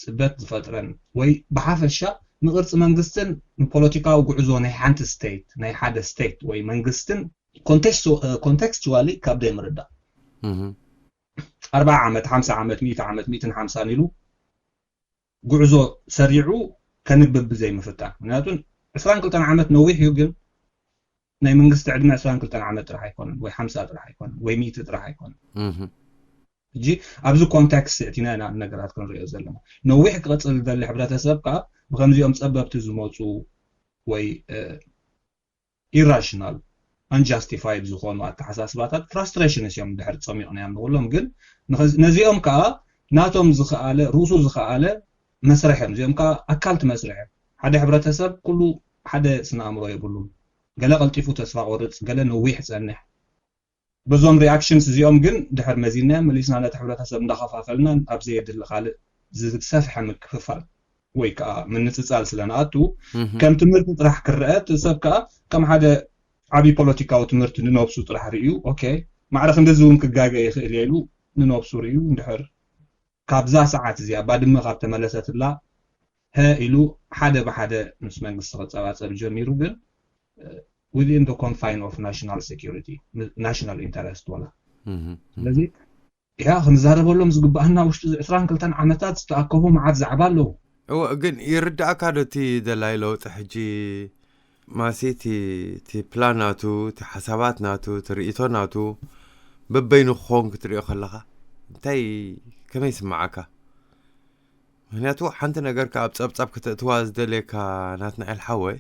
ጽበት ዝፈጥረን ወይ ብሓፈሻ ንቕርጺ መንግስትን ንፖለቲካዊ ጉዕዞ ናይ ሓንቲ ስቴት፣ ናይ ሓደ ስቴት ወይ መንግስትን ኮንቴክስቹዋሊ ካብ ዘይምርዳእ። ኣርብዓ ዓመት፣ ሓምሳ ዓመት፣ ሚእቲ ዓመት፣ ሚእትን ሓምሳን ኢሉ ጉዕዞ ሰሪዑ ከንብብ ብዘይምፍታን። ምክንያቱ ዕስራን ክልተን ዓመት ነዊሕ እዩ፣ ግን ናይ መንግስቲ ዕድመ ዕስራን ክልተን ዓመት ጥራሕ ኣይኮነን ወይ ሓምሳ ጥራሕ ኣይኮነን ወይ ሚእቲ ጥራሕ ኣይኮነን። ሕጂ ኣብዚ ኮንቴክስት እቲና ኢና ነገራት ክንሪኦ ዘለና። ነዊሕ ክቕፅል ዝደሊ ሕብረተሰብ ከዓ ብከምዚኦም ፀበብቲ ዝመፁ ወይ ኢራሽናል ኣንጃስቲፋይድ ዝኾኑ ኣተሓሳስባታት ፍራስትሬሽንስ እዮም ድሕር ፀሚቕናዮም ንብሎም። ግን ነዚኦም ከዓ ናቶም ዝኸኣለ ርእሱ ዝኸኣለ መስርሕ እዮም። እዚኦም ከዓ ኣካልቲ መስርሕ እዮም። ሓደ ሕብረተሰብ ኩሉ ሓደ ስነ ኣእምሮ የብሉን። ገለ ቀልጢፉ ተስፋ ቆርፅ፣ ገለ ነዊሕ ይፀንሕ። በዞም reactions እዚኦም ግን ድሕር መዚናዮም መሊስና ነቲ ሕብረተሰብ እንዳኸፋፈልና ኣብ ዘየድሊ ካልእ ዝሰፍሐ ምክፍፋል ወይ ከዓ ምንፅፃል ስለ ንኣቱ ከም ትምህርቲ ጥራሕ ክረአ እቲ ሰብ ከዓ ከም ሓደ ዓብዪ ፖለቲካዊ ትምህርቲ ንነብሱ ጥራሕ ርእዩ ኦኬ ማዕረ ክንደዚ እውን ክጋገ ይኽእል እየ ኢሉ ንነብሱ ርእዩ እንድሕር ካብዛ ሰዓት እዚኣ ባድመ ካብ ተመለሰትላ ሀ ኢሉ ሓደ ብሓደ ምስ መንግስቲ ክፀባፀብ ጀሚሩ ግን within the confine of national security national interest ወላ ስለዚ ያ ክንዛረበሎም ዝግባኣና ውሽጢ ዕስራን ክልተን ዓመታት ዝተኣከቡ መዓት ዛዕባ ኣለዉ እወ ግን ይርዳእካ ዶ እቲ ደላይ ለውጢ ሕጂ ማሲ እቲ እቲ ፕላን ናቱ እቲ ሓሳባት ናቱ እቲ ርእቶ ናቱ በበይኑ ክኸውን ክትሪኦ ከለኻ እንታይ ከመይ ይስምዓካ ምክንያቱ ሓንቲ ነገር ከ ኣብ ጸብጻብ ከተእትዋ ዝደልየካ ናትናኤል ሓወይ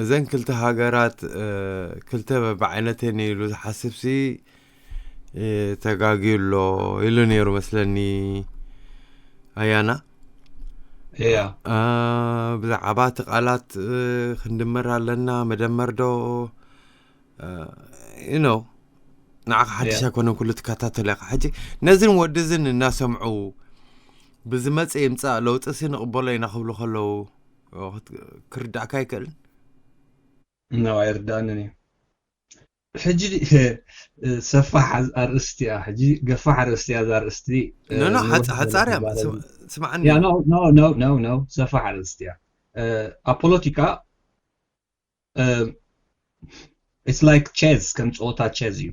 እዘን ክልተ ሃገራት ክልተ በብዓይነተን ኢሉ ዝሓስብ ሲ ተጋግዩ ኣሎ ኢሉ ነይሩ መስለኒ ኣያና እያ ብዛዕባ እቲ ቃላት ክንድመር ኣለና መደመር ዶ you know ንዓኻ ሓድሽ ኣይኮነን ኩሉ ትከታተል ኢኻ ሕጂ ነዝን ወድዝን እናሰምዑ ብዝመፀ ይምፃእ ለውጢ ሲ ንቕበሎ ኢና ክብሉ ከለዉ ክርዳእካ ኣይክእልን ነው ኣይርዳእንን እዩ ሕጂ ሰፋሕ ኣርእስቲ እያ ሕጂ ገፋሕ ኣርእስቲ እያ እዛ ኣርእስቲ ኖ ሓፃር እያ ስማዓኒ no no no no no ሰፋሕ ኣርእስቲ እያ ኣብ ፖለቲካ it's like chess ከም ፀወታ chess እዩ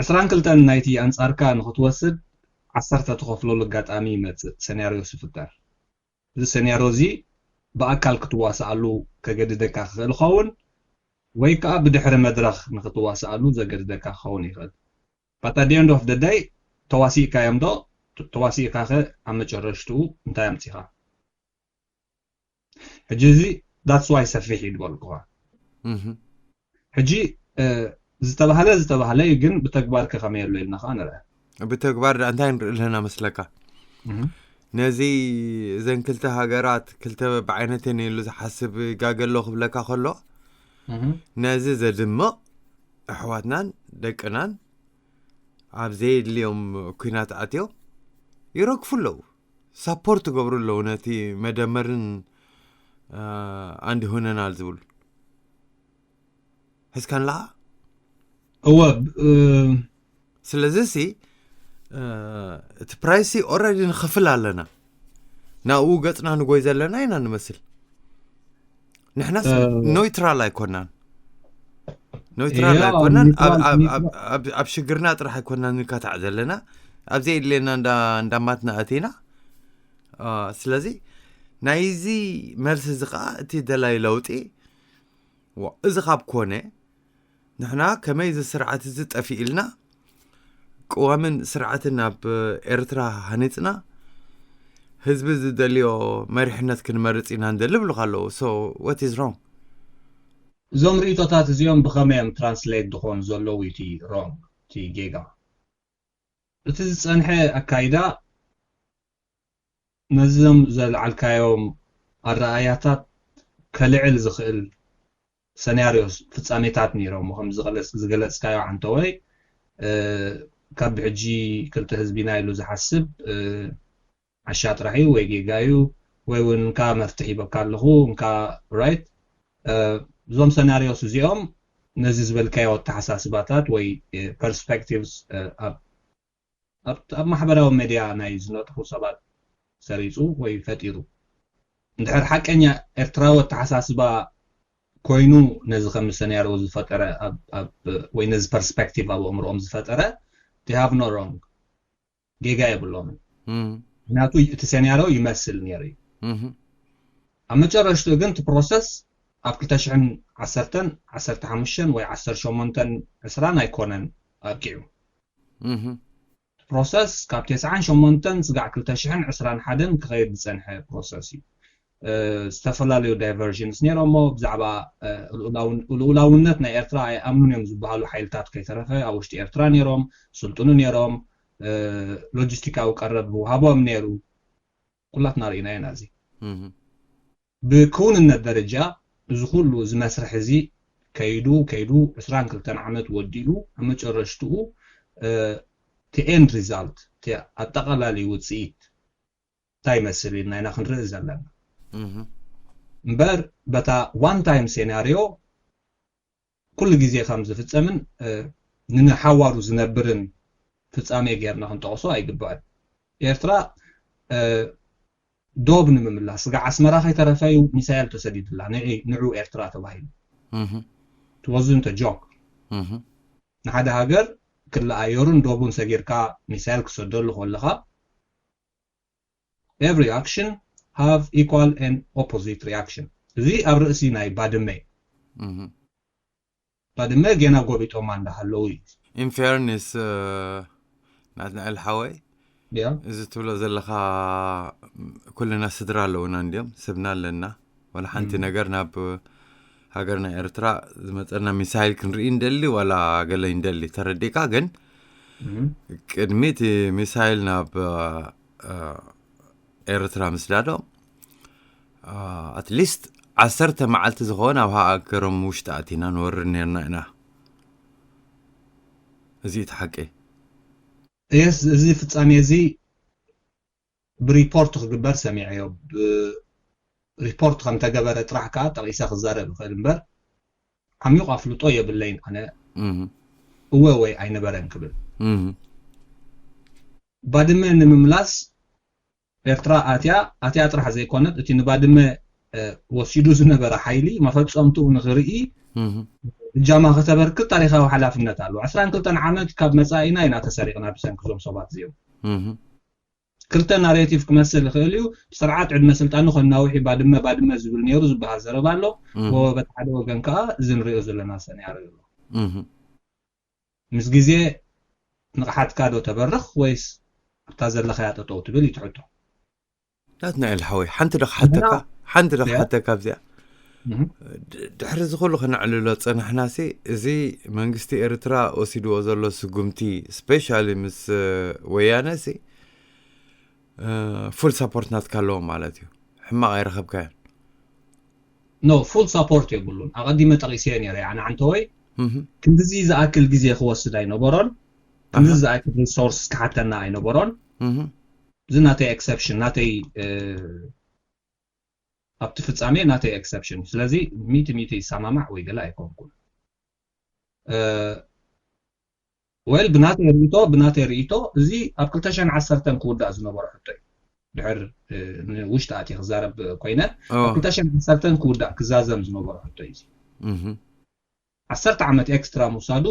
ዕስራን ክልተን ናይቲ ኣንፃርካ ንክትወስድ ዓሰርተ ትኸፍለሉ ኣጋጣሚ ይመፅእ ሰናርዮ ዝፍጠር እዚ ሰናርዮ እዚ ብኣካል ክትዋስኣሉ ከገድደካ ክኽእል ይኸውን ወይ ከዓ ብድሕሪ መድረኽ ንክትዋስኣሉ ዘገድደካ ክኸውን ይኽእል but at the end of the day ተዋሲእካዮም ዶ ተዋሲእካ ከ ኣብ መጨረሽትኡ እንታይ ኣምፂኻ ሕጂ እዚ that's why ሰፊሕ እዩ ዝበልኩኻ ሕጂ ዝተባህለ ዝተባህለ እዩ ግን ብተግባር ከ ከመይ ኣሎ ኢልና ከዓ ንርአ ብተግባር ዳ እንታይ ንርኢ ኣለና መስለካ ነዚ እዘን ክልተ ሃገራት ክልተ በብዓይነተን ኢሉ ዝሓስብ ጋገሎ ክብለካ ከሎ ነዚ ዘድምቕ ኣሕዋትናን ደቅናን ኣብ ዘየድልዮም ኩናት ኣትዮም ይረግፉ ኣለዉ ሳፖርት ይገብሩ ኣለዉ ነቲ መደመርን ኣንድ ሁነናል ዝብል ሕዝካ ንለኻ እወ ስለዚ ሲ እቲ ፕራይሲ ኦረዲ ንኸፍል ኣለና ናብኡ ገፅና ንጎይ ዘለና ኢና ንመስል ንሕና ኖይትራል ኣይኮናን ኖይትራል ኣይኮናን ኣብ ሽግርና ጥራሕ ኣይኮናን ንካታዕ ዘለና ኣብ ዘየድልየና እንዳማትና ኣቲና ስለዚ ናይዚ መልሲ እዚ ከዓ እቲ ደላይ ለውጢ እዚ ካብ ኮነ ንሕና ከመይ እዚ ስርዓት እዚ ጠፊእልና ቅዋምን ስርዓትን ኣብ ኤርትራ ሃኒፅና ህዝቢ ዝደልዮ መሪሕነት ክንመርፅ ኢና ንደሊ ብሉካ ኣለዉ so what is wrong እዞም ርእቶታት እዚኦም ብኸመይ እዮም ትራንስሌት ዝኾኑ ዘለዉ እቲ ሮንግ እቲ ጌጋ እቲ ዝፀንሐ ኣካይዳ ነዞም ዘልዓልካዮም ኣረኣያታት ከልዕል ዝኽእል ሰናርዮስ ፍጻሜታት ነይሮም ከም ዝገለጽካዮ ዓንተወይ ካብ ብሕጂ ክልተ ህዝቢና ኢሉ ዝሓስብ ዓሻ ጥራሕ እዩ ወይ ጌጋ እዩ ወይ እውን እንካ መፍትሕ ሂበካ ኣለኹ እንካ right እዞም ሰናርዮስ እዚኦም ነዚ ዝበልካዮ ኣተሓሳስባታት ወይ perspectives ኣብ ማሕበራዊ ሜድያ ናይ ዝነጥፉ ሰባት ሰሪፁ ወይ ፈጢሩ እንድሕር ሓቀኛ ኤርትራዊ ኣተሓሳስባ ኮይኑ ነዚ ከም ሰናርዮ ዝፈጠረ ወይ ነዚ perspective ኣብ ኣእምሮኦም ዝፈጠረ they have no wrong ጌጋ የብሎምን ምክንያቱ እቲ ሰናርዮ ይመስል ነይሩ እዩ ኣብ መጨረሽትኡ ግን እቲ process ኣብ ክልተ ሽሕን ዓሰርተን ዓሰርተ ሓሙሽተን ወይ ዓሰርተ ሸሞንተን ዕስራን ኣይኮነን ኣብቂዑ process ካብ ተስዓን ሸሞንተን ስጋዕ ክልተ ሽሕን ዕስራን ሓደን ክኸይድ ዝፀንሐ process እዩ ዝተፈላለዩ diversions ነይሮሞ። ብዛዕባ ልኡላውነት ናይ ኤርትራ ኣይኣምኑን እዮም ዝበሃሉ ሓይልታት ከይተረፈ ኣብ ውሽጢ ኤርትራ ነይሮም፣ ስልጥኑ ነይሮም፣ ሎጂስቲካዊ ቀረብ ውሃቦም ነይሩ። ኩላትና ርኢናዮ ኢና። እዚ ብክውንነት ደረጃ እዚ ኩሉ እዚ መስርሕ እዚ ከይዱ ከይዱ ዕስራን ክልተን ዓመት ወዲኡ ኣብ መጨረሽትኡ እቲ end result፣ እቲ ኣጠቓላሊ ውፅኢት እንታይ ይመስል ኢልና ኢና ክንርኢ ዘለና። እምበር በታ one time scenario ኩሉ ግዜ ከም ዝፍፀምን ንንሓዋሩ ዝነብርን ፍፃሜ ጌርና ክንጠቕሶ ኣይግባእን። ኤርትራ ዶብ ንምምላስ ስጋዕ ኣስመራ ከይተረፈ እዩ ሚሳይል ተሰዲድላ ንዑ ኤርትራ ተባሂሉ። It wasn't a joke። ንሓደ ሃገር ክልኣየሩን ዶቡን ሰጊርካ ሚሳይል ክሰደሉ ከለኻ every action have equal and opposite reaction። እዚ ኣብ ርእሲ ናይ ባድመ እዩ። ባድመ ጌና ጎቢጦማ እንዳሃለዉ እዩ። In fairness ናትናኤል ሓወይ፣ እዚ ትብሎ ዘለኻ ኩልና ስድራ ኣለውና እንዲም፣ ስብና ኣለና። ወላ ሓንቲ ነገር ናብ ሃገርና ኤርትራ ዝመፀና ሚሳይል ክንርኢ እንደሊ ዋላ ገለ እንደሊ ተረዲእካ። ግን ቅድሚ እቲ ሚሳይል ናብ ኤርትራ ምስዳዶም at least ዓሰርተ መዓልቲ ዝኸውን ኣብ ሃገሮም ውሽጢ ኣቲና ንወርድ ነርና ኢና። እዚ እቲ ሓቂ። እዚ ፍፃሜ እዚ ብሪፖርት ክግበር ሰሚዐዮ። ሪፖርት ከም ተገበረ ጥራሕ ከዓ ጠቒሰ ክዛረብ እኽእል እምበር ዓሚቕ ኣፍልጦ የብለይን ኣነ። እወ ወይ ኣይነበረን ክብል። ባድመ ንምምላስ ኤርትራ ኣትያ ኣትያ ጥራሕ ዘይኮነት፣ እቲ ንባድመ ወሲዱ ዝነበረ ሓይሊ መፈፀምትኡ ንኽርኢ እጃማ ከተበርክት ታሪኻዊ ሓላፍነት ኣለዎ። ዕስራን ክልተን ዓመት ካብ መፃኢና ኢና ተሰሪቕና ብሰንኪ እዞም ሰባት እዚኦም። ክልተ ናሬቲቭ ክመስል ይኽእል እዩ። ስርዓት ዕድመ ስልጣኑ ከናውሕ እዩ፣ ባድመ ባድመ ዝብል ነይሩ ዝበሃል ዘረባ ኣሎ። በቲ ሓደ ወገን ከዓ እዚ ንሪኦ ዘለና ሰናርዮ ኣሎ። ምስ ግዜ ንቕሓትካ ዶ ተበርኽ ወይስ ኣብታ ዘለኻያ ጠጠው ትብል እዩ ትሕቶ። ናትናኤል ሓወይ፣ ሓንቲ ዶ ክሓተካ ሓንቲ ዶ ክሓተካ ኣብዚኣ። ድሕሪ እዚ ኩሉ ክነዕልሎ ዝፀናሕናሲ፣ እዚ መንግስቲ ኤርትራ ወሲድዎ ዘሎ ስጉምቲ፣ ስፔሻሊ ምስ ወያነ ሲ፣ ፉል ሳፖርት ናትካ ኣለዎ ማለት እዩ። ሕማቕ ኣይረኸብካዮን። ኖ፣ ፉል ሳፖርት የብሉን። ኣቐዲመ ጠቒሰዮ ነይረ፣ ኣነ ዓንተወይ። ክንድዚ ዝኣክል ግዜ ክወስድ ኣይነበሮን። ክንድዚ ዝኣክል ሪሶርስ ክሓተና ኣይነበሮን። እዚ ናተይ ኤክሰፕሽን፣ ናተይ ኣብቲ ፍጻሜ ናተይ ኤክሰፕሽን። ስለዚ ሚእቲ ሚእቲ ይሰማማዕ ወይ ገለ ኣይኮንኩን። ወል ብናተይ ርእይቶ ብናተይ ርእይቶ እዚ ኣብ ክልተ ሽሕን ዓሰርተን ክውዳእ ዝነበሮ ሕቶ እዩ። ድሕር ንውሽጢ ኣትየ ክዛረብ ኮይነ ኣብ ክልተ ሽሕን ዓሰርተን ክውዳእ ክዛዘም ዝነበሮ ሕቶ እዩ። ዓሰርተ ዓመት ኤክስትራ ምውሳዱ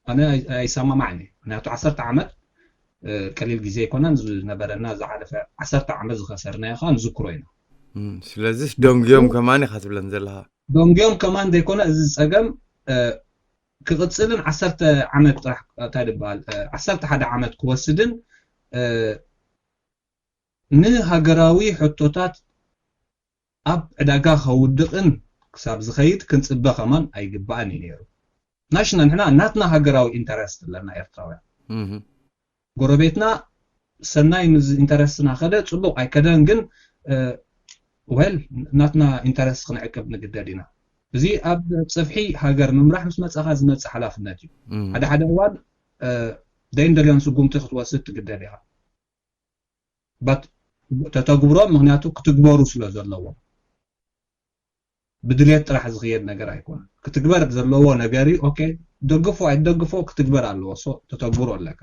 ኣነ ኣይሰማማዕን እዩ። ምክንያቱ ዓሰርተ ዓመት ቀሊል ግዜ ኣይኮነን ዝነበረና። ዝሓለፈ ዓሰርተ ዓመት ዝኸሰርናዮ ከዓ ንዝክሮ ኢና። ስለዚስ ደንጉዮም ከማን ኢኻ ትብለን ዘለኻ። ደንጉዮም ከማን ዘይኮነ እዚ ፀገም ክቕፅልን ዓሰርተ ዓመት ጥራሕ እንታይ ዝበሃል ዓሰርተ ሓደ ዓመት ክወስድን ንሃገራዊ ሕቶታት ኣብ ዕዳጋ ከውድቕን ክሳብ ዝኸይድ ክንፅበ ከማን ኣይግባእን እዩ ነይሩ። ናሽና ንሕና ናትና ሃገራዊ ኢንተረስት ኣለና ኤርትራውያን። ጎረቤትና ሰናይ ምስ ኢንተረስትና ከደ ፅቡቕ ኣይከደን፣ ግን ወል ናትና ኢንተረስት ክንዕቅብ ንግደድ ኢና። እዚ ኣብ ፅፍሒ ሃገር ምምራሕ ምስ መፃኻ ዝመፅእ ሓላፍነት እዩ። ሓደ ሓደ እዋን ደይንደልዮን ስጉምቲ ክትወስድ ትግደድ ኢኻ። በት ተተግብሮ፣ ምክንያቱ ክትግበሩ ስለ ዘለዎም። ብድልየት ጥራሕ ዝኽየድ ነገር ኣይኮነን። ክትግበር ዘለዎ ነገር እዩ። ኦኬ፣ ደግፎ ኣይትደግፎ ክትግበር ኣለዎ። ሶ ተተግብሮ ኣለካ።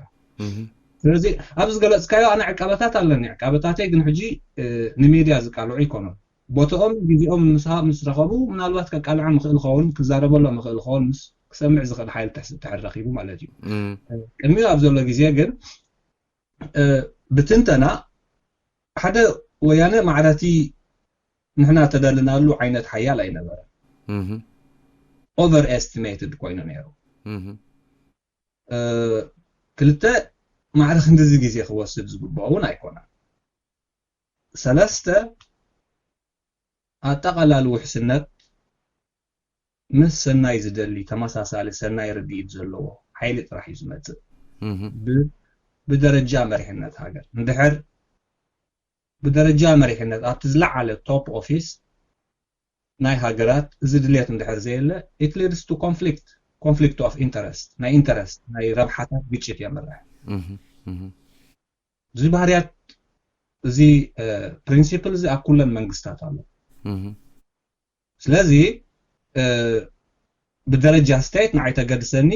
ስለዚ ኣብ ዝገለጽካዮ ኣነ ዕቃበታት ኣለኒ። ዕቃበታተይ ግን ሕጂ ንሜድያ ዝቃልዑ ኣይኮኑን። ቦትኦም ግዜኦም ምስ ረኸቡ ምናልባት ከቃልዖም ይኽእል ኸውን፣ ክዛረበሎም ይኽእል ኸውን፣ ምስ ክሰምዕ ዝኽእል ሓይሊ ትሕዝትሕር ረኺቡ ማለት እዩ። ቅድሚኡ ኣብ ዘሎ ግዜ ግን ብትንተና ሓደ ወያነ ማዕረቲ ንሕና ተደልናሉ ዓይነት ሓያል ኣይነበረን። ኦቨር ኤስቲሜትድ ኮይኑ ነይሩ። ክልተ ማዕረ ክንድዚ ግዜ ክወስድ ዝግባኦ እውን ኣይኮነን። ሰለስተ ኣጠቓላሊ ውሕስነት ምስ ሰናይ ዝደሊ ተመሳሳሊ ሰናይ ርድኢት ዘለዎ ሓይሊ ጥራሕ እዩ ዝመፅእ። ብደረጃ መሪሕነት ሃገር እንድሕር ብደረጃ መሪሕነት ኣብቲ ዝለዓለ top office ናይ ሃገራት እዚ ድሌት እንድሕር ዘየለ it leads to conflict, conflict of interest, ናይ ኢንተረስት ናይ ረብሓታት ግጭት የምርሕ። እዚ ባህርያት እዚ principle እዚ ኣብ ኩለን መንግስታት ኣሎ። ስለዚ ብደረጃ state ንዓይ ተገድሰኒ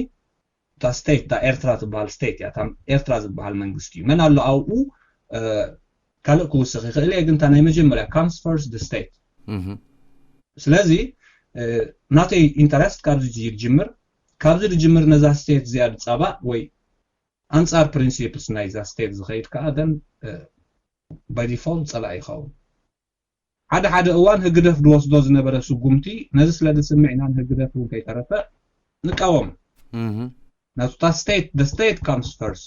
እታ state እታ ኤርትራ ትበሃል state እያ። እታ ኤርትራ ዝበሃል መንግስቲ እዩ። መን ኣሎ ኣብኡ ካልእ ክውስኽ ይኽእል እየ፣ ግን እታ ናይ መጀመርያ comes first the state። ስለዚ ናተይ ኢንተረስት ካብዚ ይጅምር። ካብዚ ዝጅምር ነዛ state እዚኣ ዝፃባእ ወይ ኣንፃር principles ናይዛ state ዝኸይድ ከዓ then by default ፀላኢ ይኸውን። ሓደ ሓደ እዋን ህግደፍ ዝወስዶ ዝነበረ ስጉምቲ ነዚ ስለ ዝስምዕ ኢና ንህግደፍ እውን ከይተረፈ ንቃወም። ናቱታ state the state comes first.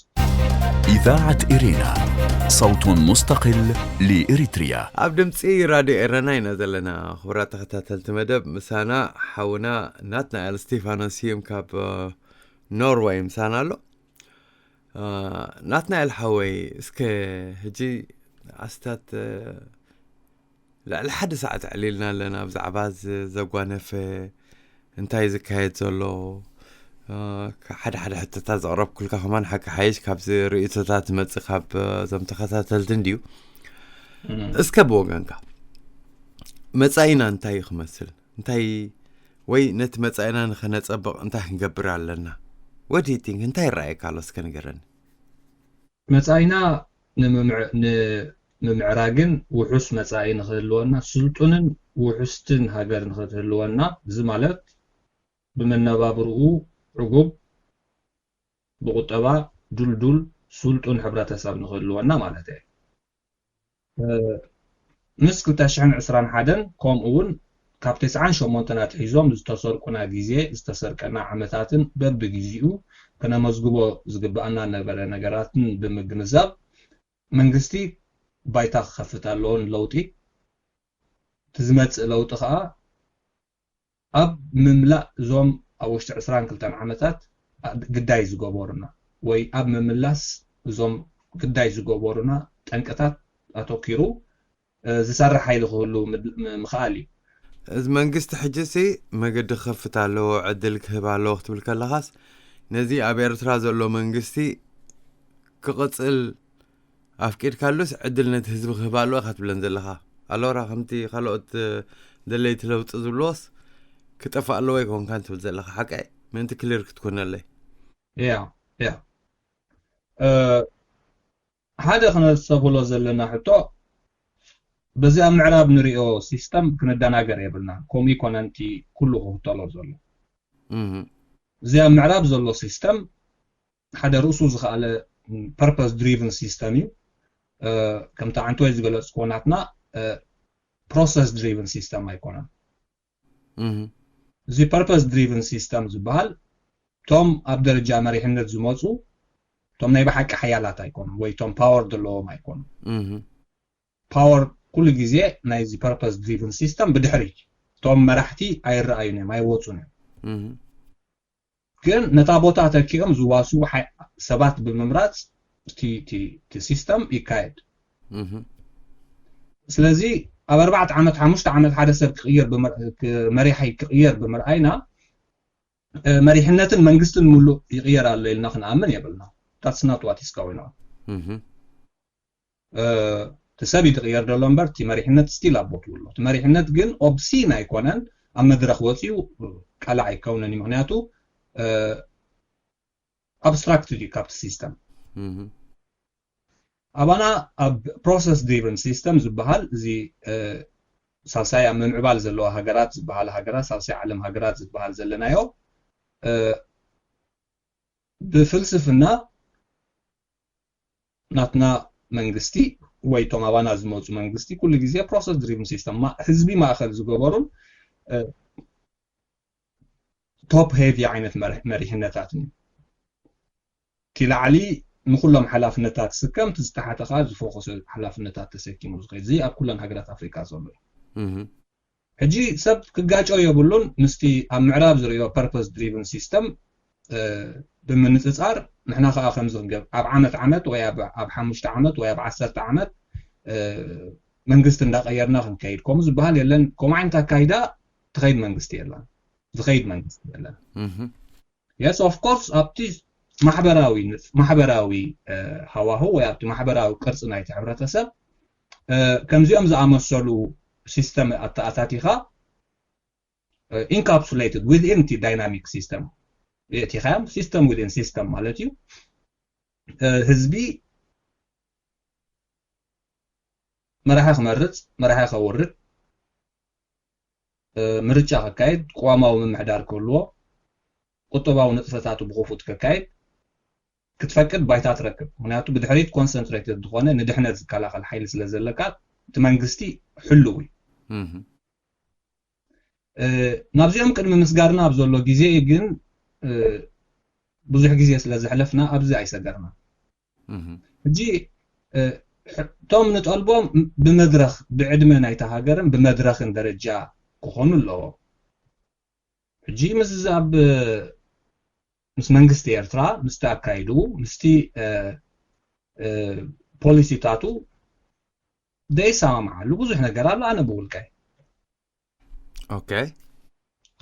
إذاعة إرينا، صوت مستقل لإريتريا. ኣብ ድምፂ ራድዮ ኤረና ኢና ዘለና። ክቡራት ተኸታተልቲ መደብ፣ ምሳና ሓውና ናትናኤል እስቴፋኖስ ስዩም ካብ ኖርወይ ምሳና ኣሎ። ናትናኤል ሓወይ፣ እስከ ሕጂ ኣስታት ልዕሊ ሓደ ሰዓት ዕሊልና ኣለና ብዛዕባ ዘጓነፈ እንታይ ዝካየድ ዘሎ ሓደ ሓደ ሕቶታት ዘቕረብኩልካ ከማን ሓቂ ሓይሽ ካብዚ ርእይቶታት ዝመፅእ ካብ እዞም ተኸታተልቲ እንድዩ። እስከ ብወገንካ መፃኢና እንታይ እዩ ክመስል? እንታይ ወይ ነቲ መጻኢና ንኸነጸብቕ እንታይ ክንገብር ኣለና? What do you think? እንታይ ይረኣየካ ኣሎ እስከ ንገረኒ። መጻኢና ንምምዕራግን ውሑስ መጻኢ ንኽህልወና ስልጡንን ውሑስትን ሃገር ንኽትህልወና፣ እዚ ማለት ብመነባብርኡ ዕጉብ፣ ብቁጠባ ድልዱል፣ ስልጡን ሕብረተሰብ ንኽህልወና ማለት እየ። ምስ ክልተ ሽሕን ዕስራን ሓደን ከምኡ እውን ካብ ተስዓን ሸሞንተን ኣትሒዞም ዝተሰርቁና ግዜ ዝተሰርቀና ዓመታትን በብግዜኡ ክነመዝግቦ ዝግበኣና ነበረ ነገራትን ብምግንዛብ መንግስቲ ባይታ ክኸፍት ኣለዎ ንለውጢ። እቲ ዝመፅእ ለውጢ ከዓ ኣብ ምምላእ እዞም ኣብ ውሽጢ ዕስራን ክልተን ዓመታት ግዳይ ዝገበሩና ወይ ኣብ ምምላስ እዞም ግዳይ ዝገበሩና ጠንቅታት ኣተኪሩ ዝሰርሕ ሓይሊ ክህሉ ምኽኣል እዩ። እዚ መንግስቲ ሕጂ ሲ መገዲ ክኸፍት ኣለዎ ዕድል ክህብ ኣለዎ ክትብል ከለኻስ ነዚ ኣብ ኤርትራ ዘሎ መንግስቲ ክቕፅል ኣፍቂድካሉስ ዕድል ነቲ ህዝቢ ክህብ ኣለዎ ኢኻ ትብለን ዘለኻ። ኣሎራ ከምቲ ካልኦት ደለይቲ ለውጢ ዝብልዎስ ክጠፍእ ኣለዎ ኣይኮንካን ትብል ዘለኻ ሓቀይ ምእንቲ ክሊር ክትኮነለይ። ያ ያ ሓደ ክነስተብህሎ ዘለና ሕቶ በዚ ኣብ ምዕራብ ንሪኦ ሲስተም ክንደናገር የብልና። ከምኡ ይኮነንቲ ኩሉ ክኽተሎ ዘሎ እዚ ኣብ ምዕራብ ዘሎ ሲስተም ሓደ ርእሱ ዝኸኣለ purpose driven system እዩ። ከምቲ ዓንተወይ ዝገለፅክዎ ናትና process driven system ኣይኮነን። እዚ purpose driven system ዝበሃል እቶም ኣብ ደረጃ መሪሕነት ዝመፁ እቶም ናይ ብሓቂ ሓያላት ኣይኮኑን ወይ እቶም power ዘለዎም ኣይኮኑን። Power ኩሉ ግዜ ናይዚ purpose driven system ብድሕሪት እቶም መራሕቲ ኣይረኣዩን እዮም ኣይወፁን እዮም። ግን ነታ ቦታ ተኪኦም ዝዋስኡ ሰባት ብምምራፅ እቲ system ይካየድ። ስለዚ ኣብ ኣርባዕተ ዓመት ሓሙሽተ ዓመት ሓደ ሰብ ክቕየር መሪሓይ ክቕየር ብምርኣይና መሪሕነትን መንግስትን ሙሉእ ይቕየር ኣሎ ኢልና ክንኣምን የብልና። That's not what is going on። እቲ ሰብ እዩ ዝቕየር ዘሎ እምበር እቲ መሪሕነት still ኣብ ቦትኡ ኣሎ። እቲ መሪሕነት ግን obscene ኣይኮነን፣ ኣብ መድረኽ ወፂኡ ቀላዕ ኣይከውንን እዩ። ምክንያቱ abstract እዩ ካብቲ system። ኣባና ኣብ process driven system ዝበሃል እዚ ሳልሳይ ኣብ ምምዕባል ዘለዋ ሃገራት ዝበሃል ሃገራት ሳልሳይ ዓለም ሃገራት ዝበሃል ዘለናዮ ብፍልስፍና ናትና መንግስቲ ወይ እቶም ኣባና ዝመፁ መንግስቲ ኩሉ ግዜ process driven system ህዝቢ ማእኸል ዝገበሩን top heavy ዓይነት መሪሕነታትን እዩ። እቲ ላዕሊ ንኩሎም ሓላፍነታት ዝስከም እቲ ዝተሓተ ከዓ ዝፎከሰ ሓላፍነታት ተሰኪሙ ዝኸይድ እዚ ኣብ ኩለን ሃገራት ኣፍሪካ ዘሎ እዩ። ሕጂ ሰብ ክጋጨው የብሉን ምስቲ ኣብ ምዕራብ ዝርእዮ purpose driven system ብምንፅፃር። ንሕና ከዓ ከምዚ ክንገብ ኣብ ዓመት ዓመት ወይ ኣብ ሓሙሽተ ዓመት ወይ ኣብ ዓሰርተ ዓመት መንግስቲ እንዳቀየርና ክንከይድ ከምኡ ዝበሃል የለን። ከምኡ ዓይነት ኣካይዳ ትኸይድ መንግስቲ የለን፣ ዝኸይድ መንግስቲ የለን። Yes, of course ኣብቲ ማሕበራዊ ማሕበራዊ ሃዋሁ ወይ ኣብቲ ማሕበራዊ ቅርፂ ናይቲ ሕብረተሰብ ከምዚኦም ዝኣመሰሉ ሲስተም ኣተኣታቲኻ encapsulated within እቲ dynamic system የእቲኻዮም። System within system ማለት እዩ። ህዝቢ መራሒ ክመርፅ፣ መራሒ ከውርድ፣ ምርጫ ከካየድ፣ ቅዋማዊ ምምሕዳር ክህልዎ፣ ቁጠባዊ ንጥፈታቱ ብክፉት ከካየድ ክትፈቅድ ባይታ ትረክብ። ምክንያቱ ብድሕሪት concentrated ዝኾነ ንድሕነት ዝከላኸል ሓይሊ ስለ ዘለካ እቲ መንግስቲ ሕልው እዩ። ናብዚኦም ቅድሚ ምስጋርና ኣብ ዘሎ ግዜ ግን ብዙሕ ግዜ ስለ ዘሕለፍና ኣብዚ ኣይሰገርና። ሕጂ እቶም ንጠልቦም ብመድረኽ ብዕድመ ናይታ ሃገርን ብመድረኽን ደረጃ ክኾኑ ኣለዎ። ሕጂ ምስ ኣብ ምስ መንግስቲ ኤርትራ ምስቲ ኣካይዱ ምስቲ ፖሊሲታቱ ዘይሰማምዓሉ ብዙሕ ነገር ኣሎ። ኣነ ብውልቀይ ኦኬ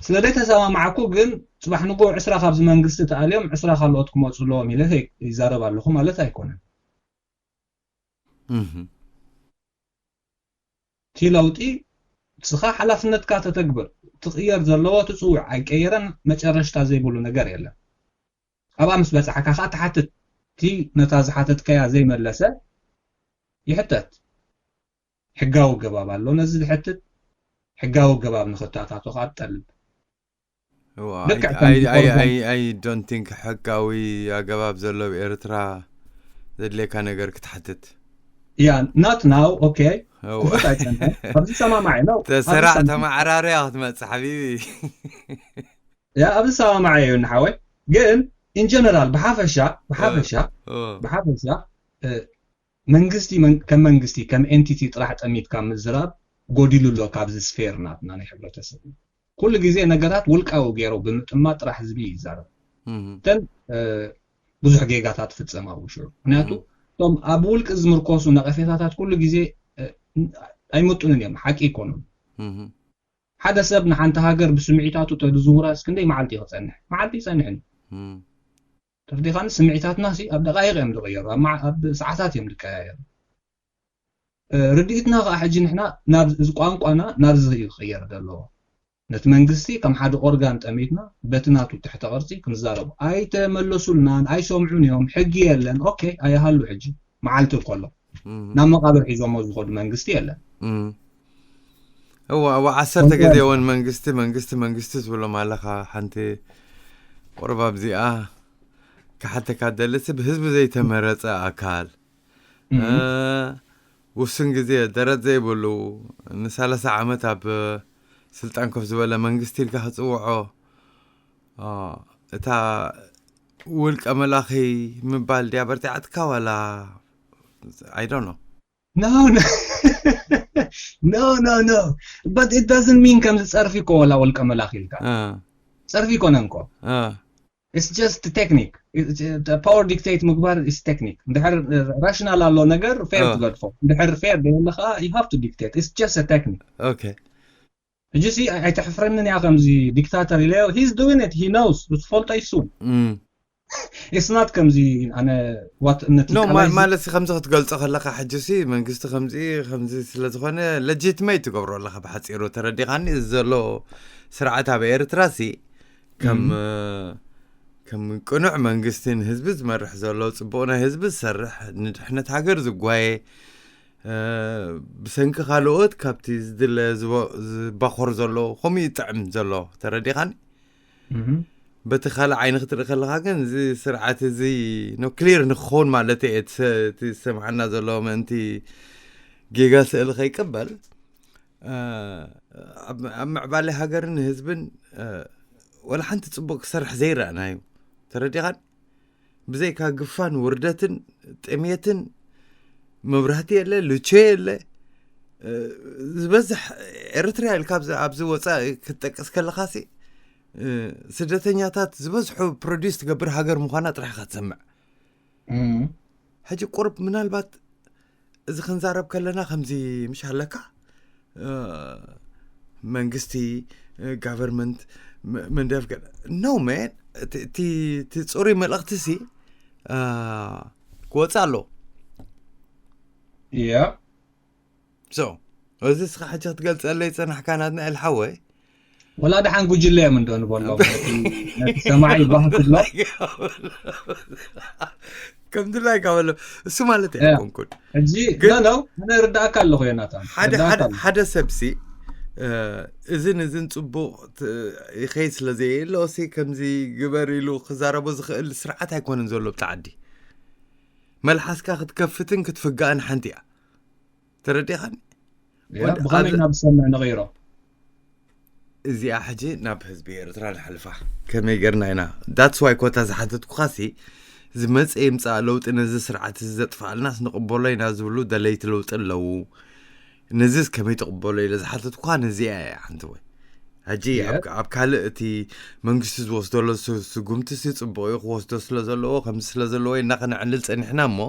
ስለ ዘይተሰማማዕኩ ግን ፅባሕ ንጎ ዕስራ ካብዚ መንግስቲ ተኣልዮም ዕስራ ካልኦት ክመፁ ኣለዎም ኢለ ይዛረብ ኣለኹ ማለት ኣይኮነን። እቲ ለውጢ ንስኻ ሓላፍነትካ ተተግብር። ትቕየር ዘለዎ ትፅውዕ ኣይቀየረን መጨረሽታ ዘይብሉ ነገር የለን። ኣብኣ ምስ በፃሕካ ከዓ ትሓትት። እቲ ነታ ዝሓተትካያ ዘይመለሰ ይሕተት። ሕጋዊ ኣገባብ ኣሎ ነዚ ዝሕትት። ሕጋዊ ኣገባብ ንኽተኣታቶ ከዓ ትጠልብ። I don't think ሕጋዊ ኣገባብ ዘሎ ኣብ ኤርትራ ዘድልየካ ነገር ክትሓትት ያ not now okay ክፉት ኣይጸንሐ ኣብዚ ሰማማዕ ነው ተሰራዕ ተመዓራርያ ክትመጽእ ሓቢቢ ያ ኣብዚ ሰማማዕ እዩ ንሓወይ ግን in general ብሓፈሻ ብሓፈሻ ብሓፈሻ መንግስቲ ከም መንግስቲ ከም entity ጥራሕ ጠሚትካ ምዝራብ ጎዲሉ ኣሎ ካብዚ sphere ናትና ናይ ሕብረተሰብ ኩሉ ግዜ ነገራት ውልቃዊ ገይሩ ብምጥማት ጥራሕ ህዝቢ ይዛረብ እተን ብዙሕ ጌጋታት ፍጸም ኣብ ውሽዑ ምክንያቱ እቶም ኣብ ውልቂ ዝምርኮሱ ነቐፌታታት ኩሉ ግዜ ኣይምጡንን እዮም ሓቂ ይኮኑን ሓደ ሰብ ንሓንቲ ሃገር ብስምዒታቱ ተዝዝውራ እስክንደይ መዓልቲ ክጸንሕ መዓልቲ ይጸንሕን ተርዲኻኒ ስምዒታትና ሲ ኣብ ደቃይቅ እዮም ዝቀየሩ ኣብ ሰዓታት እዮም ዝቀያየሩ ርድኢትና ከዓ ሕጂ ንሕና እዚ ቋንቋና ናብዚ እዩ ክቅየር ዘለዎ ነቲ መንግስቲ ከም ሓደ ኦርጋን ጠሚትና በቲ ናቱ ትሕተ ቅርፂ ክንዛረቡ ኣይተመለሱልናን ኣይሰምዑን እዮም ሕጊ የለን ኦኬ ኣይሃሉ ሕጂ መዓልቲ ከሎ ናብ መቃብር ሒዞሞ ዝኸዱ መንግስቲ የለን እዋ እዋ ዓሰርተ ግዜ እውን መንግስቲ መንግስቲ መንግስቲ ዝብሎም ኣለኻ ሓንቲ ቁርብ ኣብዚኣ ክሓተካ ደልሲ ብህዝቢ ዘይተመረፀ ኣካል ውሱን ግዜ ደረት ዘይብሉ ንሰላሳ ዓመት ኣብ ስልጣን ኮፍ ዝበለ መንግስቲ ኢልካ ክፅውዖ እታ ውልቀ መላኺ ምባል ድያ በርቲዓትካ ዋላ I don't know no no no no no but it doesn't mean ከምዚ ፀርፊ እኮ ወላ ውልቀ መላኺ ኢልካ ፀርፊ ይኮነ እንኮ it's just technique power dictate ምግባር is technique እንድሕር rational ኣሎ ነገር fair ትገድፎ እንድሕር fair ደየለ ከዓ you have to dictate it's just a technique okay ሕጂ ሲ ኣይተሕፍረንን እያ ከምዚ dictator ኢለዮ he's doing it he knows ዝፈልጦ ይሱ it's not ከምዚ ኣነ what ማለት ሲ ከምዚ ክትገልጾ ከለካ ሕጂ ሲ መንግስቲ ከምዚ ከምዚ ስለ ዝኾነ legitimate ትገብሮ ኣለካ ብሓጺሩ ተረዲኻኒ እዚ ዘሎ ስርዓት ኣብ ኤርትራ ሲ ከም ከም ቅኑዕ መንግስቲ ንህዝቢ ዝመርሕ ዘሎ ጽቡቕ ናይ ህዝቢ ዝሰርሕ ንድሕነት ሃገር ዝጓየ ብሰንኪ ካልኦት ካብቲ ዝድለ ዝባኾር ዘሎ ከምኡ ይጥዕም ዘሎ ተረዲኻኒ በቲ ካልእ ዓይኒ ክትርኢ ከለካ ግን እዚ ስርዓት እዚ no clear ንክኸውን ማለት እየ እቲ ዝሰምዓና ዘሎ ምእንቲ ጌጋ ስእሊ ከይቅበል ኣብ ምዕባለ ሃገርን ህዝብን ወላ ሓንቲ ፅቡቅ ክሰርሕ ዘይረኣናዩ ተረዲኻን ብዘይካ ግፋን ውርደትን ጥሜትን መብራህቲ የለ ልቼ የለ ዝበዝሕ ኤርትራ ኢልካ ኣብዚ ወፃኢ ክትጠቅስ ከለኻሲ ስደተኛታት ዝበዝሑ ፕሮዲስ ትገብር ሃገር ምዃና ጥራሕ ኢኻ ትሰምዕ። ሕጂ ቁርብ ምናልባት እዚ ክንዛረብ ከለና ከምዚ ምሽ ኣለካ መንግስቲ ጋቨርንመንት መንደፍ no man እቲ ፅሩይ መልእክቲ ሲ ክወፅእ ኣለዎ። ያ so እዚ እስኻ ሕጂ ክትገልፀለይ ፀናሕካ ናትና ኤልሓወይ ወላ ደሓን ጉጅለ እዮም እንዶ ንበሎም ነቲ ሰማዒ ባህ ክብሎ ከምድላይ ካበሎ እሱ ማለት ኣይኮንኩን ሕጂ ኖ ኣነ ርዳእካ ኣለኹ ዮናታን ሓደ ሰብሲ እዝን እዝን ፅቡቅ ይኸይ ስለ ዘየለሲ ከምዚ ግበር ኢሉ ክዛረቦ ዝኽእል ስርዓት ኣይኮነን ዘሎ ብቲ ዓዲ። መልሓስካ ክትከፍትን ክትፍጋእን ሓንቲ እያ። ተረዲኻኒ? ብኸመይ ናብ ዝሰምዕ ንቐይሮ? እዚኣ ሕጂ ናብ ህዝቢ ኤርትራ ንሓልፋ ከመይ ገርና ኢና that's why ኮታ ዝሓተትኩኻሲ ዝመፀ ይምፃእ ለውጢ ነዚ ስርዓት እዚ ዘጥፍኣልናስ ንቕበሎ ኢና ዝብሉ ደለይቲ ለውጢ ኣለዉ። ነዚስ ከመይ ትቕበሎ ኢለ ዝሓተትኩኻ ነዚኣ እያ ሓንቲ ወይ ሕጂ ኣብ ካልእ እቲ መንግስቲ ዝወስደሎ ስጉምቲ ሲ ፅቡቕ እዩ ክወስዶ ስለ ዘለዎ ከምዚ ስለ ዘለዎ ኢና ከነዕልል ፀኒሕና እሞ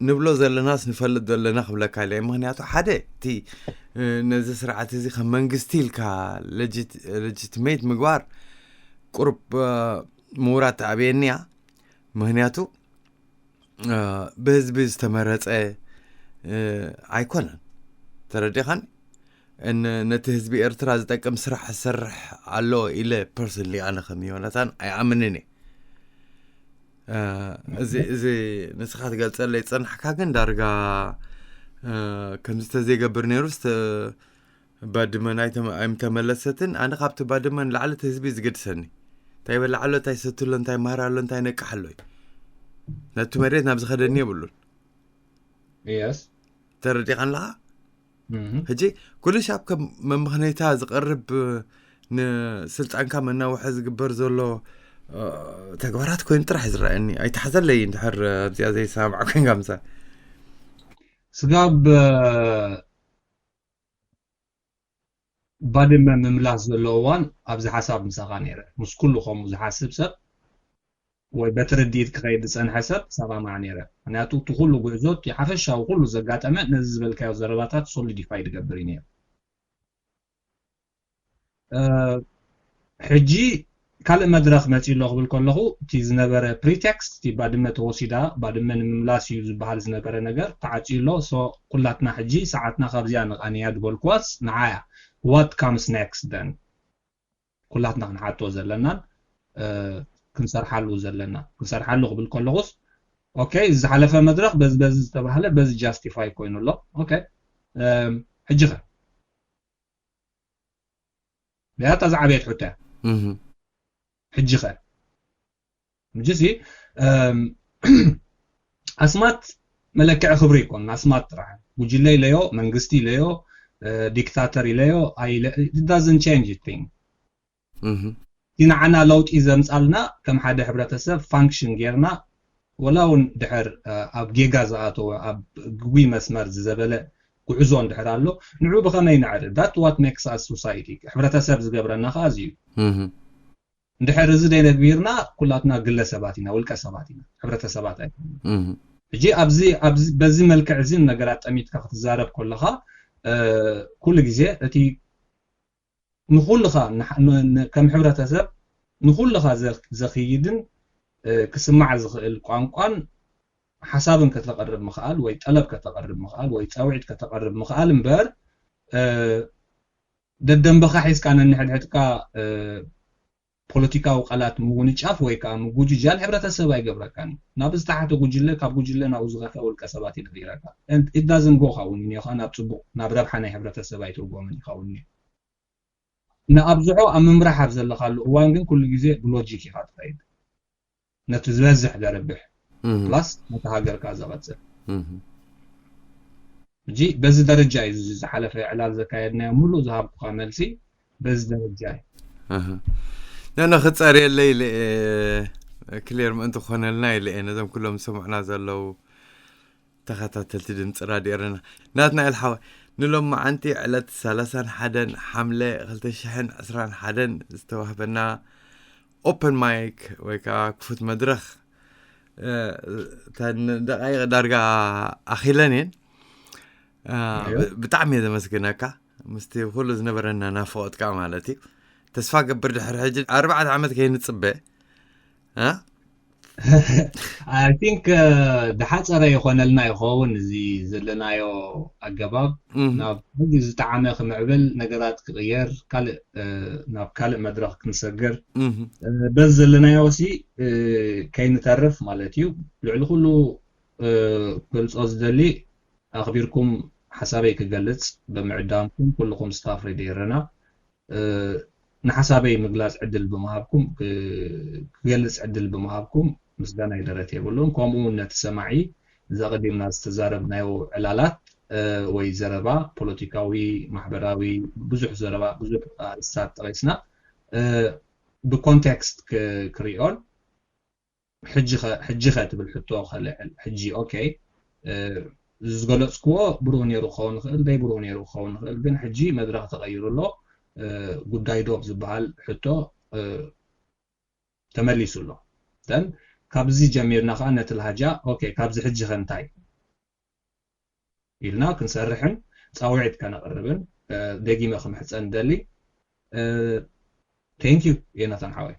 ንብሎ ዘለናስ ንፈልጥ ዘለና ክብለካ ኢለ ምክንያቱ ሓደ እቲ ነዚ ስርዓት እዚ ከም መንግስቲ ኢልካ ሌጂትሜት ምግባር ቁርብ ምውራት ተኣብየኒ እያ። ምክንያቱ ብህዝቢ ዝተመረፀ ኣይኮነን። ተረዲኻኒ? ነቲ ህዝቢ ኤርትራ ዝጠቅም ስራሕ ዝሰርሕ ኣሎ ኢለ ፐርሰንሊ ኣነ ከም ዮናታን ኣይኣምንን እየ። እዚ ንስኻ ትገልፀለይ ዝፀናሕካ ግን ዳርጋ ከምዚ ተዘይገብር ነይሩ ባድመ ኣይምተመለሰትን። ኣነ ካብቲ ባድመ ንላዕሊ እቲ ህዝቢ ዝገድሰኒ እንታይ ይበልዓ ኣሎ እንታይ ይሰቲ ኣሎ እንታይ ይመሃር ኣሎ እንታይ ይነቅሕ ኣሎ እዩ። ነቲ መሬት ናብ ዝኸደኒ የብሉን። የስ ተረዲኻ ኣለኻ? ሕጂ ኩሉ ሻብ ከም መመኽነይታ ዝቐርብ ንስልጣንካ መናውሒ ዝግበር ዘሎ ተግባራት ኮይኑ ጥራሕ ዝረኣየኒ ኣይተሓዘለይ እንድሕር ኣብዚኣ ዘይሰማማዕ ኮይንካ ምሳ ስጋብ ባድመ ምምላስ ዘሎ እዋን ኣብዚ ሓሳብ ምሳኻ ነይረ ምስ ኩሉ ከምኡ ዝሓስብ ሰብ ወይ በቲ ርድኢት ክኸይድ ዝፀንሐ ሰብ ሰማማዕ ነይረ። ምክንያቱ እቲ ኩሉ ጉዕዞ እቲ ሓፈሻዊ ኩሉ ዘጋጠመ ነዚ ዝበልካዮ ዘረባታት ሶሊዲፋይ ዝገብር እዩ ነይሩ። ሕጂ ካልእ መድረኽ መፂኡ ኣሎ ክብል ከለኹ እቲ ዝነበረ ፕሪቴክስት እቲ ባድመ ተወሲዳ ባድመ ንምምላስ እዩ ዝበሃል ዝነበረ ነገር ተዓፅዩ ኣሎ። ኩላትና ሕጂ ሰዓትና ካብዚኣ ንቓንያ ዝበልኩዋስ ንዓያ what comes next then ኩላትና ክንሓቶ ዘለናን ክንሰርሓሉ ዘለና ክንሰርሓሉ ክብል ከለኹስ okay ዝሓለፈ መድረኽ በዚ በዚ ዝተባህለ በዚ ጃስቲፋይ ኮይኑ ኣሎ። Okay ሕጂ ኸ እዚኣ እታ ዝዓበየት ሕቶ እያ። ሕጂ ኸ ሕጂ ሲ ኣስማት መለክዒ ክብሪ ይኮን ኣስማት ጥራሕ ጉጅለ ኢለዮ መንግስቲ ኢለዮ ዲክታተር ኢለዮ doesn't change thing እቲ ንዓና ለውጢ ዘምፃልና ከም ሓደ ሕብረተሰብ ፋንክሽን ጌርና ወላ እውን ድሕር ኣብ ጌጋ ዝኣተወ ኣብ ግጉይ መስመር ዝዘበለ ጉዕዞ እንድሕር ኣሎ ንዑ ብኸመይ ነዕሪ that what makes us society ሕብረተሰብ ዝገብረና ከዓ እዚ እዩ። እንድሕር እዚ ደይነግቢርና ኩላትና ግለ ሰባት ኢና ውልቀ ሰባት ኢና ሕብረተሰባት ኣይኮና። ሕጂ ኣብዚ በዚ መልክዕ እዚ ነገራት ጠሚትካ ክትዛረብ ከለካ ኩሉ ግዜ እቲ ንኩልኻ ከም ሕብረተሰብ ንኩልኻ ዘኽይድን ክስማዕ ዝኽእል ቋንቋን ሓሳብን ከተቐርብ ምኽኣል ወይ ጠለብ ከተቐርብ ምኽኣል ወይ ፃውዒት ከተቐርብ ምኽኣል እምበር ደደንበኻ ሒዝካ ነንሕድሕድካ ፖለቲካዊ ቃላት ምውንጫፍ ወይ ከዓ ምጉጅጃል ሕብረተሰብ ኣይገብረካን እዩ። ናብ ዝተሓተ ጉጅለ ካብ ጉጅለ ናብኡ ዝኸፍአ ውልቀ ሰባት እዩ ዝቕይረካ። It doesn't go ይኸውን እዩ ካብ ናብ ፅቡቕ ናብ ረብሓ ናይ ሕብረተሰብ ኣይትርጎምን ይኸውን እዩ። ንኣብዝሖ ኣብ ምምራሕ ኣብ ዘለኻሉ እዋን ግን ኩሉ ግዜ ብሎጂክ ኢኻ ትኸይድ። ነቲ ዝበዝሕ ዘርብሕ plus ነቲ ሃገርካ ዘቐፅል። ሕጂ በዚ ደረጃ እዩ እዚ ዝሓለፈ ዕላል ዘካየድናዮ ሙሉእ ዝሃብኩኻ መልሲ በዚ ደረጃ እዩ። ነነ ክፀርየለይ ኢለ ክሌር ምእንቲ ክኾነልና ኢለ ነዞም ኩሎም ዝሰምዑና ዘለዉ ተኸታተልቲ ድምፂ ራድዮ ኤረና፣ ናትናኤል ሓወይ፣ ንሎም መዓንቲ ዕለት ሰላሳን ሓደን ሓምለ ክልተ ሽሕን ዕስራን ሓደን ዝተዋህበና ኦፕን ማይክ ወይ ከዓ ክፉት መድረኽ፣ እ፣ እተን ደቃይቕ ዳርጋ ኣኺለን እየን። እ፣ እዮ። ብ-፣ ብጣዕሚ እየ ዘመስግነካ፣ ምስቲ ኩሉ ዝነበረና ናፍቖትካ ማለት እዩ። ተስፋ ገብር ድሕሪ ሕጂ ኣርባዕተ ዓመት ከይንጽበ፣ እ? I think፣ እ፣ ዝሓፀረ ይኾነልና ይኸውን። እዚ ዘለናዮ ኣገባብ እህ፣ ናብ ሕዚ ዝጠዓመ ክምዕብል፣ ነገራት ክቕየር፣ ካልእ፣ እ፣ ናብ ካልእ መድረኽ ክንሰግር፣ እህ፣ እ፣ በዚ ዘለናዮ ሲ፣ እ፣ ከይንተርፍ ማለት እዩ። ልዕሊ ኩሉ፣ እ፣ ክገልፆ ዝደሊ፣ ኣኽቢርኩም ሓሳበይ ክገልፅ ብምዕዳምኩም፣ ኩልኹም ስታፍ ሬድዮ ኤረና፣ እ፣ ንሓሳበይ ምግላፅ ዕድል ብምሃብኩም፣ ክ-፣ ክገልፅ ዕድል ብምሃብኩም ምስጋናይ ደረት የብሉን። ከምኡ እውን ነቲ ሰማዒ፣ እዚ ኣቐዲምና ዝተዛረብናዮ ዕላላት፣ እ፣ ወይ ዘረባ፣ ፖለቲካዊ፣ ማሕበራዊ፣ ብዙሕ ዘረባ፣ ብዙሕ ኣርእስታት ጠቒስና፣ እ፣ ብኮንቴክስት ክ-፣ ክሪኦን፣ ሕጂ ኸ፣ ሕጂ ኸ ትብል ሕቶ ከልዕል። ሕጂ፣ ኦኬ፣ እ፣ እዚ ዝገለጽክዎ ብሩህ ነይሩ ክኸውን ይኽእል፣ ደይ ብሩህ ነይሩ ክኸውን ይኽእል፣ ግን ሕጂ መድረኽ ተቐይሩ ኣሎ፣ እ፣ ጉዳይ ዶብ ዝበሃል ሕቶ፣ እ፣ ተመሊሱ ኣሎ። Then ካብዚ ጀሚርና ኸዓ ነቲ ላህጃ፣ ኦኬ፣ ካብዚ ሕጂ ኸ እንታይ ኢልና ክንሰርሕን ጻውዒት ከነቕርብን፣ እ፣ ደጊመ ክምሕጸን ደሊ። እ፣ thank you ዮናታን ሓወይ።